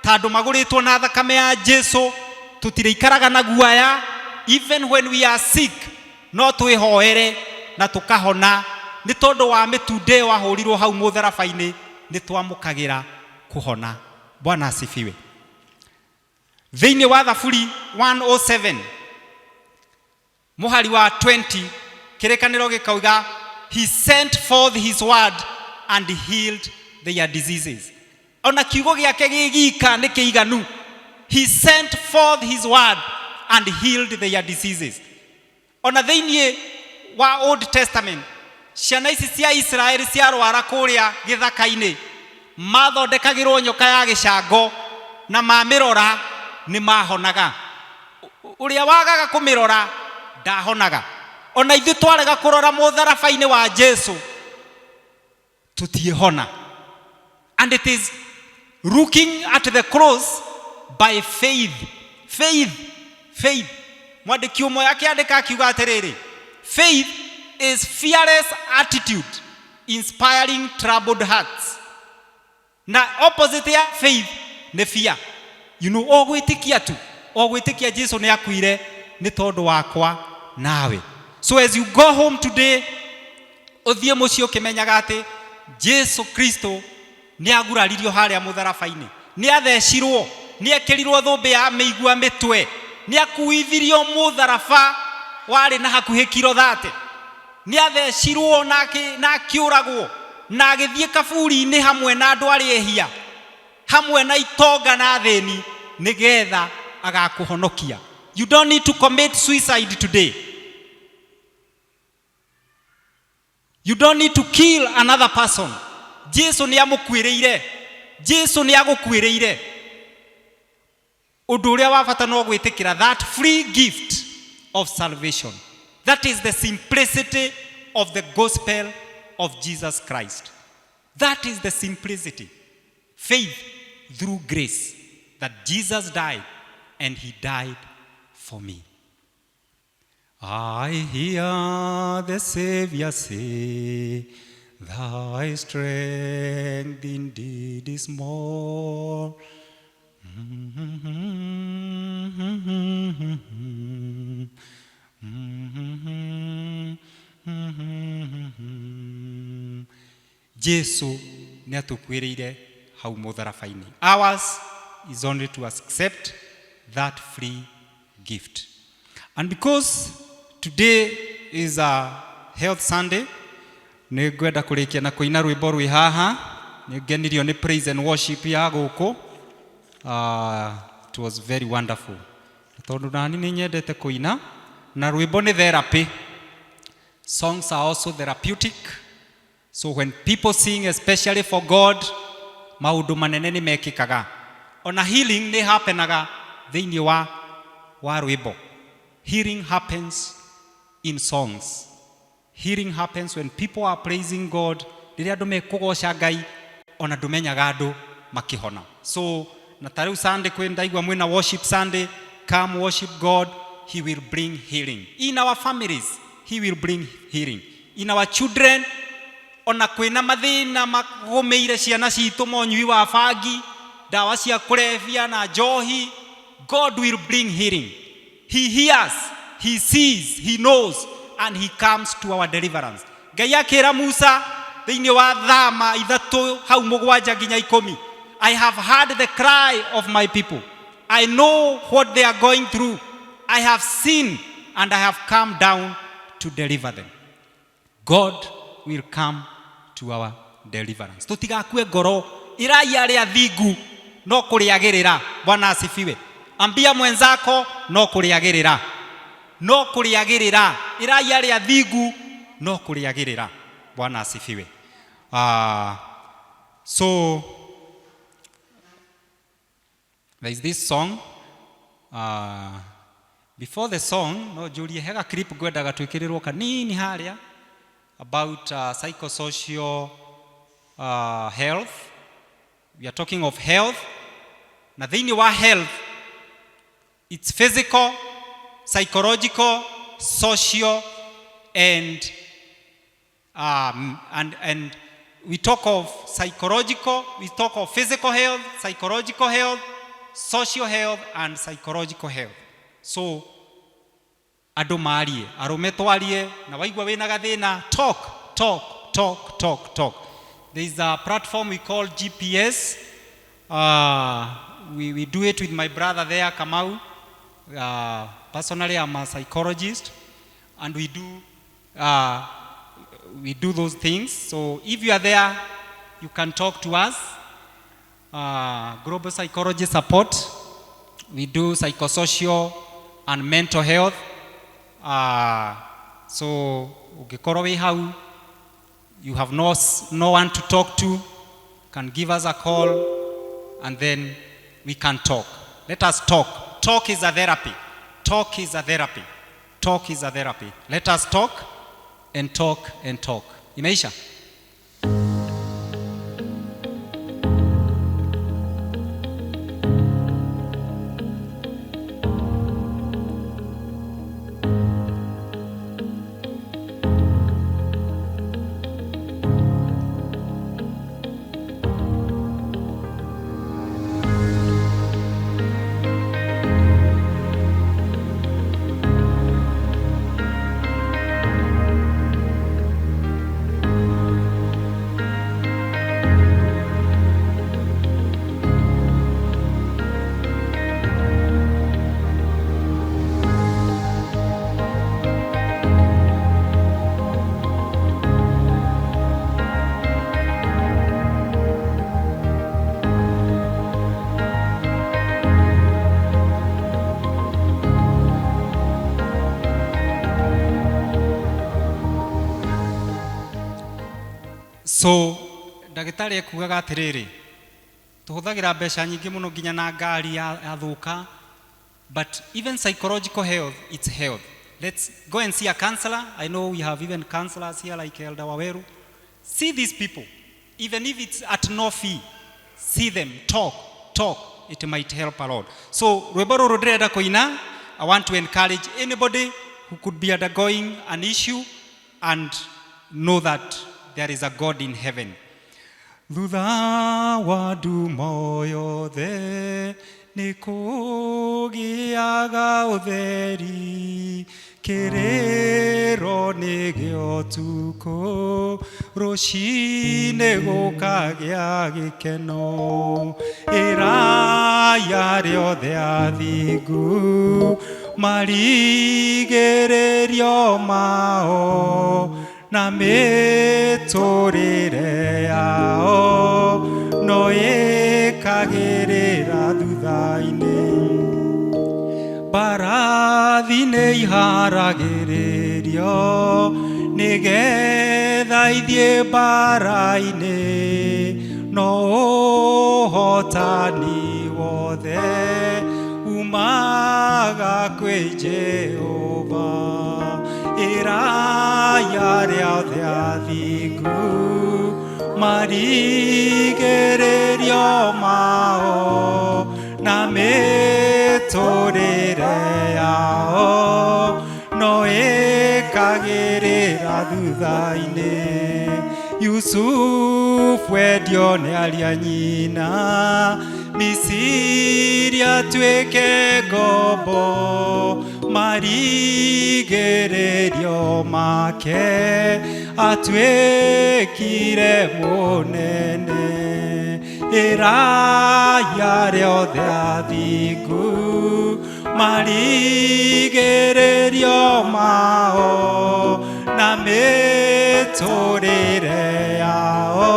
[SPEAKER 16] ta andũ magũrĩtwo na thakame ya Jesu. Tũtirĩikaraga na guaya. Even when we are sick, no twĩhoere na tũkahona, nĩ tondũ wa mĩtunda ĩyo ahũrirwo hau mũtharaba-inĩ, nĩ twamũkagĩra kũhona. Bwana asifiwe. Thĩinĩ wa Thaburi 107 mũhari wa 20, kĩrĩkanĩro gĩkauga, "He sent forth his word and healed their diseases." Ona kiugo gĩake gĩ gika nĩ kĩiganu. He sent forth his word and healed their diseases. Ona thĩinĩ wa Old Testament, ciana ici cia Israeli ciarwara kũrĩa gĩthaka-inĩ, mathondekagĩrwo nyoka ya gĩcango na mamĩrora nĩ mahonaga. Ũrĩa wagaga kũmĩrora ndahonaga. Ona ithuĩ twarega kũrora mũtharaba-inĩ wa Jesu, tũtiĩhona. And it is looking at the cross by faith, faith, faith. Mwandĩki ũmwe akĩandĩka akiuga atĩrĩrĩ, "Faith is fearless attitude inspiring troubled hearts." Na opposite ya faith nĩ fear. O gwĩtĩkia tu, o gwĩtĩkia Jesu nĩ akuire nĩ tondũ wakwa nawe. So as you go home today, ũthiĩ mũciĩ ũkĩmenyaga atĩ Jesu Kristo nĩ aguraririo harĩa mũtharaba-inĩ, nĩ athecirwo, nĩ ekĩrirwo thũmbĩ ya mĩigua mĩtwe, nĩ akuithirio mũtharaba warĩ na hakuhĩ kiro 30, nĩ athecirwo na akĩũragwo na agĩthiĩ kaburi-inĩ hamwe na andũ arĩa ehia, hamwe na itonga na athĩni, nĩgetha agakũhonokia. You don't need to commit suicide today. You don't need to kill another person. Jesu nĩ amũkuĩrĩire. Jesu nĩ agũkuĩrĩire. Ũndũ ũrĩa wa bata no gwĩtĩkĩra that free gift of salvation. That is the simplicity of the gospel of Jesus Christ. That is the simplicity. Faith through grace, that Jesus died and he died for me. I hear the Savior say, "Thy strength indeed is small." Jesu nĩ atũkuĩrĩire hau mũtharaba-inĩ. Ours is only to accept that free gift. And because today is a health Sunday, nĩ ngwenda kũrĩkia na kũina rwĩmbo rwĩ haha. Nĩ ngenirio nĩ praise and worship ya gũkũ. It was very wonderful. Tondũ nani nĩ nyendete kũina na rwĩmbo nĩ therapy. Songs are also therapeutic. So when people sing especially for God, maũndũ manene nĩ mekĩkaga. Ona healing nĩ happenaga thĩinĩ wa rwĩmbo. Healing happens in songs. Healing happens when people are praising God. Rĩrĩa andũ mekũgoca Ngai, ona ndũmenyaga andũ makĩhona. So na ta rĩu Sunday kwĩ ndaigua mwĩna worship Sunday, come worship God, he will bring healing. In our families, he will bring healing. In our children, ona kwĩna mathĩna magũmĩire ciana citũ, monyui wa bangi, ndawa cia kũrebia na njohi, God will bring healing. He hears, he sees, he knows, and he comes to our deliverance. Ngai akĩra Musa thĩinĩ wa Thama 3 hau 7 nginya 10, I have heard the cry of my people. I know what they are going through. I have seen and I have come down to deliver them. God will come to our deliverance. Tutigakue ngoro, irai arĩa athingu no kũrĩagĩrĩra. Bwana asifiwe. Ambia mwenzako no kũrĩagĩrĩra. No kũrĩagĩrĩra. Irai arĩa athingu no kũrĩagĩrĩra. Bwana asifiwe. So there is this song. Before the song, no njurie hega clip ngwendaga twĩkĩrĩrwo kanini harĩa about psychosocial health. We are talking of health. Na thĩinĩ wa health, it's physical, psychological, social, and we talk of psychological, we talk of physical health, psychological health, social health, and psychological health. So, andũ marie, arũme twarie, na waigua wĩna gathĩna, talk, talk, talk, talk, talk. There is a platform we call GPS. We do it with my brother there, Kamau. Personally, I'm a psychologist, and we do those things. So if you are there, you can talk to us. Global Psychology Support. We do psychosocial and mental health. So ũngĩkorwo wĩ hau, you have no one to talk to, can give us a call, and then we can talk. Let us talk. Talk is a therapy. Talk is a therapy. Talk is a therapy. Let us talk and talk and talk. Imeisha? So ndagĩtarĩ ekugaga atĩrĩrĩ, tũhũthagĩra mbeca nyingĩ mũno nginya na ngari yathũka, but even psychological health, it's health. Let's go and see a counselor. I know we have even counselors here like Elder Waweru. See these people, even if it's at no fee. See them, talk, talk. It might help a lot. So rwĩmbo rũrũ ndĩrenda kũina, I want to encourage anybody who could be undergoing an issue and know that there is a God in heaven. Thutha wa nduma yothe nĩ kũgĩaga ũtheri, Kĩrĩro nĩ gĩa ũtukũ, rũcinĩ gũkagĩa gĩkeno. Ĩrai arĩa othe athingu, marigĩrĩrio mao, na mĩtũrĩre yao no ĩkagĩrĩra thutha-inĩ. Mbarathi nĩ iharagĩrĩrio nĩgetha ithiĩ mbara-inĩ, no ũhotani wothe umaga kwĩ Jehova. Ĩrai arĩa othe athingu, marigĩrĩrio mao, na mĩtũrĩre yao no ĩkagĩrĩra thutha-inĩ. Yusufu endio nĩ aria nyina, Misiri atuĩke ngombo, marigĩrĩrio make atuĩkire mũnene. Ĩrai arĩa othe athingu, marigĩrĩrio mao, na mĩtũrĩre yao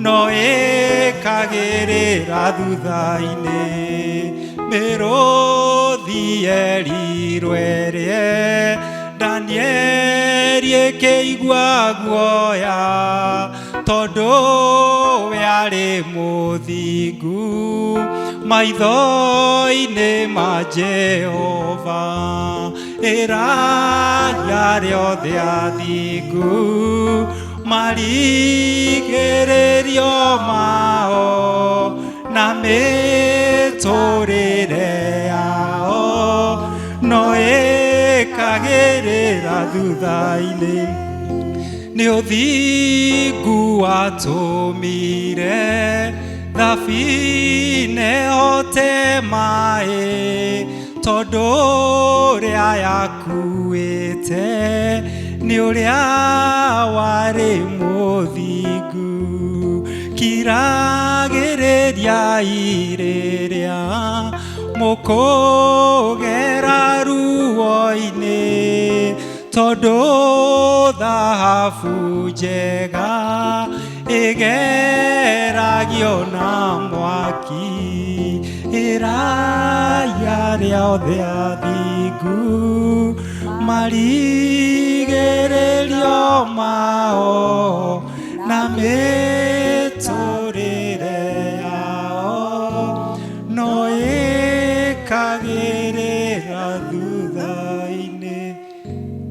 [SPEAKER 16] no ĩkagĩrĩra thutha-inĩ. Mĩrũthi yerirwo ĩrĩe, Danieli ĩkĩigua guoya, tondũ we arĩ mũthingu maitho-inĩ ma Jehova. Ĩrai arĩa othe athingu, marigĩrĩrio mao, na mĩtũrĩre yao no ĩkagĩrĩra thutha-inĩ. Nĩ ũthingu watũmire thabina ĩhote maĩ, tondũ ũrĩa yakuĩte nĩ ũrĩa warĩ mũthingu. Kiragĩrĩria rĩrĩa mũkũgera ruo-inĩ, tondũ thahabu njega ĩgeragio na mwaki. Ĩrai arĩa othe athingu, marigĩrĩrio mao, na mĩtũrĩre yao no ĩkagĩrĩra thutha-inĩ.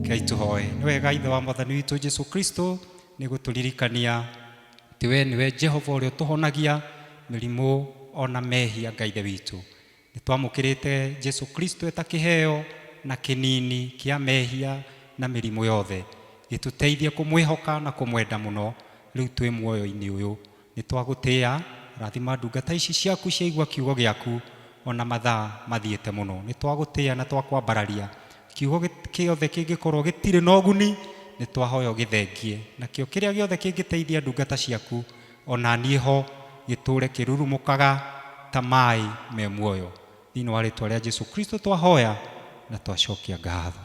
[SPEAKER 16] Ngai tũhoe. Nĩ wega Ithe wa Mwathani witũ Jesu Kristo nĩ gũtũririkania atĩ we nĩwe Jehova ũrĩa ũtũhonagia mĩrimũ ona mehia. Ngai Ithe witũ, nĩ twamũkĩrĩte Jesu Kristo eta kĩheo na kĩnini kĩa mehia na mĩrimũ yothe, gĩtũteithie kũmwĩhoka na kũmwenda mũno rĩu twĩ muoyo-inĩ ũyũ. Nĩ twagũtĩĩa, rathima ndungata ici ciaku ciaigua kiugo gĩaku ona mathaa mathiĩte mũno. Nĩ twagũtĩĩa na twakwambararia. Kiugo kĩothe kĩngĩkorwo gĩtirĩ na ũguni, nĩ twahoya ũgĩthengie, nakĩo kĩrĩa gĩothe kĩngĩteithia ndungata ciaku ona niĩ ho gĩtũre kĩrurumũkaga ta maĩ me muoyo. Thĩinĩ wa rĩtwa rĩa Jesu Kristo twahoya na twacokia ngatho.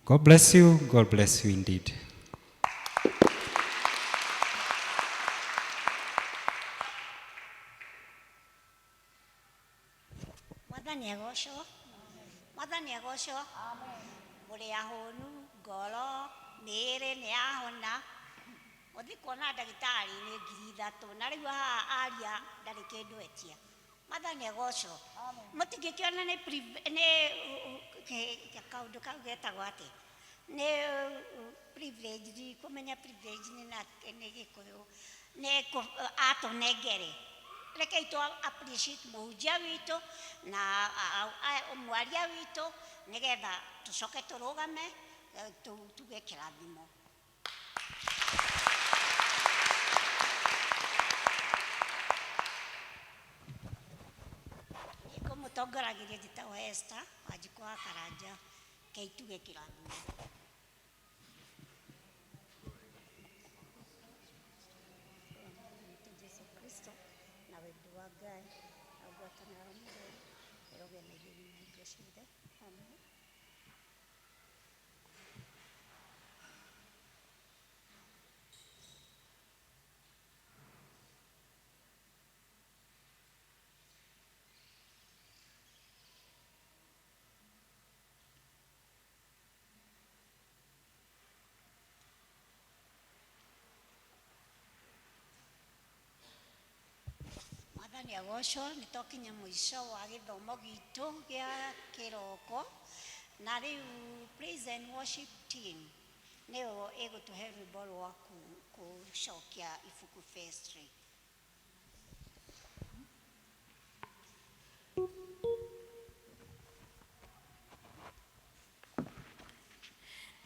[SPEAKER 16] God bless you. God bless you indeed.
[SPEAKER 1] Mwathani agocwo. Mwathani agocwo. Mũrĩ ahũnu ngoro, mĩĩrĩ nĩ yahona. Ũthiĩ kuona ndagĩtarĩ nĩ 3,000 na rĩu haha aria ndarĩ kĩndũ etia. Mwathani agocwo. Mũtingĩkĩona nĩ nĩ kaũndũ kau getagwo atĩa? Nĩ privilege, ndikũmenya privilege nĩ na nĩ Gĩkũyũ. Nĩ atũnengere. Rekei tũ appreciate mũhunjia witũ na mwaria witũ nĩgetha tũcoke tũrũgame tuge kĩrathimo. Kũmũtongoragĩria njĩtagwo Esther Wanjikũ wa Karanja. Rekei tuge kĩrathimo. Jesu Kristo na wendo wa Ngai na ngwatanĩro ya Roho Mũtheru ĩrogĩa na ithuĩ nginya hingo ciothe. Amen. Mwathani agocwo. Nĩ twakinya mũico wa gĩthomo gitũ gĩa kĩroko, na rĩu praise and worship team nĩyo ĩgũtũhe rwĩmbo rwa gũcokia ibuku vestry.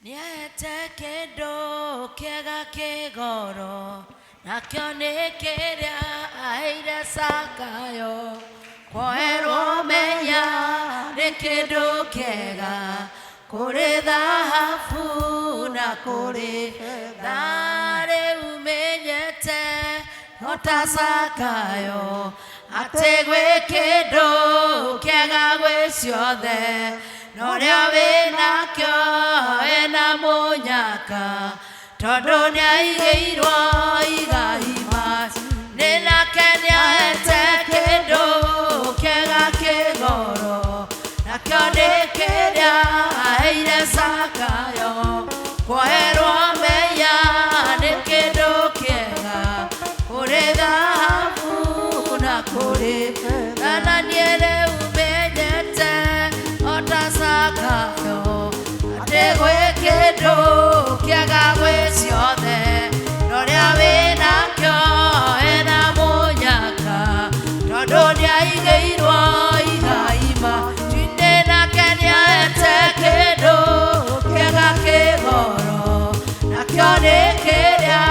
[SPEAKER 14] Nĩahete kĩndũ kĩega kĩgoro, nakĩo nĩ kĩrĩa aheire Sakayo. Kwoherwo menya nĩ kĩndũ kĩega kũrĩ thahabu na kũrĩ betha. Rĩu menyete no ta Sakayo atĩ gwĩ kĩndũ kĩega gwĩ ciothe, na ũrĩa wĩnakĩo ena mũnyaka, tondũ nĩaigĩirwo igai nĩ nake nĩahete kĩndũ kĩega kĩgoro, nakĩo nĩ kĩrĩa aheire Sakayo. Kwoherwo mehia nĩ kĩndũ kĩega kũrĩ thahabu na kũrĩ betha. Na niĩ rĩu menyete o ta Sakayo atĩ gwĩ kĩndũ kĩega gwĩ ciothe, na ũrĩa wĩnakĩo ena mũnyaka, tondũ nĩaigĩirwo igai matu-inĩ. Nake nĩahete kĩndũ kĩega kĩgoro, nakĩo nĩ kĩrĩa